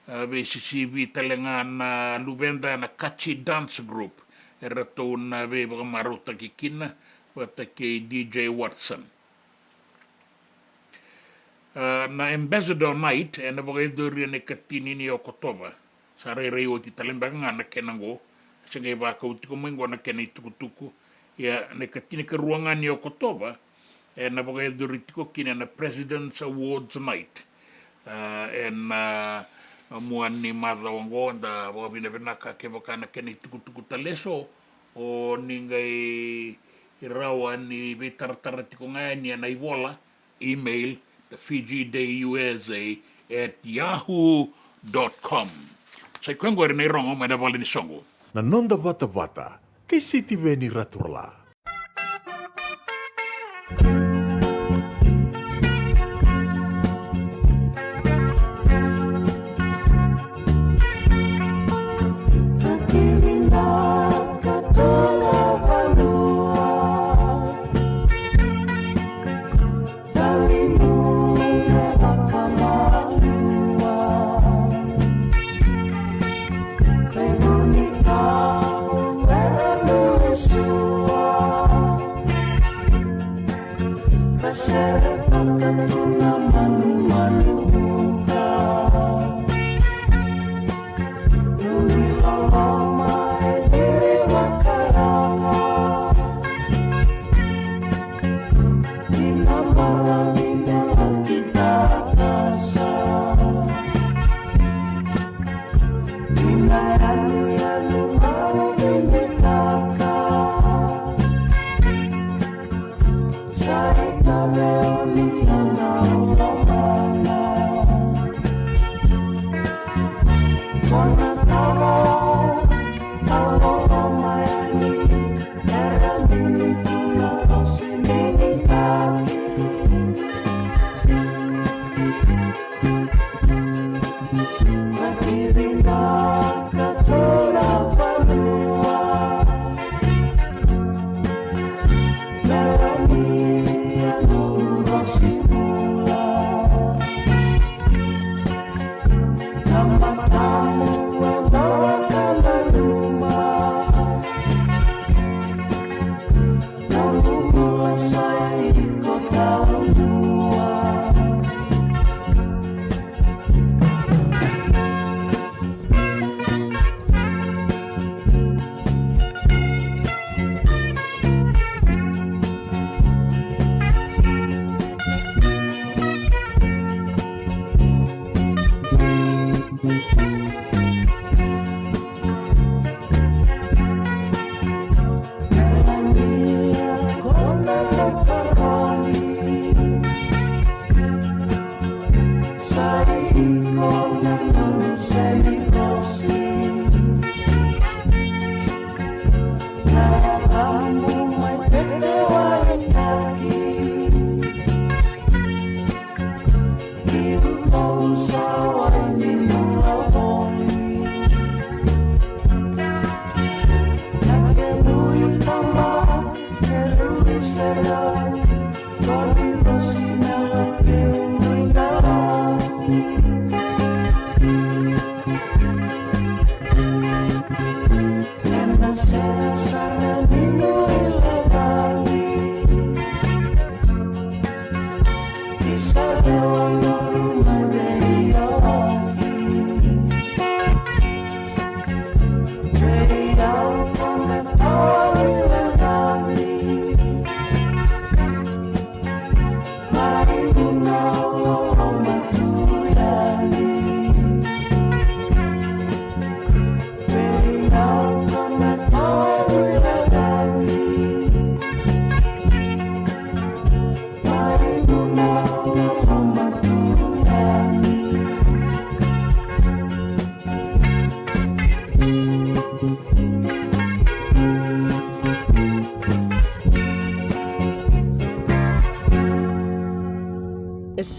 a, veisisivi tale ga na luveda na Kachi Dance Group. E ratou na veivakamarautaki kina, vata kei D J Watson. A, na Ambassador Night, e na vakayacori e na ikatini ni Okotova. Sa rairai oti tale beka ga na kena qo. Se qai vakau tiko mai qo na kena itukutuku. Ia, na ikatinikarua ga ni Okotova, e na vakayacori tiko kina na President's Awards Night. A, e na mua ni macawa qo, da vakavinavinaka kevaka na kena itukutuku tale eso, o ni qai rawa ni veitaratara tiko ga yani e na ivola, email, the Fiji Day U S A at yahoo dot com. Sa i koya qori na irogo mai na vale ni soqo. Na noda vatavata kei Sitiveni Raturala.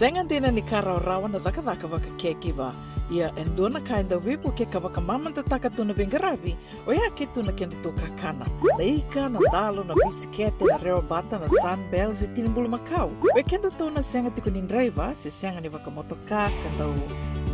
Sega dina ni ka rawarawa na cakacaka vakacaregiver. Ia e dua na ka e dau veivuke ka vakamamadataka tu na veiqaravi, oya e tu na kedatou kakana. Na ika, na dalo, na bisikete, na rewa bata, na Sunbell se tini bulumakau. Vei kedatou na sega tiko ni draiva se sega ni vakamotoka ka dau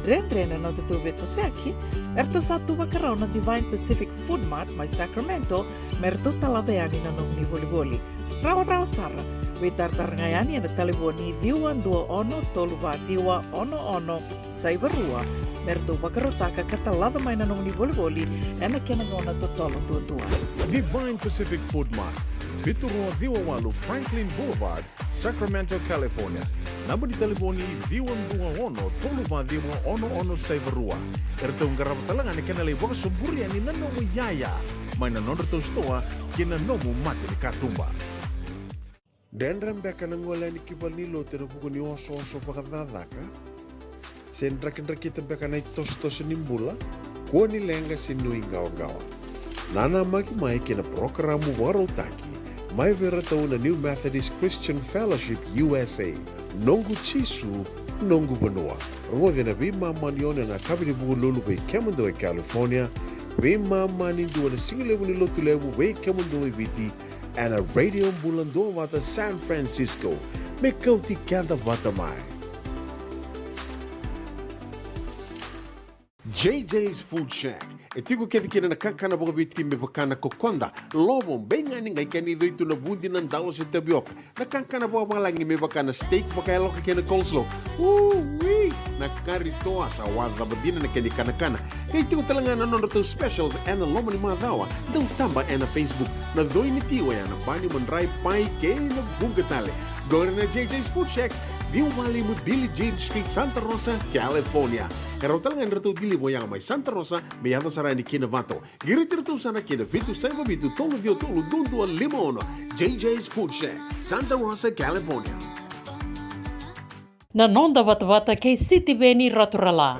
dredre na nodatou veitosoyaki, eratou sa tu vakarau na Divine Pacific Food Mart mai Sacramento me ratou talaca yani na nomuni volivoli. Rawarawa sara. Veitaratara ga yani ena talevoni ciwa dua ono tolu va ciwa ono ono saiva rua me ratou vakarautaka ka talaca mai na nomuni volivoli ena kena gauna totolo duadua. Divine Pacific Food Mart, vitu rua ciwa walu Franklin Boulevard, Sacramento, California. Naba ni talevoni ciwa dua ono tolu va ciwa ono ono saiva rua. Eratou qarava tale ga na kena lai vakasoburi yani na nomu iyaya mai na nodratou sitoa kei na nomu mata ni katuba. Dredre beka na gole yani ki valenilotu ena vuku ni osooso vakacakacaka? Se drakidrakita beka na itosotoso ni bula? Kua ni leqa se nuiqawaqawa. Nanamaki mai ki na parokaramu vakarautaki mai vei iratou na New Methodist Christian Fellowship U S A, Noqu Jisu, Noqu Vanua. Rogoci ena veimama ni ono ena yakavi ni Vukelulu vei kemudou e California, veimama ni dua na sigalevu ni Lotulevu vei kemudou e Viti, ena Radio Bula Duavata San Francisco. Me kauti keda vata mai. J J's Food Shack. E tiko kece kina na kakana vakaviti me vaka na kokoda, lovo, beigani, qai kena icoi tu na vudi, na dalo se tavioka. Na kakana vakavalagi me vaka na steak vakayaloka kei na coleslaw. Ui! Na kari toa, sa wacava dina na kena ikanakana. Qai tiko tale ga na nodratou specials ena loma ni macawa. Dau taba ena Facebook. Na coi ni ti oya na bani, madrai, pai kei na vuqa tale. Qori na J J's Food Shack, ciwa va lima Billie Jean Street, Santa Rosa, California. E rawa tale ga ni ratou deliver oya mai Santa Rosa me yaco sara yani ki Novato. Qiriti iratou sara ki na vitu saiva vitu tolu ciwa tolu dua dua lima ono. J J's Food Shack, Santa Rosa, California. Na noda vatavata kei Sitiveni Raturala.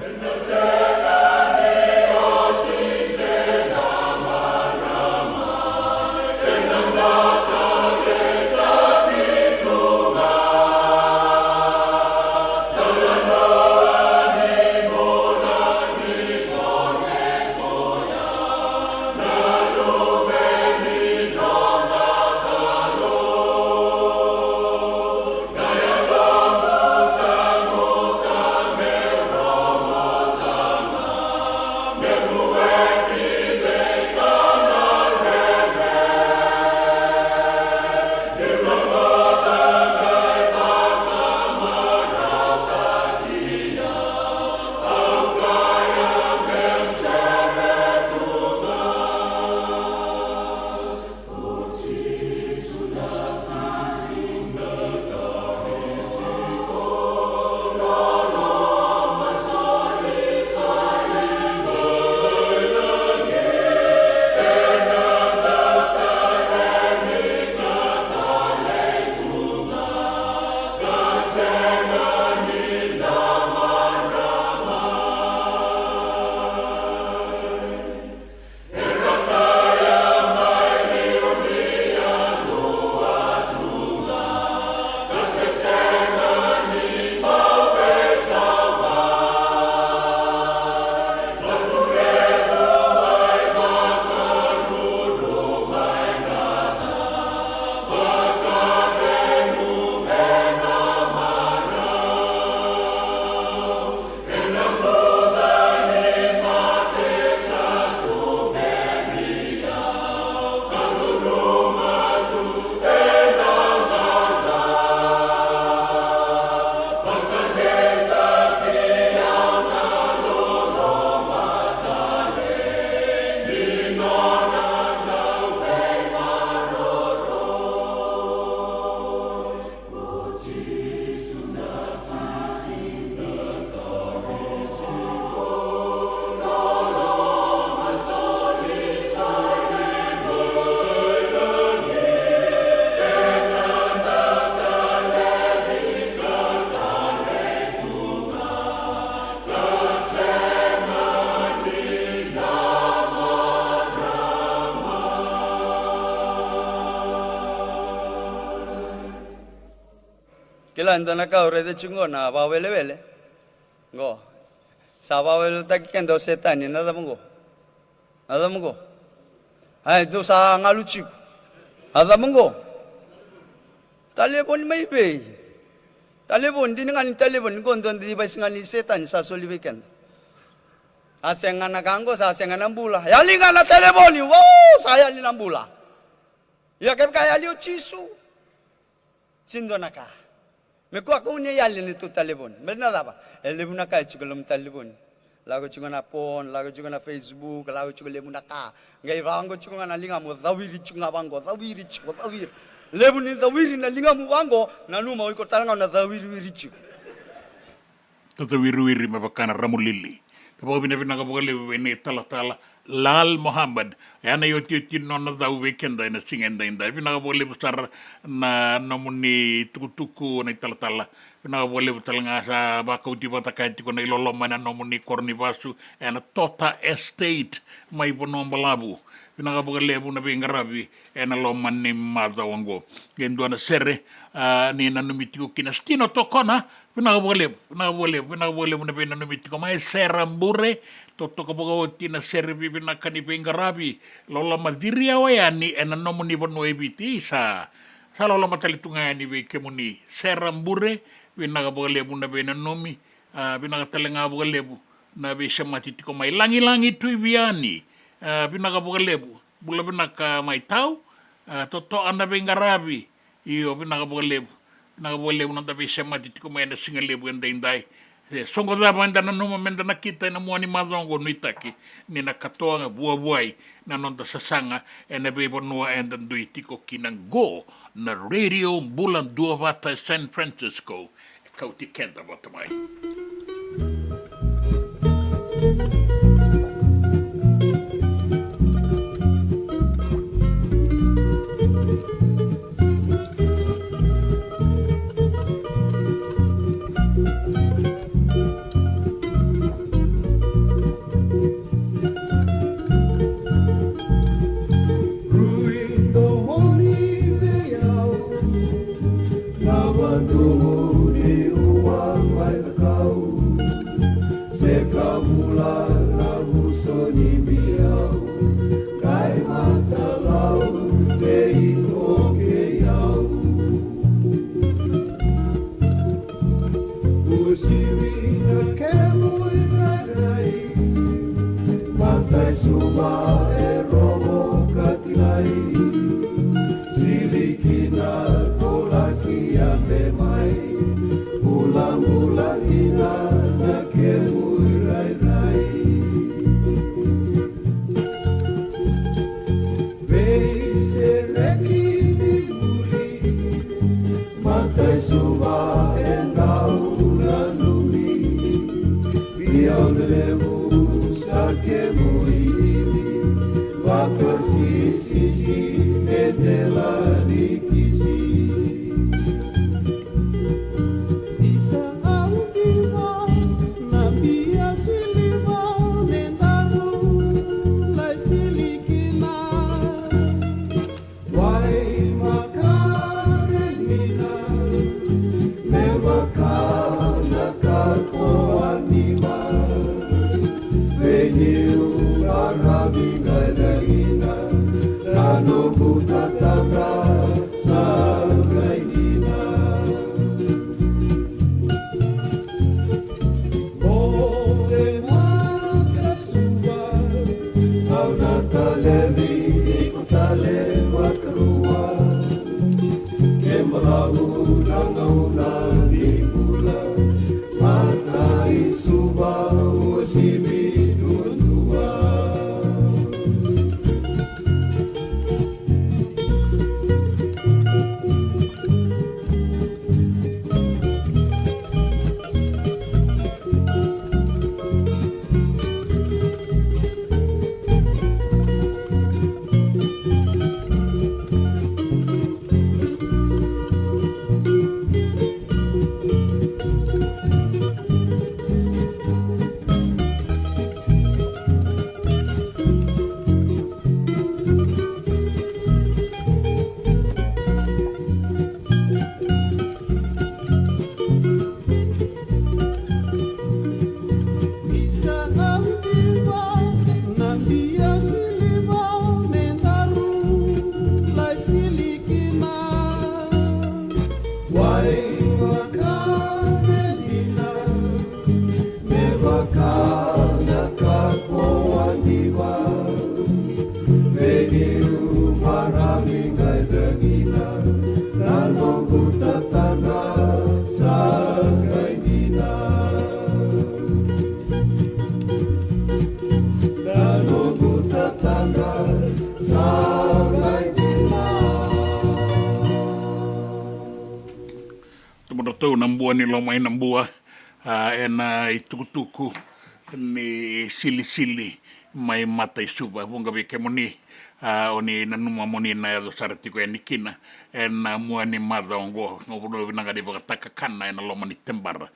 Kila e dua na ka au raica tiko qo na vakawelewele. Qo. Sa vakaweleweletaki keda o Setani, na cava qo? Na cava qo? Ai, dou sa galu tiko. Na cava qo? Talevoni mai vei? Talevoni, dina ga ni talevoni, qo dua na device ga ni Setani sa soli vei keda. Sa sega na ka qo, sa sega na bula. Yali ga na talevoni, wo, sa yali na bula. Ia kevaka e yali o Jisu, sega ni dua na ka. Me kua kau ni yali na neitou talevoni. Me na cava? E levu na ka e tiko e loma ni talevoni. Lako tiko na phone, lako tiko na Facebook, lako tiko levu na ka. Qai vaqo tiko ga na ligamu, cawiri tiko ga vaqo, cawiri tiko, cawiri. Levu ni cawiri na ligamu vaqo, nanuma o iko tale ga o na cawiriwiri tiko. Tata wiriwiri me vaka na ramulili. Ka vakavinavinaka vakalevu vei na italatala Lal Mohammed. E a na iotioti nona cau vei keda ena siga edaidai. Vinaka vakalevu sara na nomuni tukutuku na italatala. Vinaka vakalevu tale ga sa vakauti vata kaya tiko na iloloma ena nomuni koro ni vasu ena Tota Estate mai Vanua Balavu. Vinaka vakalevu na veiqaravi ena loma ni macawa oqo. E dua na sere, a, ni nanumi tiko kina Stino Tokona, vinaka vakalevu, vinaka vakalevu, vinaka vakalevu na veinanumi tiko mai. Sera Bure, totoka vakaoti na sere vivinaka ni veiqaravi. Loloma ciri yawa yani ena nomuni vanua e Viti, sa, sa loloma tale tu ga yani vei kemuni. Sera Bure, vinaka vakalevu na veinanumi, a, vinaka tale ga vakalevu na veisemati tiko mai. Lagilagi Tui Viani, a, vinaka vakalevu. Bula vinaka mai tau, a, totoka na veiqaravi. Io, vinaka vakalevu. Vinaka vakalevu na noda veisemati tiko mai ena siga levu edaidai. E, soqo cava eda nanuma meda nakita ena mua ni macawa oqo, nuitaki ni na katoa ga vuavuai na noda sasaga ena veivanua eda dui tiko kina qo na Radio Bula Duavata e San Francisco. E kauti keda vata mai. Rui domoni vei au na vadou ni rua mai na kau. Se ka bula na vuso ni biau, kai matalau kei iko kei au. Usivi na kemu rai, matai suva e rogo katilai. Sili kina ko laki a me mai, bulabula kina na kemu rairai. Veisereki ni muri, matai suva e dau nanumi. Biau levu sa kemu ivi, vakasisisi e dela ni kisi. Isa au kina na bia siliva, ne daru lai silikina. Wai makarenina, me vaka na kakoa ni ma. Ua ni lomai na bua, a, ena itukutuku ni silisili mai Mata i Suva. Vuqa vei kemuni, a, oni nanuma moni na yaco sara tiko yani kina ena mua ni macawa oqo. Au vakavinavinaka ni vakatakakana ena loma ni tebara.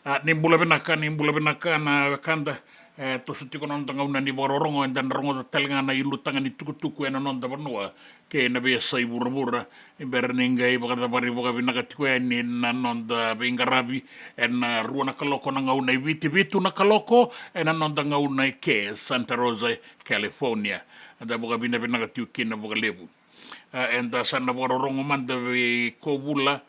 A, ni bula vinaka, ni bula vinaka na wekada. E toso tiko na noda gauna ni vakarorogo, eda na rogoca tale ga na ulutaga ni tukutuku ena noda vanua kei na veiyasai vuravura. Ni bera ni qai vakacavari vakavinaka tiko yani na noda veiqaravi ena rua na kaloko na gauna i Viti, vitu na kaloko ena noda gauna i ke Santa Rosa, California. Eda vakavinavinaka tiko kina vakalevu. A, eda sa na vakarorogo mada vei Kovula,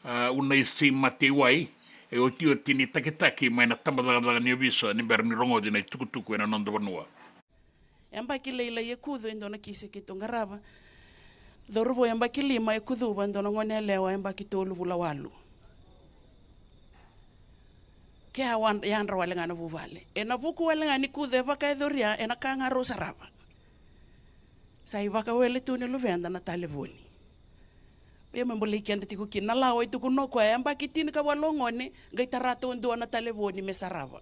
a, Unaisi Mateiwai, e otioti ni takitaki mai na tabacakacaka ni ovisa ni bera ni rogoci na itukutuku ena noda vanua. Yabaki lailai e kucu e dua na kisi keitou qarava. Cauravou yabaki lima e kucuva e dua na gone yalewa yabaki tolu vula walu. Ke a wa-, yadra wale ga na vuvale. Ena vuku wale ga ni kucu e vakayacoria, ena ka ga rau sarava. Sa ivakawele tu ni luveda na talevoni. Ia me bolei keda tiko kina na lawa e tukuna o koya, yabaki tinikawalu o gone, qai tara tu e dua na talevoni me sarava.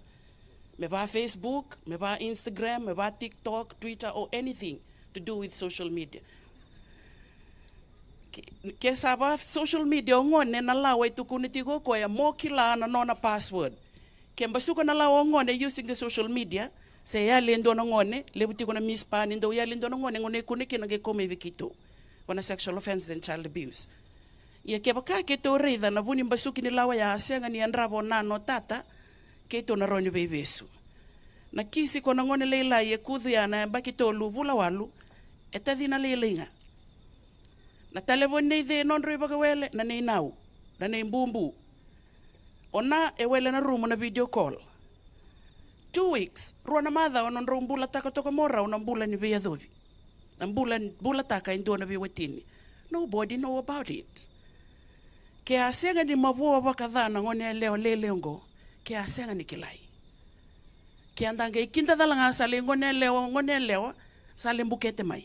Me va Facebook, me va Instagram, me va TikTok, Twitter, or anything to do with social media. Ke, ke sa va social media o gone, na lawa e tukuna tiko o koya mo kila na nona password. Ke basuka na lawa o gone using the social media, se yali e dua na gone, levu tiko na mispa ni dau yali e dua na gone, gone e kune kina qai kau mai vei keitou. Vua na sexual offences and child abuse. Ia kevaka keitou raica na vu ni basuki ni lawa ya a sega ni yadrava o nana o tata, keitou na rawa ni veivesu. Na kisi ko na gone lailai e kucu ya na yabaki tolu vula walu, e tacina lailai ga. Na talevoni nei cei e nodrau ivakawele, na nei nau, na nei bubu. O na e wele na rumu na video call. Two weeks, rua na macawa nodrau bulataka toka mo rau na bula ni veiyacovi. Na bula, bulataka e dua na veiwatini. Nobody know about it. Ke a sega ni mavoa vakaca na gone yalewa lele oqo, ke a sega ni kilai. Ke a da qai kida cala ga sa lai gone yalewa, gone yalewa, sa lai bukete mai.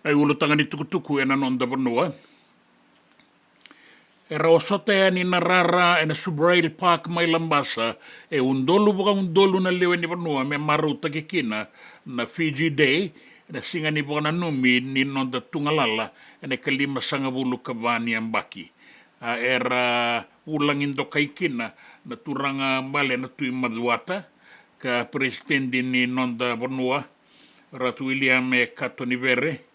Na iulutaga ni tukutuku ena noda vanua. Era osota yani na rara ena Subrail Park mai Labasa, e udolu vakaudolu na lewe ni vanua me marautaki kina na Fiji Day, na siga ni vakananumi ni noda tugalala ena ikalimasagavulu ka va ni yabaki. A, era vulagi dokai kina na turaga bale na Tui Macuata, ka peresitedi ni noda vanua, Ratu William e Kato ni Vere.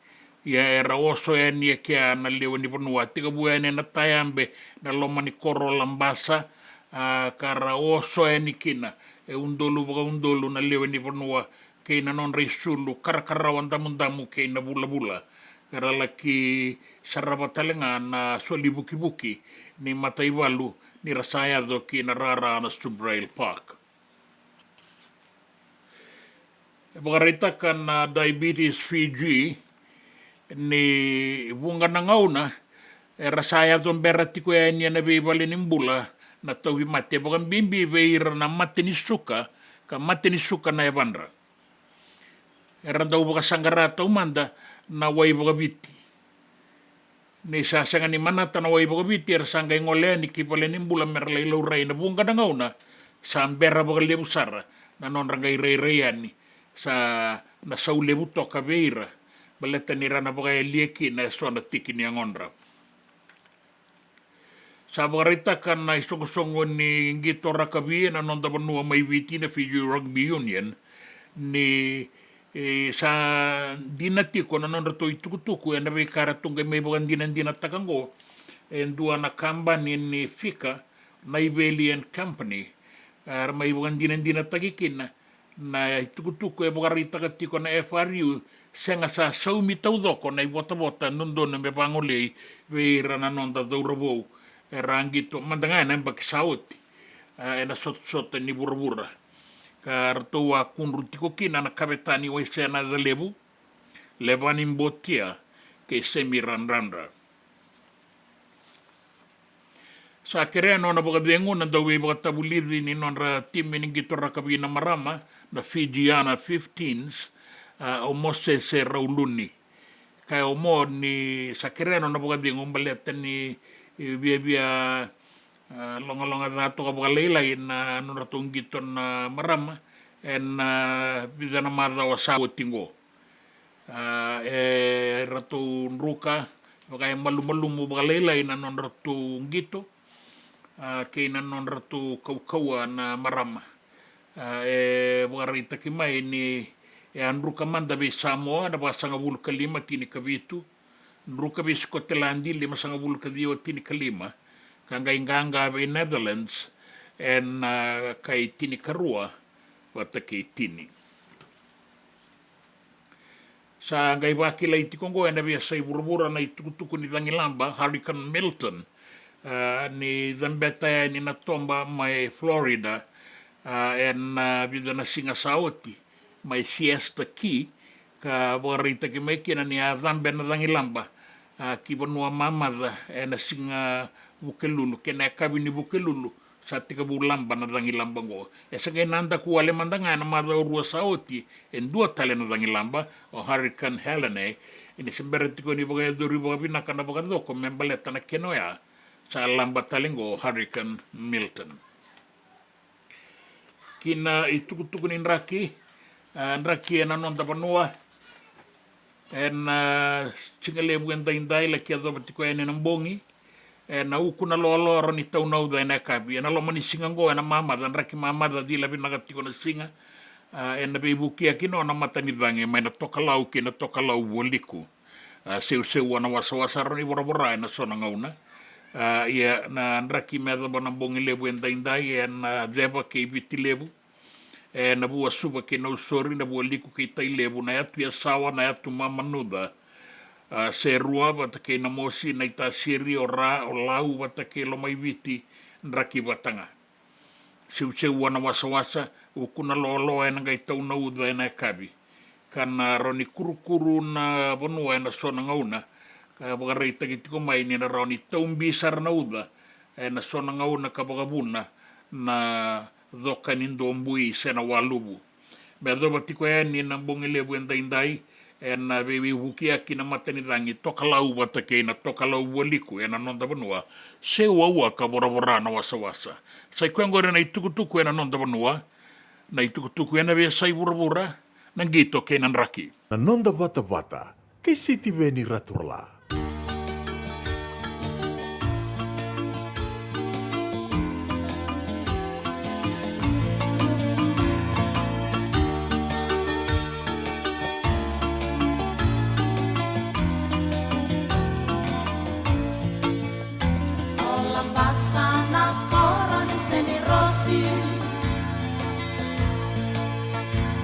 Ia era oso yani e kea na lewe ni vanua, tekivu yani ena Tayabe, na loma ni koro Labasa, a, ka ra oso yani kina e udolu vakaudolu na lewe ni vanua, kei na nodra isulu, karakarawa damudamu kei na vulavula. Ka ra laki sarava tale ga na soli vukivuki ni mataivalu ni ra sa yaco ki na rara na Subrail Park. E vakaraitaka na Diabetes Fiji ni vuqa na gauna era sa yaco bera tiko yani ena veivale ni bula na tauvimate, vakabibi vei ira na mate ni suka, ka mate ni suka na yavadra. Era dau vakasaqara taumada na wai vakaviti. Ni sa sega ni manata na wai vakaviti, era sa qai gole yani ki vale ni bula me ra lai laurai na vuqa na gauna sa bera vakalevu sara na nodra qai rairai yani, sa na sau levu toka vei ira, baleta ni ra na vakayalia kina eso na tiki ni yagodra. Sa vakaraitaka na isoqosoqo ni qito rakavi ena noda vanua mai Viti, na Fiji Rugby Union, ni, e, sa dina tiko na nodratou itukutuku ena veika eratou qai mai vakadinadinataka oqo e dua na kabani ni fika, Naiveli and Company, era mai vakadinadinataki kina na itukutuku e vakaraitaka tiko na F R U, sega sa saumi taucoko na ivotavota dodonu me vagolei vei ira na noda cauravou era qito mada ga ena yabaki sa oti, a, ena sotasota ni vuravura. Ka ratou a kudru tiko kina na kavetani Waisea Nacalevu, Levani Botia, kei Semi Radradra. Sa kerea nona vakacegu na dauveivakatavulici ni nodra timi ni qito rakavi na marama, na Fijiana fifteens, a, o Mosese Rauluni. Kaya o Mo ni sa kerea nona vakacegu baleta ni, e, viavia, a, logaloga ca toka vakalailai na nodratou qito na marama ena, a, vica na macawa sa oti qo. A, e ratou druka, vaka e malumalumu vakalailai na nodratou qito, a, kei na nodratou kaukauwa na marama. A, e vakaraitaki mai ni e a druka mada vei Samoa na vasagavulu ka lima tinikavitu, druka vei Sikoteladi limasagavulu ka ciwa tinikalima, ka qai qaqa vei Netherlands ena, a, kai tinikarua vata kei tini. Sa qai vakilai tiko oqo ena veiyasai vuravura na itukutuku ni cagilaba, Hurricane Milton, a, ni cabeta yani na toba mai Florida, a, ena, a, vica na siga sa oti, mai Siesta Key, ka vakaraitaki mai kina ni a cabe na cagilaba, a, ki vanua mamaca ena siga Vukelulu, kei na yakavi ni Vukelulu, sa tekivu laba na cagilaba oqo. E sa qai nadaku wale mada ga ena macawa rua sa oti e dua tale na cagilaba, o Hurricane Helene, e ni se bera tiko ni vakayacori vakavinaka na vakacoko me baleta na kena oya, sa laba tale oqo o Hurricane Milton. Ki na itukutuku ni draki, a, draki ena noda vanua, ena, a, siga levu edaidai, laki yacova tiko yani na bogi, ena uku na loaloa, rawa ni tau na uca ena yakavi. Ena loma ni siga oqo ena mamaca, draki mamaca, cila vinaka tiko na siga, a, ena veivuke kina na matanicagi mai na Tokalau kei na Tokalau Vualiku. A, seuseua na wasawasa, rawa ni voravora ena so na gauna. A, ia na draki me yacova na bogi levu edaidai ena, a, ceva kei Viti Levu, ena vua Suva kei Nausori, na Vualiku kei Tailevu, na yatu Yasawa, na yatu Mamanuca, a, Serua vata kei Namosi, Naitasiri, Ora, Olau vata kei Lomaiviti, draki vata ga. Seuseua na wasawasa, uku na loaloa, ena qai tau na uca ena yakavi. Ka na rawa ni kurukuru na vanua ena so na gauna, ka vakaraitaki tiko mai ni na rawa ni tau bi sara na uca ena so na gauna ka vakavuna na coka ni dobui se na waluvu. Me yacova tiko yani na bogi levu edaidai, ena veivuke kina na matanicagi, Tokalau vata kei na Tokalau Vualiku ena noda vanua, seua ka voravora na wasawasa. Sa i koya oqori na itukutuku ena noda vanua, na itukutuku ena veiyasai vuravura, na qito kei na draki. Na noda vatavata kei Sitiveni Raturala. O Labasa na koro ni Senirosi,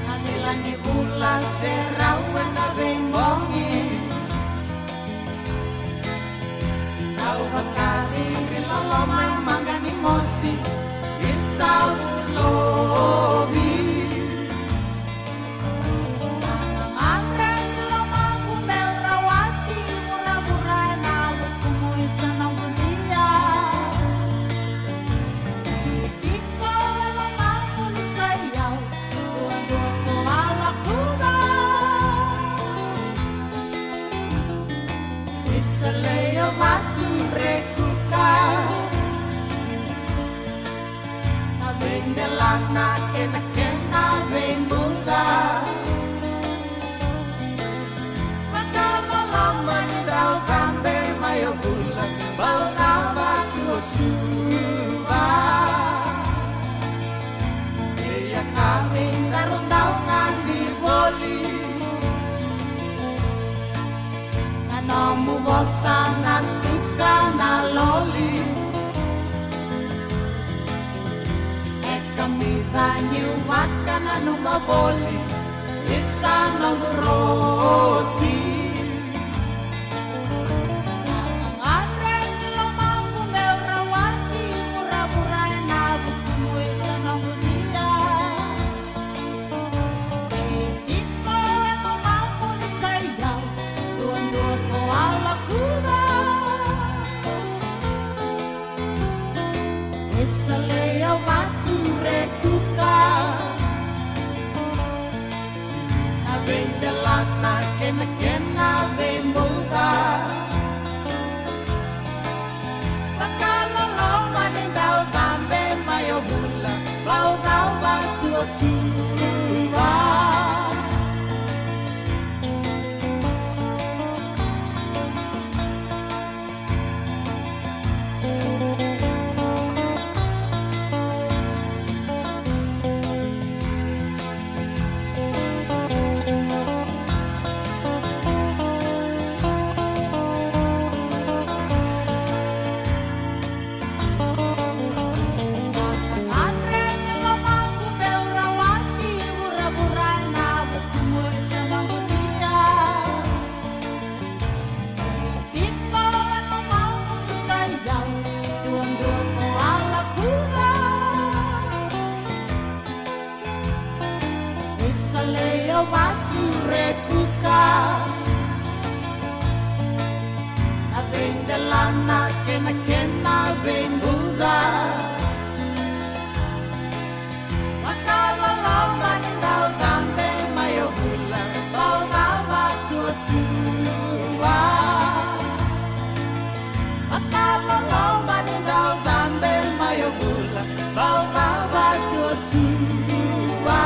na cila ni vula se rau ena veibogi. Au vakacici loloma e maqa ni mosi, i Savulovi. Gagadre ni lomaqu meu rawati vuravura ena vukumu i sa noqu dia. Ni tiko e lomaqu ni sa i au, duadua ko a lakuca. Ni sa leia vatu rekuka. Na veidelana kei na kena veimuca. Makaloloma ni dau cabe mai o Vula, bau cava tu o Suva. Ia ka veidaru dau gani voli. Na nomu vosa na suka na loli. E kamica niu vakananuma voli, i sa noqu rosi. Gagadre ni lomaqu meu rawati vuravura ena vukumu i sa noqu dia. Ni tiko e lomaqu ni sa i au, duadua ko a lakuca. E sa leia vatu rekuka. Kena veibauta. Vakaloloma ni dau cabe mai o vula, vaucau vatu o Suva. Na veidelana kei na kena veibuca. Vakaloloma ni dau cabe mai o vula, vaucau vatu o Suva. Vakaloloma ni dau cabe mai o vula, vaucau vatu o Suva.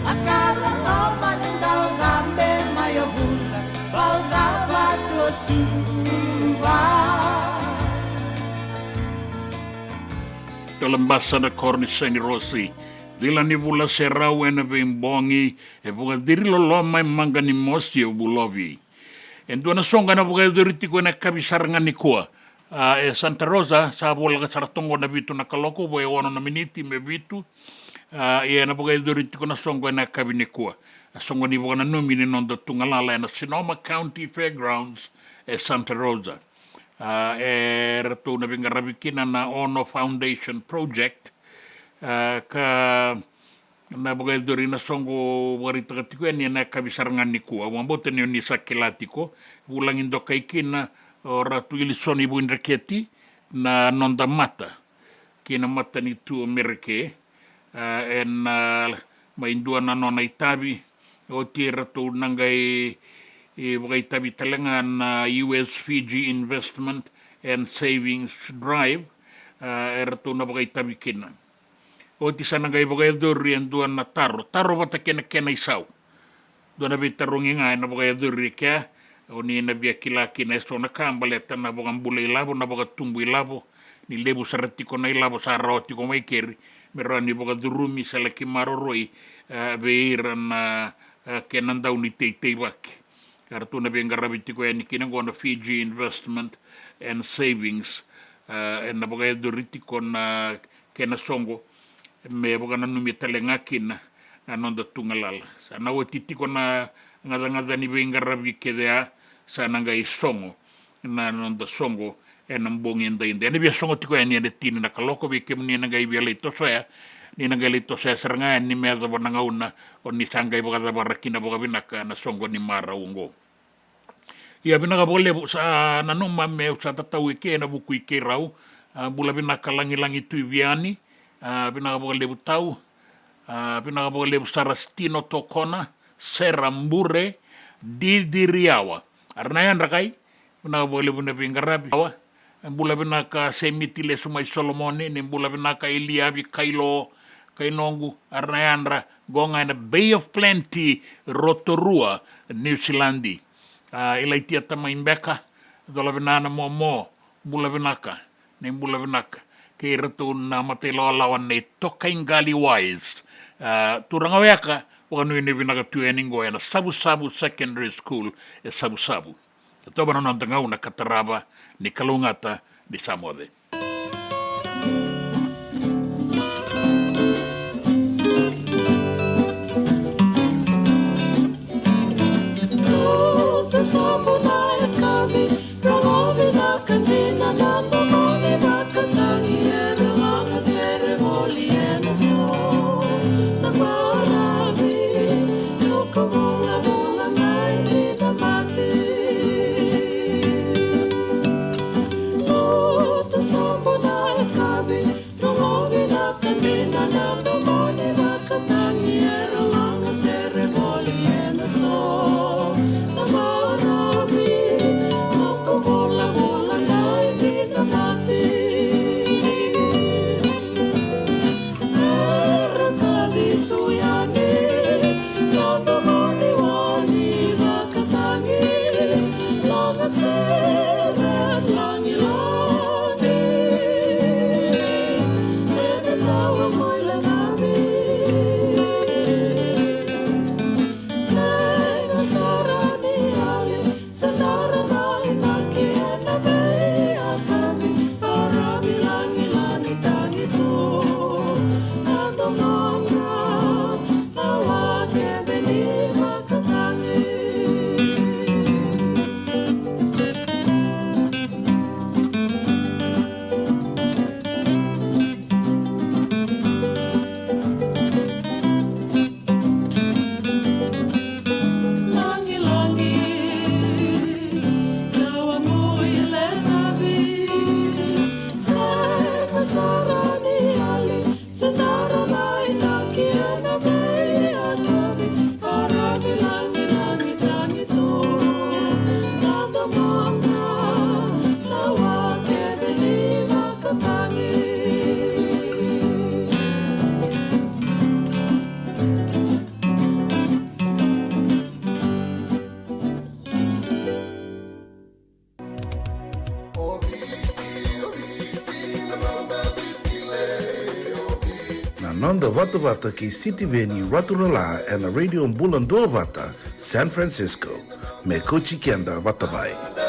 Vakaloloma ni dau cabe mai o vula, vaucau vatu o Suva. Tolabasa na koro ni Saini Rosi. Cila ni vula se rau ena veibogi, e vuka ciri loloma e maqa ni mosi e vulovi. E dua na soqo ena vakayacori tiko ena yakavi sara ga nikua. A, e Santa Rosa, sa voleka sara toqo na vitu na kaloko, vo e ono na miniti me vitu. A, ia ena vakayacori tiko na soqo ena yakavi nikua. A soqo ni vakananumi ni noda tugalala ena Sonoma County Fairgrounds e Santa Rosa. A, e ratou na veiqaravi kina na Ono Foundation Project. A, ka na vakayacori na soqo vakaraitaka tiko yani ena yakavi sara ga nikua. Au vakabauta ni o ni sa kila tiko, vulagi dokai kina o Ratu Ilisoni Vuidreketi na noda mata ki na matanitu o Mereke, a, ena, a, mai dua na nona itavi. Oti e ratou na qai, e, vakaitavi tale ga na U S Fiji Investment and Savings Drive, a, e ratou na vakaitavi kina. Oti sa na qai vakayacori e dua na taro, taro vata kei na kena isau. Dua na veitarogi ga ena vakayacori e kea, o ni na via kila kina eso na ka baleta na vakabula ilavo, na vakatubu ilavo, ni levu sara tiko na ilavo sa rawa tiko mai keri me rawa ni vakacurumi se laki maroroi, e, vei ira na, e, kena dau ni teiteivaki. Ka ratou na veiqaravi tiko yani kina qo na Fiji Investment and Savings, e, ena vakayacori tiko na kena soqo me vakananumi tale ga kina na noda tugalala. Sa na oti tiko na gacagaca ni veiqaravi kece, a sa na qai sogo na noda soqo ena bogi edaidai. Ena via sogo tiko yani ena tini na kaloko. Vei kemuni na qai via lai tosoya, ni na qai lai tosoya sara ga yani me yacova na gauna o ni sa qai vakacavara kina vakavinaka na soqo ni marau oqo. Ia vinaka vakalevu, sa nanuma meu sa tatau eke ena vuku i keirau. A, bula vinaka Lagilagi Tuiviani. A, vinaka vakalevu tau. A, vinaka vakalevu sara Stino Tokona, Sera Bure, Didi Riawa. Era na yadra kai. Vinaka vakalevu na veiqaravi. Awa. Bula vinaka Semiti Lesu mai Solomoni, ni bula vinaka Iliavi Kailo, Kainoqu, era na yadra, qo ga ena Bay of Plenty, Rotorua, Niusiladi. A, Ilaitia Tamai Beka, cola vinaka na momo, bula vinaka, ni bula vinaka. Kei iratou na matailawalawa nei Tokaiqali Wise. A, turaga weka, vakanuinui vinaka tu yani qo ena Savusavu Secondary School, e Savusavu. Tauva na noda gauna ka tarava, ni kalougata, ni sa moce. Noda vatavata kei Sitiveni Raturala ena Radio Bula Duavata, San Francisco. Me kauti keda vata mai.